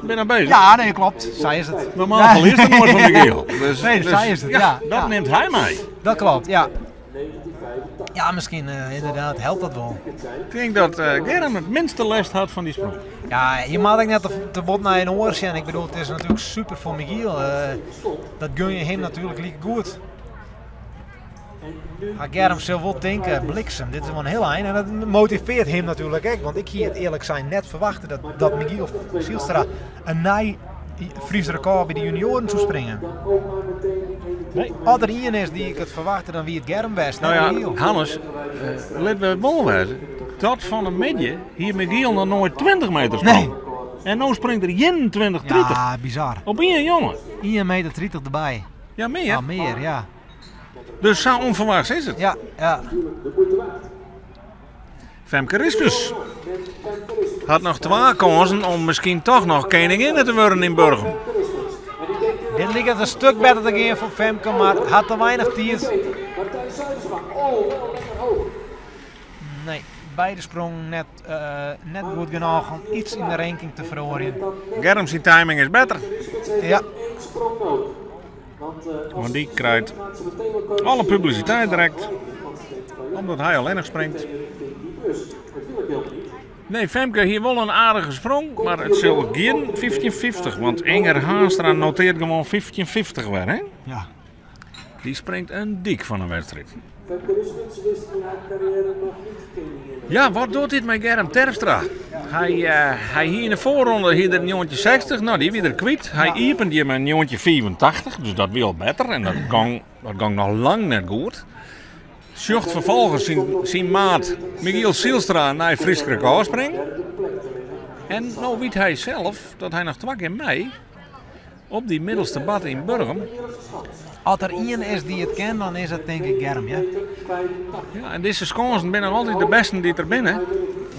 ik bin noch beuzich. Ja, nee, klopt. Sa is it. Normaal Ja. ferliest er noait fan Michiel. Dus, Nee, dus, sa is it, ja, dat ja. nimt hy mei. Dat klopt, ja. 1985. Ja, miskien ynderdaad helpt dat wol. Ik tink dat Germ it minste lêst hat fan dy sprong. Ja, je moat ek net te bot nei in oar sjen. Ik bedoel, it is natuerlik super foar Michiel. Dat gun je him natuerlik likegoed. Mar Germ sil wol tinke, bliksem, dit is wol in hiel ein. En dat motivearret him natuerlik ek, want ik hie it earlik sein net ferwachte dat Michiel Zijlstra in nij Frysk rekôr by de junioaren soe springe. Nee. As der ien is dy't ik it ferwachte, dan wie it Germ west, Nou net ja, Michiel. Hannes, litte we wol wêze. Tot fan 'e middei hie Michiel noch noait 20 meter sprongen. Nee. En no springt er 21,30. Ja, bizar. Op ien jonge. 1,30 meter derby. Ja, mear. Ah, mear, ja. Dus sa ûnferwachts is it. Ja, ja. Femke Rispens hat noch twa kânsen om miskien toch noch keninginne te wurden yn Burgum. Dit liket in stik better te gean foar Femke, mar hat te weinich tiid. Nee, beide sprongen net goed genôch om iets yn de ranking te feroarjen. Germ syn timing is better. Ja. Want dy krijt alle publisiteit direkt, omdat hy allinnich springt. Nee, Femke hie wol in aardige sprong, mar it sil gjin 15,50, want Inger Haanstra notearret gewoan 15,50 wer, hè? Ja. Dy springt in dyk fan in wedstriid. Ja, wat docht dit mei Germ Terpstra? Hy, hy hie yn de foarronde hie er 1960, no dy wie er kwyt. Hy iepent hjir mei 1985, dus dat wie al better en dat gong noch lang net goed. Sjocht ferfolgens syn maat Michiel Zijlstra nei Frysk rekôr springen. En no wit hy sels dat hy noch twa kear mei op dy middelste barte yn Burgum. As der ien is dy't it kin, dan is it tink ik Germ, ja. Ja, en dizze skânsen binne noch altyd de bêsten dy't der binne.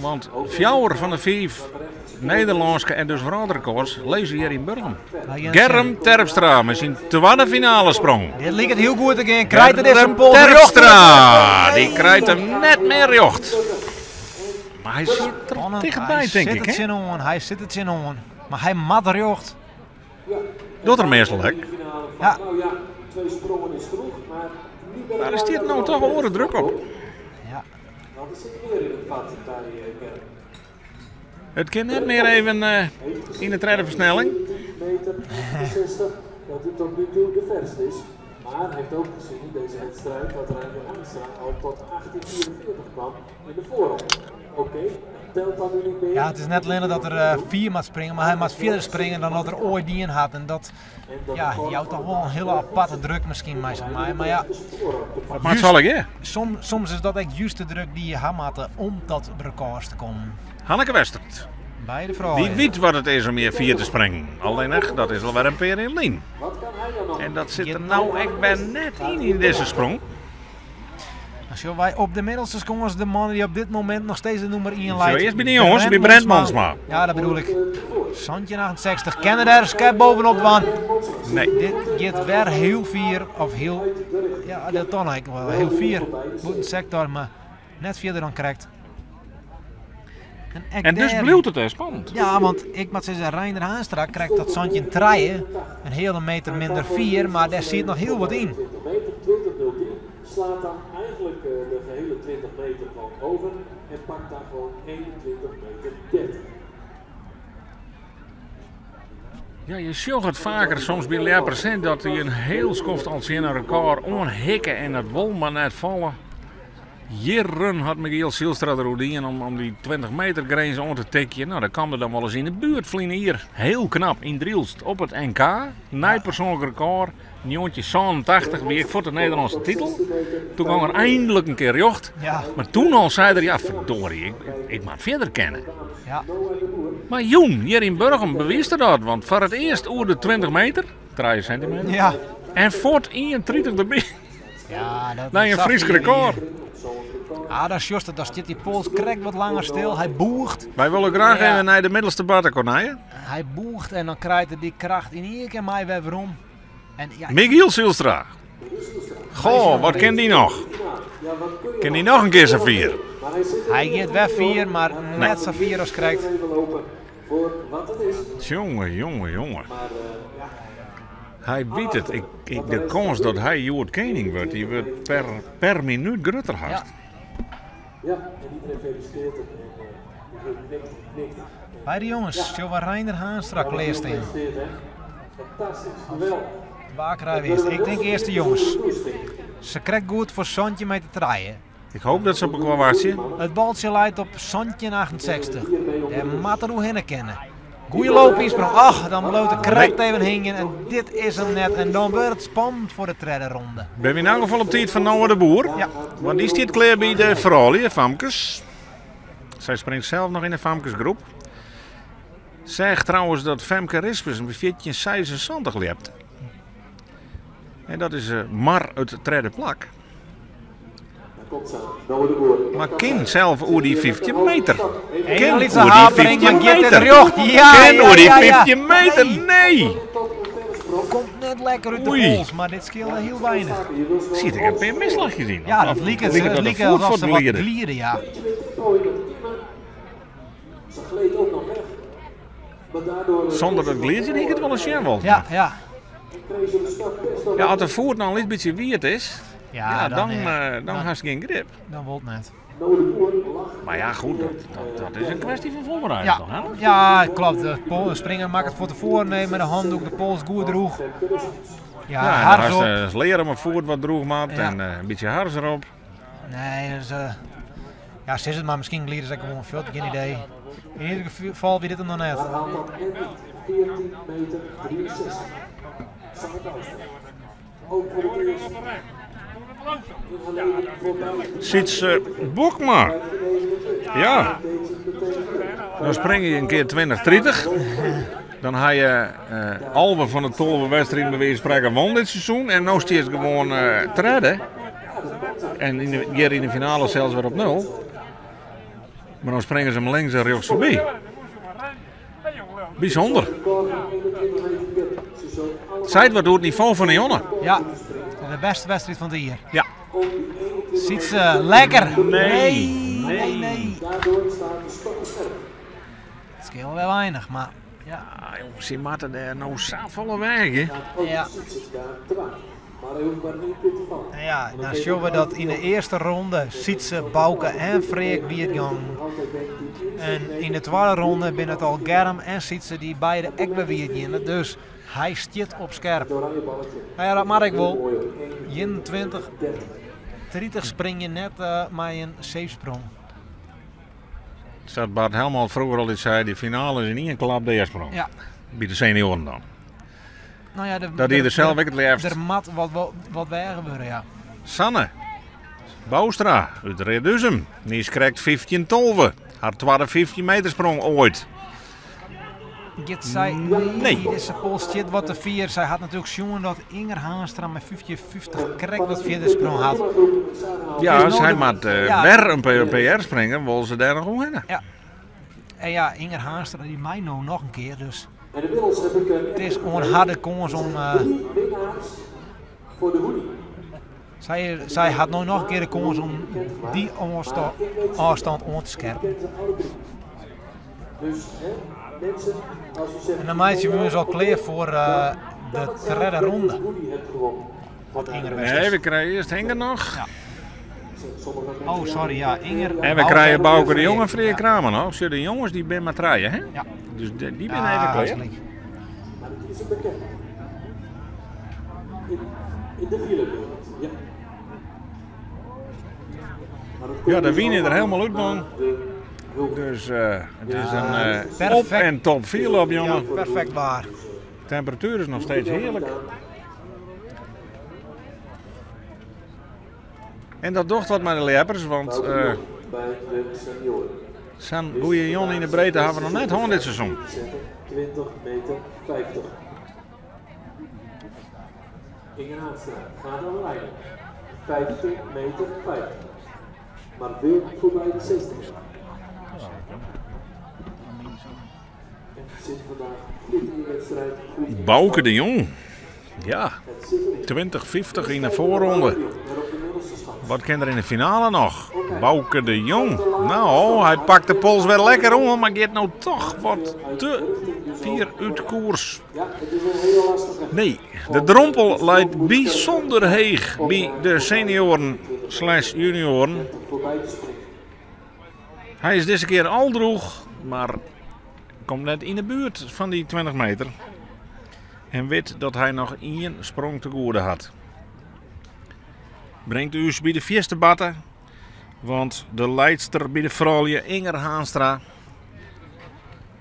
Want fjouwer fan de fiif Nederlânske en dus wrâldrekôrs lizze hjir yn Burgum. Germ Terpstra mei syn twadde finalesprong. Dit liket hiel goed te gean. Krijt er dizze Germ pols rjocht? Terpstra, dy krijt him net mear rjocht. Mar hy sit der tichtby, Hy tink sit ik, der hè? tsjinoan, hy sit der tsjinoan. Mar hy moat rjocht. Docht er meastal ek. Ja. Mar der stiet no toch oare druk op. Ja. It kin net mear even yn de tredde fersnelling. Dat het tot nu toe de verste is. Maar hij heeft ook gezien in deze wedstrijd dat Reinder Haanstra al tot 1844 kwam in de voorronde. Oké, telt dat nu niet meer. Ja, it is net allinne dat er fier moat springe, mar hy moat fierder springe dan dat er oait dien hat. En dat, ja, jout toch wol in hiele aparte druk miskien mei sich mei. Mar ja, Dat moat sal ik, hè? soms is dat ek just de druk dy't je ha moatte om tot rekôrs te kommen. Hanneke Westert. By de froulju. Dy wit wat it is om hjir fier te springen. Allinnich, dat is alwer in pear jier lyn. En dat sit der no ek wer net yn, yn dizze sprong. Dan sjogge wy op de middelste skâns de man dy't op dit momint noch steeds de nûmer ien Sjoch leit. earst by de jonges, by Brent Monsma. Ja, dat bedoel ik. 1768, kin er der skep bovenop dwaan? Nee. Dit giet wer hiel fier, of hiel, ja, dat dan eigenlijk wel heel fier. Bûten sektor, mar net fierder dan krekt. En ek En dus dêr bliuwt it spannend. Ja, want ik moat sizze, Reinder Haanstra krijt dat 17 trije, in heale meter minder fier, mar dêr sit noch hiel wat yn. 20 meter, 20.03, slaat dan eigenlijk de gehele 20 meter gewoon over en pakt daar gewoon 21 meter 30. Ja, je sjocht it faker soms by ljeppers, hè, dat dy in hiel skoft al tsjin in rekôr oanhikke en dat wol mar net falle. Jierren hat Michiel Zijlstra der oer dien om dy 20 meter grins oan te tikjen. No, dat kaam er dan wol ris yn de buert ferline jier. Hiel knap yn Drylts op it NK. Nij persoanlik rekôr, 1987 wie ek foar de Nederlânske titel. Doe gong er einlik in kear rjocht. Mar doe al sei er, ja ferdorie, ik moat fierder kinne. Mar jûn, hjir yn Burgum bewiist er dat. Want foar it earst oer de 20 meter, 3 sintimeter. En fuort 31 derby. Ja, dat Nee, is in Frysk sa fier. rekôr. Ah, dan sjochst it, dan stiet dy pols krekt wat langer stil. Hy bûcht. Wy wolle graach even nei de middelste barte, Cornije. Hy bûcht en dan krijt er dy kracht yn ien kear mei wer werom. En, ja, Michiel Zijlstra. Goh, wat kin dy noch? Kin dy noch in kear sa fier? Hy giet wer fier, mar net sa fier as krekt. Jonge, jonge, jonge. Hy wit it. Ik, ik, de kâns dat hy hjoed kening wurdt, dy wurdt per, per minút grutter hast. Ja, en iedereen feliciteert hem. En uh, knikt, knikt. Beide jonges, sjogge we Reinder Haanstra klearstean. Gefeliciteerd, hè. Fantastisch, geweldig. Wa krije we earst? Ik tink earst de jonges. Se krekt goed foar 17 meter trije. Ik hoop dat se op elkoar wachtsje. It baltsje leit op 17,68. Dêr moat er oerhinne kinne. Goeie loop ynsprong. Ach, dan bliuwt er krekt even hingjen en dit is him net. En dan wurdt it spannend foar de tredde ronde. Ben we yn elk gefal op tiid foar Noah de Boer. Ja. Want dy stiet klear by de froulju, famkes. Sy springt sels noch yn de famkesgroep. Seach trouwens dat Femke Rispens in 14,76 ljept. En dat is mar it tredde plak. Mar kin sels oer dy 15 meter. Kin oer dy 15 meter. Kin oer dy 15 meter. Nee! Komt net lekker út de pols, mar dit skeelde hiel weinich. Siet ik in pear mislachjes yn? Ja, dat liket it like alsof se wat gliede, ja. Sûnder dat gliedzjen hie ik it wolris sjen wold. Ja, ja. Ja, as de foet noch in lyts bytsje wiet is, ja, dan, dan hast gjin grip. Dan wol it net. Mar ja, goed, dat is in kwestie fan foarbereiding ja. toch, hè? Ja, klopt. De springer makket fan tefoaren even mei de handdoek de pols goed droech. Ja, ja hars op. En lear om 'e foet wat droech moat ja. En in bytsje hars derop. Nee, dus, ja, sis it mar, miskien gliede se gewoan fuort, gjin idee. Yn ieder gefal wie dit him noch net. 14 meter 63. Sytse Bokma. Ja. Dan spring je in kear 20, 30. Dan ha je 11 fan de 12 wedstriden by wize fan sprekken wûn dit seizoen. En no stiest gewoan tredde. En yn de, hjir yn de finale sels wer op nul. Mar dan springe se him links en rjochts foarby. Bysûnder. Seit wat oer it nivo fan de jonge. Ja, de bêste wedstriid fan it jier. Ja. Sytse, lekker! Nee. Nee, nee. It skeelde wer weinich, mar ja. Ah, jonges, sy moatte dêr no safolle weagje. Ja. Ja, dan sjogge we dat yn de earste ronde Sytse, Bauke en Freark wiet gongen. En yn de twadde ronde binne it al Germ en Sytse dy't beide ek wer wiet geane. Dus hy stiet op skerp. No ja, dat moat ek wol. 21, 30 spring je net mei in seefsprong. Sa't Bart Helmholt froeger altyd sei, dy finale is yn ien klap deasprong. Ja. By de senioaren dan. Nou ja, Dat die er sels ek it leafst. Der moat wat, wat weage wurde, ja. Sanne Bouwstra út Reduzum. Dy is krekt 15-12. Har twadde 15 meter sprong oait. Giet sy, Nee. Dizze pols stiet wat te fier. Sy hat natuerlik sjoen dat Inger Haanstra mei 15,50 krekt wat fierder sprong hat. Ja, Is no sy de- moat ja. wer in PR springe, wol se dêr noch omhinne. Ja. En ja, Inger Haanstra dy mei no noch in kear, dus En inmiddels heb ik een it is oan har de kâns om. drie winnaars voor de hoodie. Sy, sy hat no noch in kear de kâns om dy ôfstân oan te skerpen. Ken ze alle drie. Dus hè, mensen, als u zegt... En dan meitsje we ús al klear foar de tredde ronde. hoodie hebt gewonnen. Wat Inger West Nee, is. we krije earst Inger noch. Ja. Oh, sorry, ja, Inger. En we krije Bauke de Jong en Freark Ja. Kramer noch. Sjoch, de jonges dy binne mar trije, hè? Ja. Dus dy binne Ja, even klear. hartstikke. Maar het is een bekende. In de wielerwereld, ja. Maar dat komt Ja, de dus wyn is der allemaal helemaal uit, man. na de hulp. Dus it is in Perfect. op en top fierlop, jonge. Ja, perfect waar. De temperatuer is noch steeds hearlik. En dat docht wat mei de ljeppers, want Bauke de Jong bij de senioren. sa'n goede jonge yn de breedte hawwe we noch net hân dit seizoen. 20 meter 50. Inger Haanstra gaat aan de lijn. 15 meter 50. Maar wil voorbij de 60. En zit vandaag goed in de wedstrijd. Goed in de Bauke de Jong. Ja, Het zit erin. 20-50 yn de foarronde. Weer op de middelste stand. Wat kin der yn de finale noch? Bauke de Jong. Nou, hy pakt de pols wer lekker oan, mar giet no toch wat te fier út koers. Nee, de drompel leit bysûnder heech by de senioaren slash junioaren. Hy is dizze kear al droech, mar komt net yn de buert fan dy 20 meter. En wit dat hy noch ien sprong te goede hat. Bringt ús by de fierste batte, want de leidster by de froulju Inger Haanstra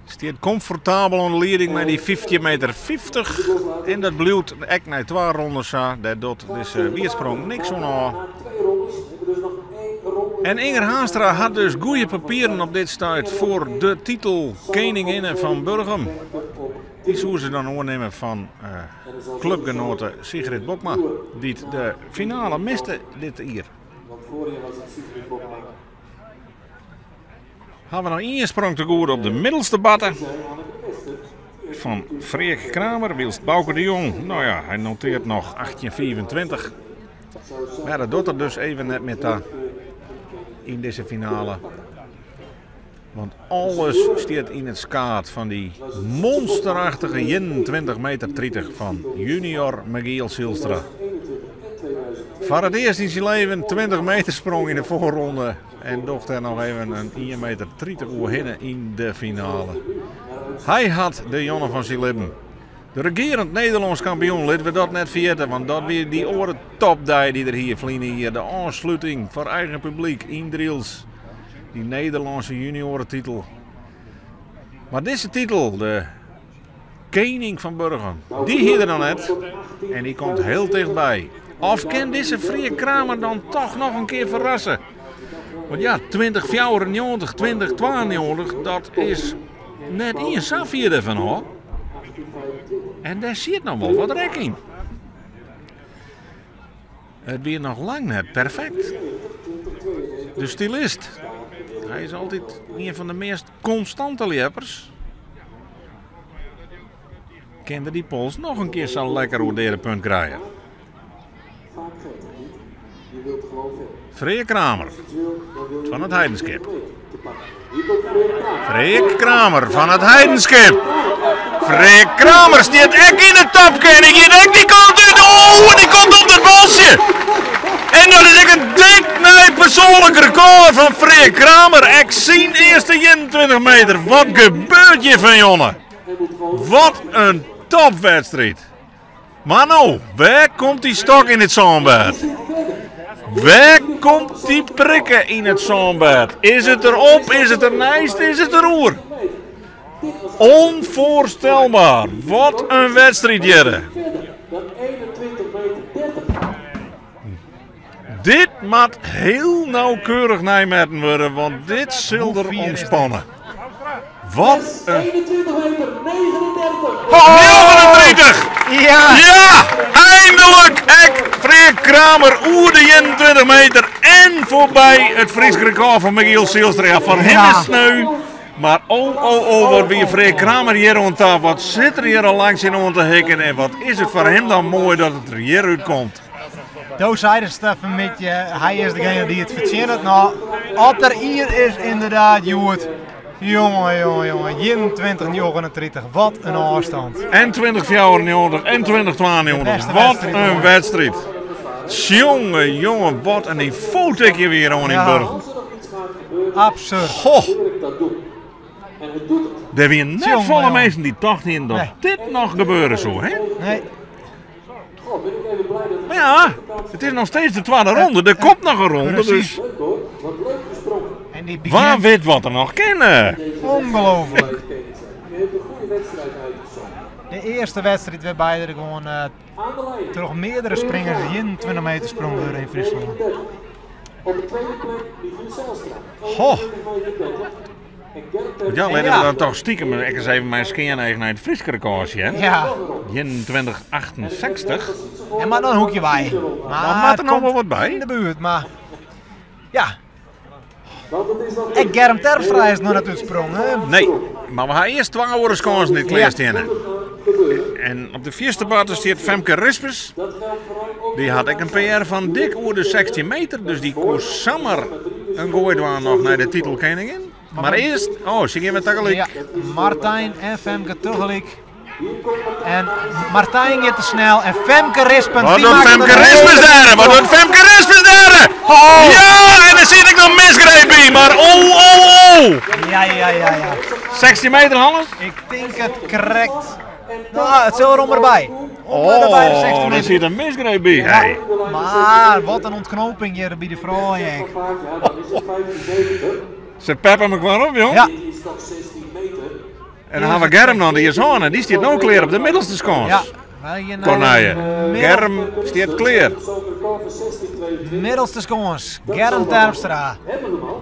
stiet komfortabel oan de lieding mei dy 15 meter 50. En dat bliuwt ek nei twa rondes sa. Dêr docht dizze wierdsprong niks oan ôf. En Inger Haanstra hat dus goede papieren op dit stuit foar de titel keninginne fan Burgum. Dy soe se dan oernimme fan klupgenoate Sigrid Bokma, dy't de finale miste dit jier. Hawwe we noch ien sprong te goed op de middelste batte fan Freark Kramer, wylst Bauke de Jong, no ja, hy noteart noch 18,25. Mar dat docht er dus even net mear ta yn dizze finale. Want alles stiet yn it skaad fan dy monsterachtige 21 meter 30 fan junior Michiel Zijlstra. Foar it earst yn syn leven 20 meter sprong yn de foarronde en docht der noch even in 1 meter 30 oerhinne yn de finale. Hy hat de jonne fan syn libben. De regearend Nederlânsk kampioen, litte we dat net ferjitte, want dat wie dy oare topdei dy't er hie ferline jier. De ôfsluting foar eigen publyk yn Drylts. Dy Nederlânske junioaretitel. Mar dizze titel, de kening fan Burgum, dy hie er noch net. En dy komt hiel tichtby. Of kin dizze Freark Kramer dan toch noch in kear ferrasse? Want ja, 2094, 2092, dat is net ien sa fier derfan ôf. En dêr siet noch wol wat rek yn. It wie noch lang net perfekt. De stylist, hy is altyd ien fan de meast konstante ljeppers. Kin er dy pols noch in kear sa lekker oer de punt krije? Freark Kramer fan It Heidenskip. Freark Kramer fan It Heidenskip. Freark Kramer stiet ek yn de topke en hy giet ek dy kant út. Oh, en dy komt op dat bolsje. En dat is ek in dik nij persoanlik rekôr fan Freark Kramer. Ek syn earste 21 meter. Wat gebeurt hjir fan Jonne? Wat in topwedstriid. Mar no, wêr komt dy stok yn it sânbêd? Wêr komt dy prikke yn it sânbêd? Is it der op, is it der neist, is it der oer? Onvoorstelbaar. Wat in wedstriid hjirre. Dit moat hiel nauwkeurich neimetten wurde, want dit sil der om spanne. Wat in... 21 meter 39. 39! Ja! Ja! Eindelijk ek Freark Kramer oer de 21 meter en foarby it Frysk rekôr fan Michiel Zijlstra. Ja, foar him is it sneu. Mar oh, oh, oh, wat wie Freark Kramer hjir oan ta. Wat sit er hjir al lang tsjin oan te hikken en wat is it foar him dan moai dat it der hjir útkomt. Do seidest even met je, hy is degene dy't it fertsjinnet. No, as der ien is inderdaad hjoed. Jonge, jonge, jonge, 21-39, wat in ôfstân. En 20-94 en 20-92, wat in wedstriid. Jonge, jonge, wat in nivotikje wie oan yn Burgum. Absurd. Goh. Der wiene net folle minsken dy't tocht hiene dat dit noch gebeure soe, hè? Nee. Maar ja, it is noch steeds de twadde ronde. Der komt noch in ronde, dus En die wa begint wit wat der noch kin. ongelooflijk. De earste wedstriid wêrby der gewoan troch meardere springers 21 meter sprong wurde yn Fryslân. Op de tweede plek Michiel Zijlstra. Goh. 21 meter 30. En Gerrit Ja, litte we Ja. dan toch stiekem ek ris even mei in skean each nei it Fryske rekôr sjen. Ja, 21,68. en mar dan hoekje wei. Dan Mar moat der it noch komt wol wat by. yn de buert, mar ja, Want het is nog ek Germ Terpstra is noch net útsprongen. Nee, mar we ha earst twa oare skânsen dy't klear steane. En op de fierste barte stiet Femke Rispens. Dy hat ek in PR fan dik oer de 16 meter, dus dy koe samar in goai dwaan noch nei de titel keningin. Mar earst, oh, se gean wer tagelyk. Ja, Martijn en Femke tagelyk. En Martijn giet te snel en Femke Rispens. Wat docht Femke Rispens dêr? Wat docht Femke Rispens dêr? Oh. Ja, en der sit ek noch misgreep by, mar oh, oh, oh. Ja, ja, ja, ja. 16 meter, Hannes? Ik tink it krekt. No, it sil der om en by. Om en by de 16 Oh, der meter. sit in misgreep by. Ja, Hey. maar wat in ûntknoping hjir by de froulju ek. Se peppe mekoar op, jong. Ja. En dan ha we Germ dan, dy is oan en dy stiet no klear op de middelste skâns. Ja, wy gean nei Corneille. de middel- Germ stiet klear. middelste skâns. Germ Terpstra.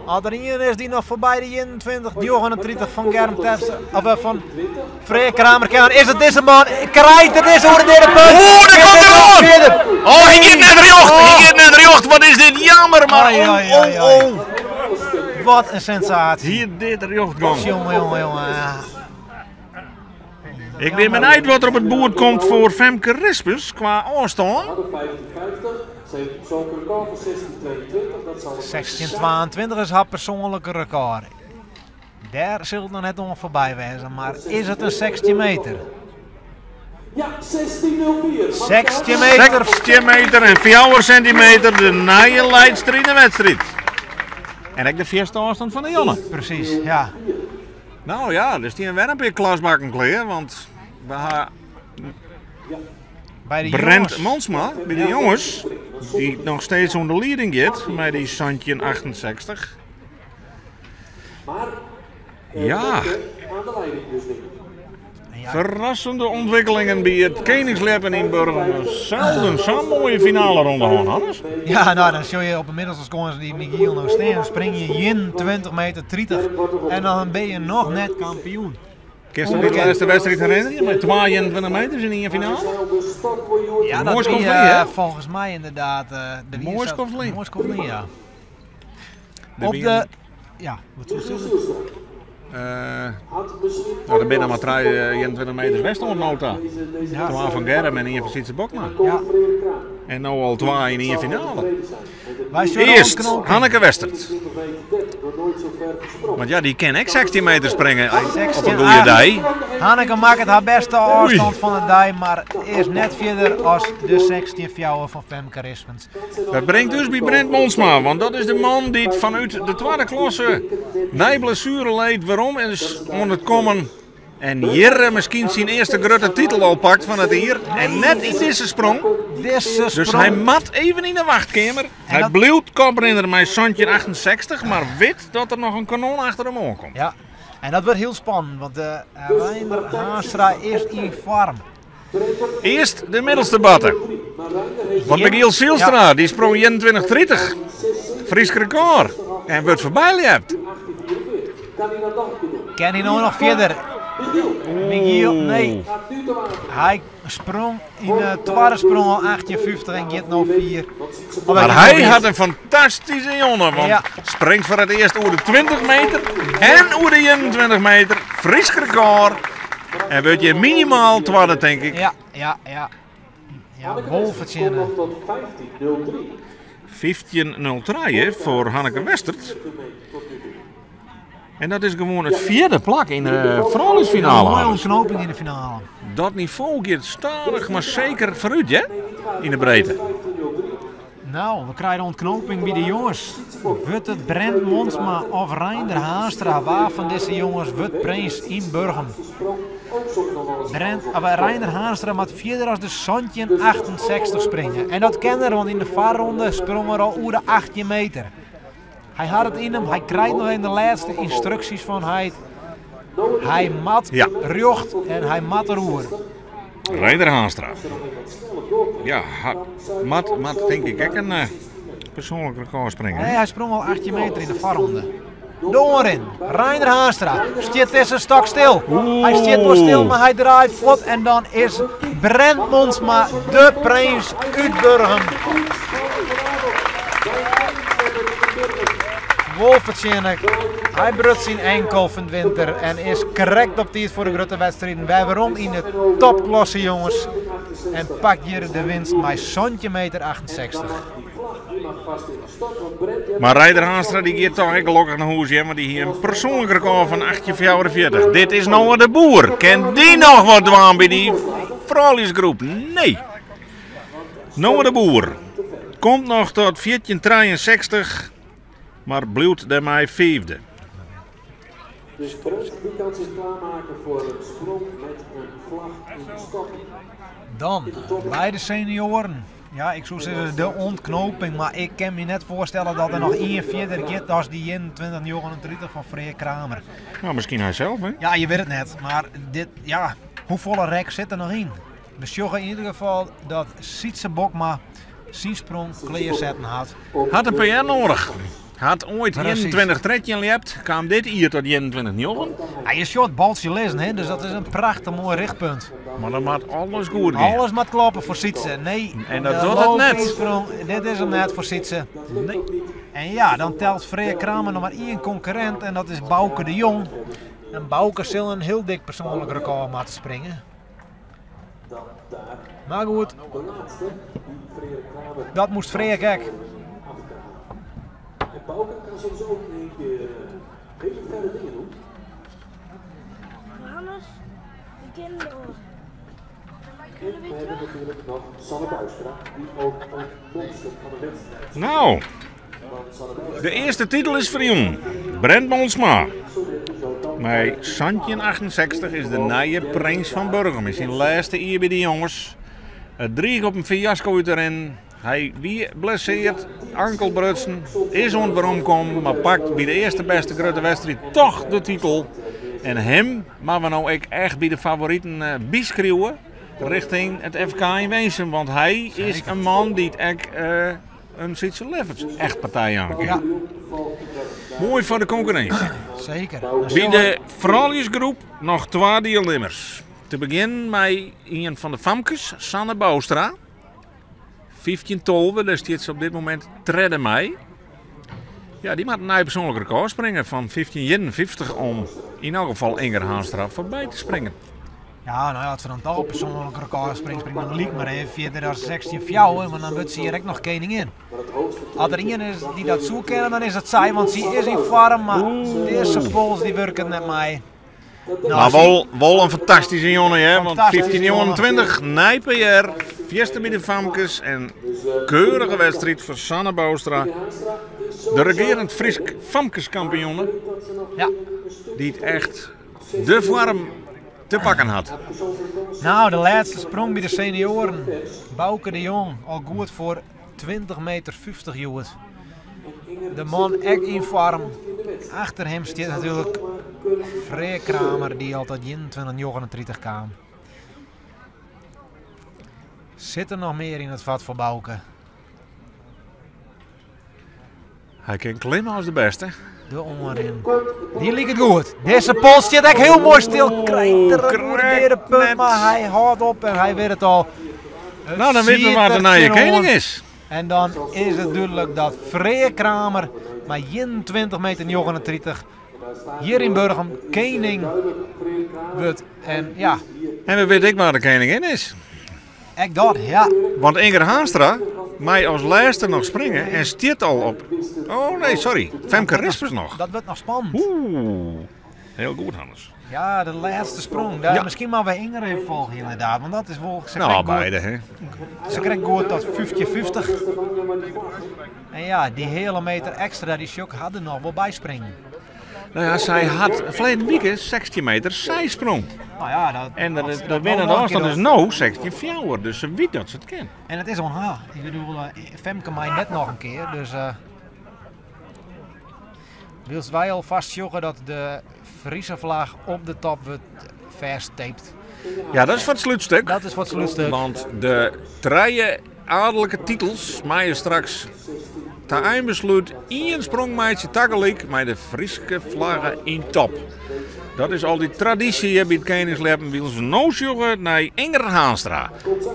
As der ien is dy't noch foarby de 21, 39 fan Germ Terpstra, of fan Freark Kramer kin, is it dizze man. Krijt it is oer de derde punt. Oeh, daar komt er oan! Fierder. Oh, hy giet net rjocht! Hy giet net rjocht! Wat is dit jammer, mar Oei, oh, oei, oei, oh, oei. oh. Wat in sensatie. Hier dit rjocht gong. Jonge, jonge, jonge. Ik bin benijd wat der op it boerd komt foar Femke Rispens kwa ôfstân. 16-22 is har persoanlike rekôr. Dêr sil it noch net oan foarby wêze, mar is it in 16 meter? Ja, 16.04. 16 meter. 16 meter en 4 sintimeter, de nije leidster yn de wedstriid. En ek de fierste ôfstân fan de Jonne. Presys, ja. No ja, der stean wer in pear klasbakken klear, want we ha By de Brent jonges. Monsma by de jonges, dy't noch steeds oan de lieding giet mei dy 1768. Maar Ja, aan de leiding dus nu. Ja, verrassende ontwikkelingen by it Keningsljeppen yn Burgum. Selden sa'n moaie finale ronde hân, Hannes. Ja, no, dan sjogge je op de middelste skâns dy Michiel no stean. Dan spring je 21 meter 30 en dan bin je noch net kampioen. Kinst dy dy lêste wedstriid herinnerje mei 22 meters yn ien finale? Ja, dat Moai wie skoft lyn, hè? folgens my ynderdaad de wie Moai sa- skoft lyn. Moai skoft lyn, ja. Der Op wie de... Ja, wat soest sizze? No, der binne noch mar trije 21 meters west oant no ta. Ja. Twa fan Germ en ien fan Sytse Bokma. Ja. En no al twa yn ien finale. Wy sjogge de Earst ontknoping. Hanneke Westert. Want ja, dy kin ek 16 meter springe op in goede dei. Hanneke makket har bêste ôfstân fan de dei, mar is net fierder as de 16-4 fan Femke Rispens. Dat bringt ús by Brent Monsma, want dat is de man dy't fanút de twadde klasse nei blessuereleed werom is oan it kommen. En hjir miskien syn earste grutte titel al pakt fan it jier. En net yn dizze sprong. Dizze Dus sprong. hy moat even yn de wachtkeamer. Hy dat- bliuwt koprinner mei 1768, mar wit dat der noch in kanon achter him oankomt. Ja, en dat wurdt hiel spannend, want Reinder Haanstra is yn foarm. Earst de middelste batte. Want Michiel Zijlstra, dy sprong 21-30. Frysk rekôr. En wurdt foarby ljept. Kin hy no noch fierder? Michiel, nee. Hy sprong yn de twadde sprong al 18,50 en giet no 4. Mar hy hat in fantastyske jonge, want Ja. springt foar it earst oer de 20 meter en oer de 21 meter. Frysk rekôr. En wurdt hjir minimaal twadde, tink ik. Ja, ja, ja. Ja, wol fertsjinne. 15.03 foar Hanneke Westert. En dat is gewoan it fjirde plak yn de frouljusfinale. Moaie Hannes. ontknoping yn de finale. Dat nivo giet stadich, mar seker foarút, hè? Yn de breedte. No, we krije de ontknoping by de jonges. Wurdt it Brent Monsma of Reinder Haanstra? Wa fan dizze jonges wurdt prins yn Burgum? Brent, of Reinder Haanstra moat fierder as de 1768 springe. En dat kin er, want yn de foarronde sprong er al oer de 18 meter. Hy hat it yn him, hy krijt noch even de lêste ynstruksjes fan heit. Hy moat Ja. rjocht en hy moat deroer. Reinder Haanstra. Ja, moat tink ik ek in persoanlik rekôr springe. Nee, hy sprong al 18 meter yn de foarronde. De oanrin, Reinder Haanstra, stiet dizze stok stil. Hy stiet wol stil, mar hy draait fuort en dan is Brent Monsma de prins út Burgum. Wol fertsjinne. Hy bruts syn enkel fan 't winter en is krekt op tiid foar de grutte wedstriden wer werom yn de topklasse jonges. En pakt hjir de winst mei 17 meter 68. Mar Reider Haanstra dy giet toch ek gelokkich nei hûs hear, want dy hie in persoanlik rekôr fan 18,44. Dit is Noah de Boer. Kin dy noch wat dwaan by dy frouljusgroep? Nee. Noah de Boer komt noch tot 14,63, mar bliuwt dêrmei fiifde. Dus Brent die kan zich klaarmaken voor een sprong met een vlag in stop. Dan by de senioaren. Ja, ik soe sizze de ûntknoping, mar ik kin my net foarstelle dat der noch ien fierder giet as dy 21,39 fan Freark Kramer. Nou, miskien hy sels, hè? Ja, je wit it net, mar dit, ja, hoefolle rek sit der noch yn? We sjogge yn ieder gefal dat Sytse Bokma syn sprong klearsetten hat. Hat in PR noadich. Hat oait 21-13 ljept, kaam dit jier tot 21-9. Ja, je sjocht baltsje lizzen, hè? Dus dat is in prachtich moai richtpunt. Mar dan moat alles goed gean. Alles moat kloppe foar Sytse. Nee, en dat docht it net. Sprong, dit is him net foar Sytse. Nee. En ja, dan telt Freark Kramer noch mar ien konkurrint en dat is Bauke de Jong. En Bauke sil in hiel dik persoanlik rekôr moatte springe. Mar goed, dat moast Freark ek. En Bauke kan soms ook in één keer hele verre dingen doen. Johannes, we kennen door. En we hebben natuurlijk nog Sanne Buistra, die ook een monster van de wedstrijd. Nou, de earste titel is ferjûn. Brent Monsma. Mei 1768 is de nije prins fan Burgum. Is syn lêste jier by de jonges. It drige op in fiasko út te rinnen. Hy wie blesseard, ankel brutsen, is oan it weromkommen, mar pakt by de earste bêste grutte wedstriid toch de titel. En him moatte we no ek echt by de favoriten eh, byskriuwe richting it FK yn Winsum. Want hy is in man dy't ek eh, in Sytse Lefferts echt partij jaan kin. Ja. Moai foar de konkurrinsje. Zeker. By de frouljusgroep noch twa dielnimmers. Te begjinnen mei ien fan de famkes, Sanne Bouwstra. 15-12, dêr stiet se op dit momint tredde mei. Ja, dy moat in nij persoanlik rekôr springe fan 15-51 om yn elk gefal Inger Haanstra foarby te springen. Ja, nou ja, as se dan toch op persoanlik rekôr springt, springt dan lyk mar even fierder as 16-4, want dan wurdt se hjir ek noch keningin. As der ien is dy't dat soe kinne, dan is it sy, want sy is yn foarm, mar dizze pols dy wurket net mei. Nou, Mar wol, wol in fantastyske jonge, hè? Want Fantastyske jonge. 15-29, nij PR, fierste by de famkes en keurige wedstriid foar Sanne Bouwstra. De regearend Frysk famkeskampioene. Ja. Dy't echt de foarm te pakken hat. Nou, de lêste sprong by de senioaren. Bauke de Jong, al goed foar 20 meter 50 hjoed. De man ek yn foarm. Achter him stiet natuerlik Freark Kramer, dy't al tot 21,39 kaam. Sit der noch mear yn it fat foar Bauke? Hy kin klimme as de bêste. De oanrin. Dy liket goed. Dizze pols stiet ek hiel moai stil. Krijt er in goede punt, mar hy hâldt op en hy wit it al. It nou, dan witte we wa't de nije kening is. En dan is it dúdlik dat Freark Kramer mei 21 meter 39 hjir yn Burgum kening wurdt. En ja. En we witte ek wa't de keningin is. Ek dat, ja. Want Inger Haanstra mei as lêste noch springe en stiet al op. Oh nee, sorry. Femke Rispers noch. Dat wurdt noch spannend. Oeh. Hiel goed, Hannes. Ja, de lêste sprong. Daar, ja. Miskien moatte we Inger even folgje inderdaad. Want dat is wol... Ze nou, beide, hè. Se krijgt goed tot 50-50. En ja, dy heale meter ekstra, dy sjoch har der noch wol by springen. Nou ja, sy hat ferleden wike 16 meter seisprong. Nou ja, dat, en dat, dat winnen de ôfstân is no 16,4, dus se wit dat se it kin. En it is oan har. Ik bedoel, eh, Femke mei net noch in kear, dus... Uh, wylst wy alfêst sjogge dat de Friese flagge op de top wurdt fêsttaped. Ja, dat is foar it slútstik. Dat is foar it slútstik. Want de trije adelike titels meie straks ta einbeslút ien sprong meitsje tagelyk mei de Fryske flagge yn top. Dat is al dy tradysje hjir by it Keningsljeppen wylst we no sjogge nei Inger Haanstra.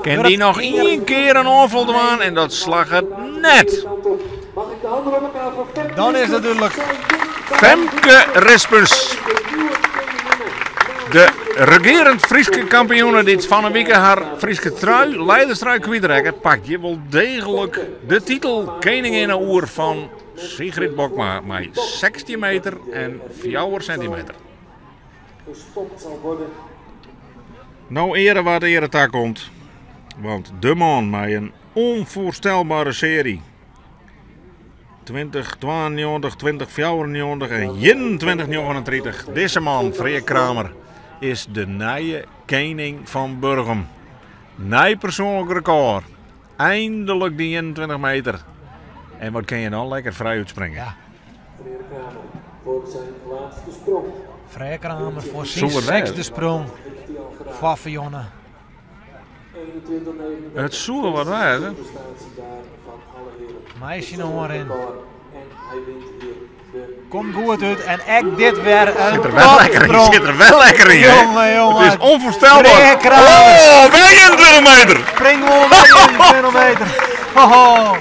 Kin dy noch ien kear in oanfal dwaan en dat slagget net. De handen op elkaar voor Femke Dan is het duidelijk. Femke Rispens. De regerend Fryske kampioene dy't fan 'e wike har Fryske trui, leiderstrui kwytrekke, pakt hjir wol deeglik de titel keninginne oer fan Sigrid Bokma mei 16 meter en 4 sentimeter. Gestopt zal worden. No eare wa't eare takomt, want de man mei in ûnfoarstelbare sery, 2092, 2094 en 2139, dizze man, Freark Kramer, is de nije kening fan Burgum. Nij persoanlik rekôr. Eindelijk die 21 meter. En wat kin je dan lekker frij útspringe. Ja. Freark Kramer voor zijn laatste sprong. Freark Kramer voor zijn Soe het wêze. sechsde sprong. Heeft hij al gedaan. Foar Fionne. 21,39. Het soe wat wêze. Prestatie daar van alle heren. Meisje nog maar in. En hij wint hier de Komt goed uit en ek dit weer een Zit er wel lekker in, topsprong. zit er wel lekker in, hè? Jongen, jongen. Het is onvoorstelbaar. Freark Kramer. Oh, weer 21 meter. Spring wel weer 21 meter. Hoho.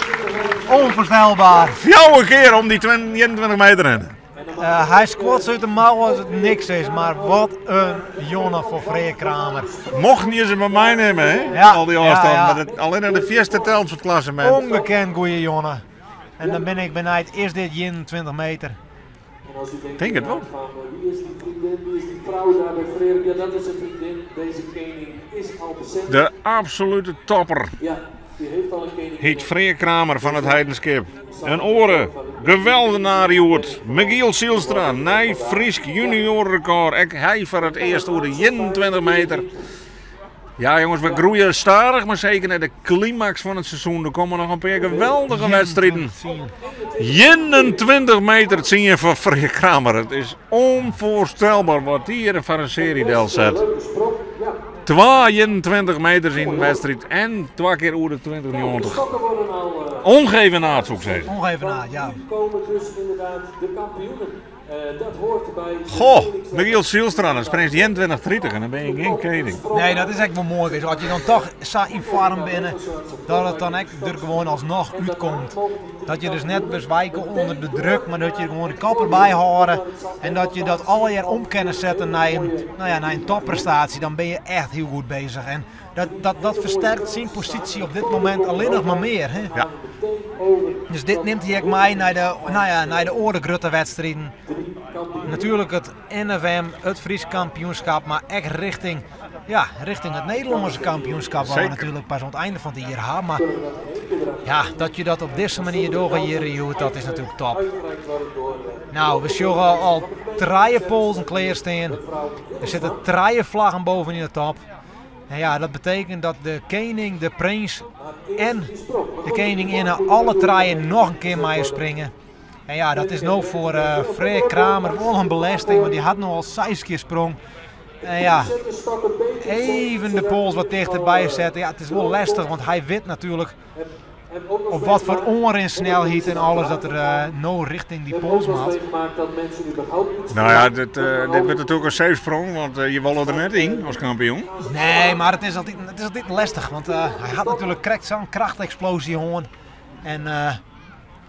Onvoorstelbaar. Fjouwer keer om die 21 meter heen. Hij squat uit de mouw als het niks is, maar wat een jongen voor Freark Kramer. Mocht niet eens bij mij nemen, hè? Ja, Al die ja, afstand. ja. Maar alleen aan de fiesta telt voor het klassement. Ongekend goede jongen. En dan ben ik benijd, is dit 21 meter? En als u denkt Denk het wel. van, wie is die vriendin, wie is die vrouw daar bij Freark? Ja, dat is een vriendin. Deze koning is al bezet. De absolute topper. Ja, die heeft al een koning. Heet Freark Kramer van het Heidenskip. Een oren, geweldenaar Joert. Michiel Zijlstra, nij Frysk junior record. Ek hij voor het eerst over de 21 meter. Ja jongens, we groeien stadig maar zeker naar de climax van het seizoen. Er komen nog een paar geweldige wedstrijden. 21 meter het zien je van Freark Kramer. Het is onvoorstelbaar wat hier voor een serie del zet. Leuke sprong. Ja, 22 meters in de wedstrijd en 2 keer oer de 2090. stokken worden al. Ongevenaard, zou ik zeggen. Ongevenaard, ja. Nu komen dus inderdaad de kampioenen. Dat hoort bij de Goh, Phoenix. Michiel Zijlstra, dan springt hij 21-30 en dan ben je geen koning. Nee, dat is echt wel mooi. Weet je. Als je dan toch zo in vorm bent, dat het dan echt er gewoon alsnog uitkomt. Dat je dus net bezwijken onder de druk, maar dat je gewoon de kop erbij houden. En dat je dat alle jaar om kunnen zetten naar een topprestatie. Dan ben je echt heel goed bezig. En dat versterkt zijn positie op dit moment alleen nog maar meer. Hè? Ja. Dus dit neemt hij ook mee naar de oren wedstrijden. Natuurlijk het NFM, het Fries kampioenschap, maar echt richting het Nederlandse kampioenschap. Waar we Zeker. natuurlijk pas aan het einde van het jaar hebben. Maar ja, dat je dat op deze manier doorgaat, dat is natuurlijk top. Nou, we zien al 3 polsen klaarstaan. Er zitten 3 vlaggen boven in de top. En ja, dat betekent dat de koning, de prins en de koningin alle 3 nog een keer mee springen. En ja, dat is nou voor Freark Kramer wel een belasting, want die had nog al 6 keer sprong. En ja, even de pols wat dichterbij zetten. Ja, het is wel lastig, want hij weet natuurlijk op wat voor onrinsnelheid en alles dat er nou richting die pols moet. Nou ja, dit wordt natuurlijk een safe sprong, want je wilde er net in als kampioen. Nee, maar het is altijd lastig, want hij had natuurlijk correct zo'n krachtexplosie hoor. En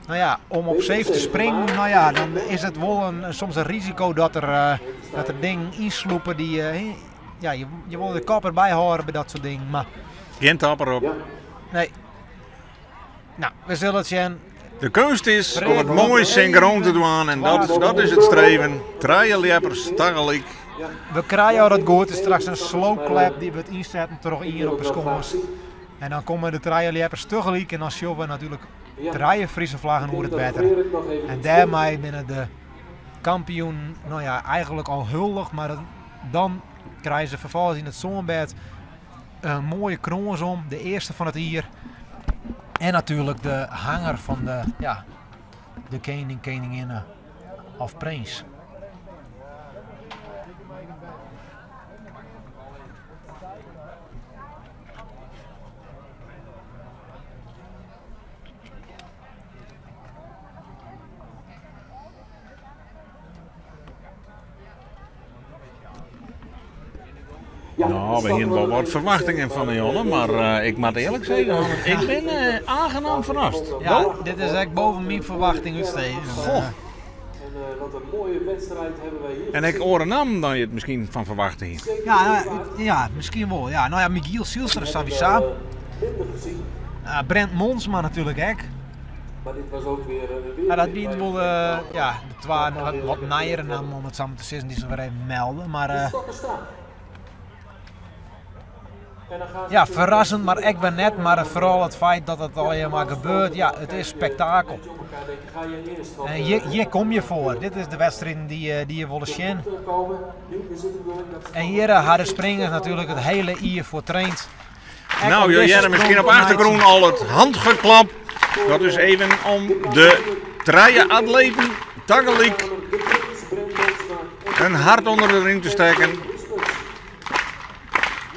nou ja, om op safe te springen, nou ja, dan is het wel soms een risico dat er dingen insloepen die, je wil de kop erbij houden bij dat soort dingen. Maar geen tap erop. Nee. Nou, we zullen het zien. De kunst is om het mooi synchroon te doen en dat is het streven. 3 leppers tegelijk. We krijgen dat goed. Het is straks een slow clap die we het inzetten terug hier op de schommers. En dan komen de 3 leppers tegelijk en dan zien we natuurlijk 3 Friese vlaggen over het water. En daarmee binnen de kampioen, nou ja, eigenlijk al huldig, maar dan krijgen ze vervolgens in het zonnebed een mooie kroon om, de eerste van het jaar. En natuurlijk de hanger van de koning, koninginnen of prins. Nou, we hienen wol wat ferwachtingen fan de jonge, mar eh, ik moat earlik sizze, ik bin eh, aangenaam verrast. Ja, dit is echt boven myn ferwachting útstegen. Goh. En ek oare nammen dan je it miskien fan ferwachte hienen. Ja, ja, miskien wol. Ja, no ja, Michiel Zylstra sawiesa. Uh, Brent Monsma natuerlik ek. Maar dit was ook weer Ja, dat wienen wol ja, de twa wat nijere nammen om it sa mar te sizzen dy't se wer even melde. Mar uh, ja, ferrassend, mar ek wer net. Mar foaral it feit dat it allegear mar gebeurt, ja, it is spektakel. En hjir komme je foar. Dit is de wedstriden dy't je wolle sjen. En hjir ha de springers natuerlik it hiele jier foar traind. Nou, je hearre miskien op achtergrûn al it handgeklap. Dat is even om de trije atleten tagelyk in hart ûnder de rym te stekken.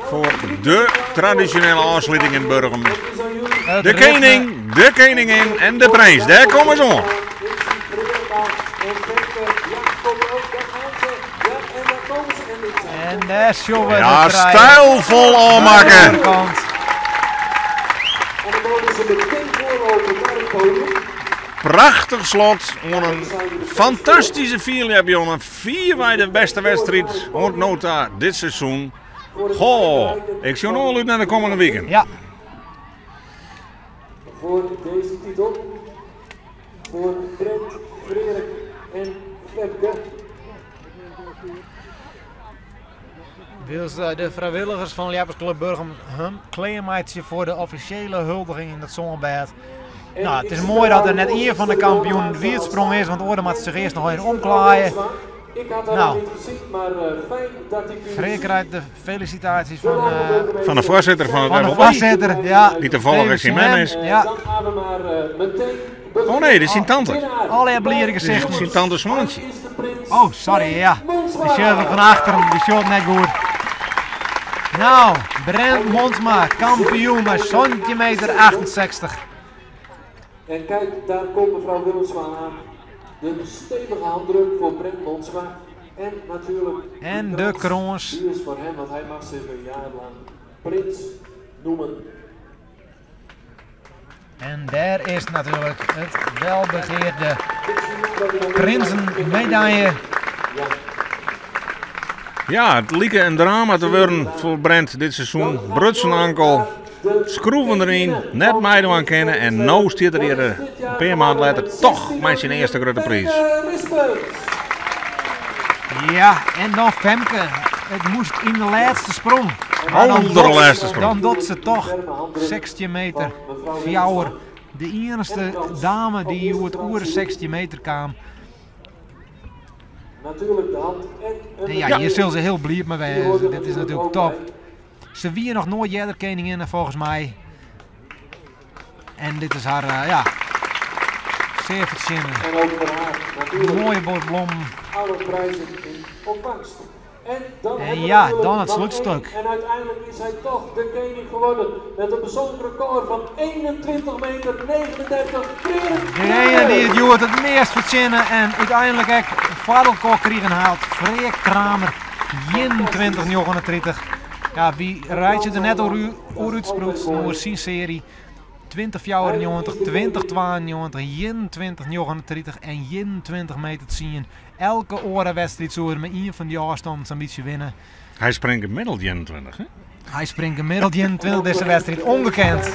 Foar de tradisjonele ôfsluting yn Burgum. De kening, de keningin en de prins. Dêr komme se oan. En dêr sjogge we Ja, de trije. stylfol ôfmakke. Oan de oare kant. En dan mogen ze meteen voorlopen naar het podium. Prachtich slot oan in fantastyske fierljep, jonge. Fierwei de bêste wedstriid oant no ta dit seizoen. Goh, ik sjoch no al út nei de kommende wiken. Ja. Voor deze titel. Voor Brent, Freerk en Femke. Wylst de frijwilligers fan Ljeppersklub Burgum him klearmeitsje foar de offisjele huldiging yn it sânbêd. No, it is moai dat der net ien fan de kampioenen it wiet sprong is, want oaren moatte sich earst noch even omklaaie. Ik had haar Nou. nog niet gezien, maar fijn dat ik u Freerk zie. krijt de felisitaasjes fan, Fan de foarsitter fan it fan de FLB. foarsitter. Ja, Dy't tafallich ek syn mem is. Ja. Dan gaan we maar meteen Oh nee, dit is syn tante. Allegear bliere Dit is gesichten. syn tante Swantsje. Oh, sorry, ja. Dy sjogge we fan achteren, dy sjocht net goed. No, Brent Monsma, kampioen mei 17 meter 68. En kijk, daar komt mevrouw Willemsma aan. De stevige handdruk voor Brent Monsma. En natuurlijk En de krâns. Die is voor hem, want hij mag zich een jaar lang prins noemen. En dêr is natuerlik it welbegearde prinsenmedaille. Ja, it like in drama te wurden foar Brent dit seizoen. Brutsen ankel, skroeven deryn, net meidwaan kinne en no stiet er hjir in pear maand letter toch mei syn earste grutte priis. Ja, en dan Femke. It moast yn de lêste sprong. Mar dan Alderlêste sprong. Dan docht se toch 16 meter 4. De iennichste dame dy't hjoed oer de 16 meter kaam. Natuurlijk de hand en een En ja, hjir sil se hiel bliid mei wêze. Dit is natuerlik top. Se wie noch noait earder keninginne folgens my. En dit is har, ja, sear fertsjinne. En ook voor haar natuurlijk Moaie bos blommen. alle prijzen in ontvangst. En dan En hebben we ja, natuurlijk dan het nog slutstuk. één. En uiteindelijk is hij toch de koning geworden met een persoonlijk record van 21 meter 39. Degene dy't it hjoed it meast fertsjinne en úteinlik ek foar elkoar krigen hat, Freerk Kramer, 21,39. Ja, wy reitsje der net oer oer útsprutsen oer syn searje. 20,94, 20,92, 21,39 en 21 meter 10. Elke oare wedstriid soe er mei ien fan dy ôfstannen sa'n bytsje winne. Hy springt gemiddeld 21, hè? Hy springt gemiddeld 21 dizze wedstriid, ongekend.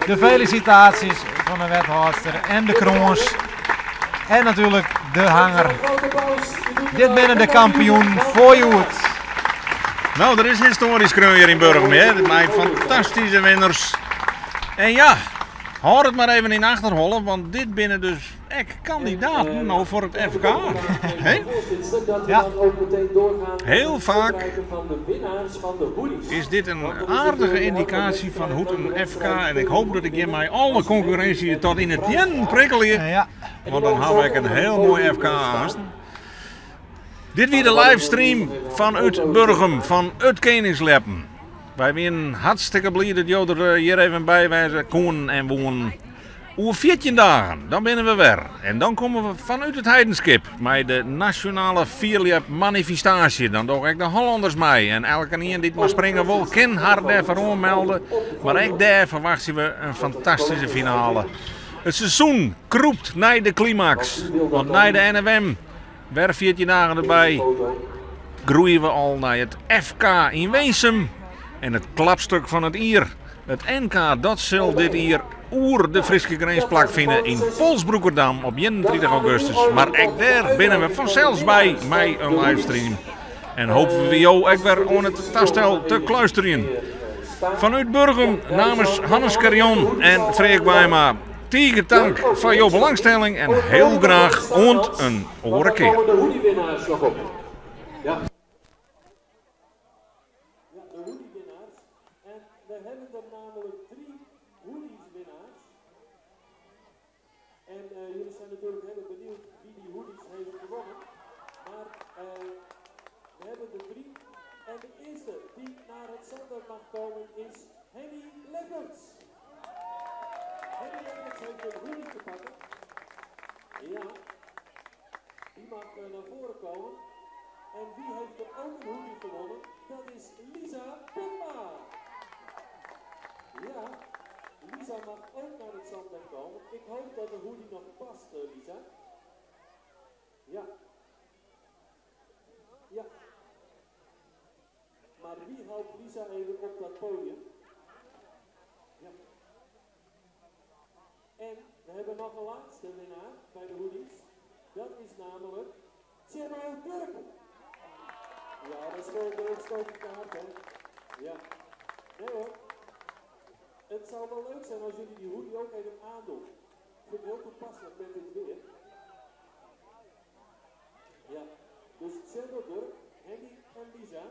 De felisitaasjes fan de wethâldster en de krâns. En natuerlik de hanger. Dit binne de kampioenen foar hjoed. No, der is histoarje skreaun hjir yn Burgum, hè? Mei fantastyske winners. En ja, hâld it mar even yn achterholle, want dit binne dus ek kandidaten no foar it FK. Hè? Ja. Heel vaak is dit in aardige yndikaasje fan hoe't in FK, en ik hoopje dat ik hjirmei alle konkurrinsje tot yn 'e teannen prikkelje, want dan ha wy in hiel moai FK aanst. Dit wie de livestream fanút Burgum, fan it Keningsljeppen. Wy wienen hartstikke bliid dat jo der hjir even by wêze koenen en woenen. Oer 14 dagen, dan binne we wer. En dan komme we fanút It Heidenskip mei de nasjonale fierljep manifestaasje. Dan dogge ek de Hollanners mei. En elkenien dy't mar springe wol, kin har dêrfoar oanmelde. Mar ek dêr ferwachtsje we in fantastyske finale. It seizoen krûpt nei de klimaks. Want nei de NFM, wer 14 dagen derby, groeie we al nei it FK yn Winsum. En it klapstuk fan it jier, it NK, dat sil dit jier oer de Fryske grins plakfine yn Polsbroekerdam op 31 augustus. Mar ek dêr binne we fansels by mei in livestream. En hoopje we jo ek wer oan it tastel te kluisterjen. Fanút Burgum namens Hannes Carrion en Freark Wijma, tige tank foar jo belangstelling en hiel graach oant in oare kear. Ja, de hoodie-winnaars. En we hebben er namelijk drie hoodies-winnaars. En jullie zijn natuurlijk heel benieuwd wie die hoodies heeft gewonnen. Maar we hebben er drie. En de eerste die naar het zandbed mag komen is Henny Lefferts. Henny Lefferts heeft een hoodie te pakken. Ja, die mag naar voren komen. En wie heeft er ook een hoodie gewonnen? Dat is Lisa Pipma. Ja, Lisa mag ook naar het zandbed komen. Ik hoop dat de hoodie nog past, Lisa. Ja. Ja. Maar wie helpt Lisa even op dat podium? Ja. En we hebben nog een laatste winnaar bij de hoodies. Dat is namelijk Tjebbo Durk. Ja, dat is gewoon de opgestoken kaart, hè. Ja. Nee hoor. Het zou wel leuk zijn als jullie die hoodie ook even aandoen. Ik vind het heel toepasselijk met dit weer. Ja, dus Tjebbo Durk, Henny en Lisa.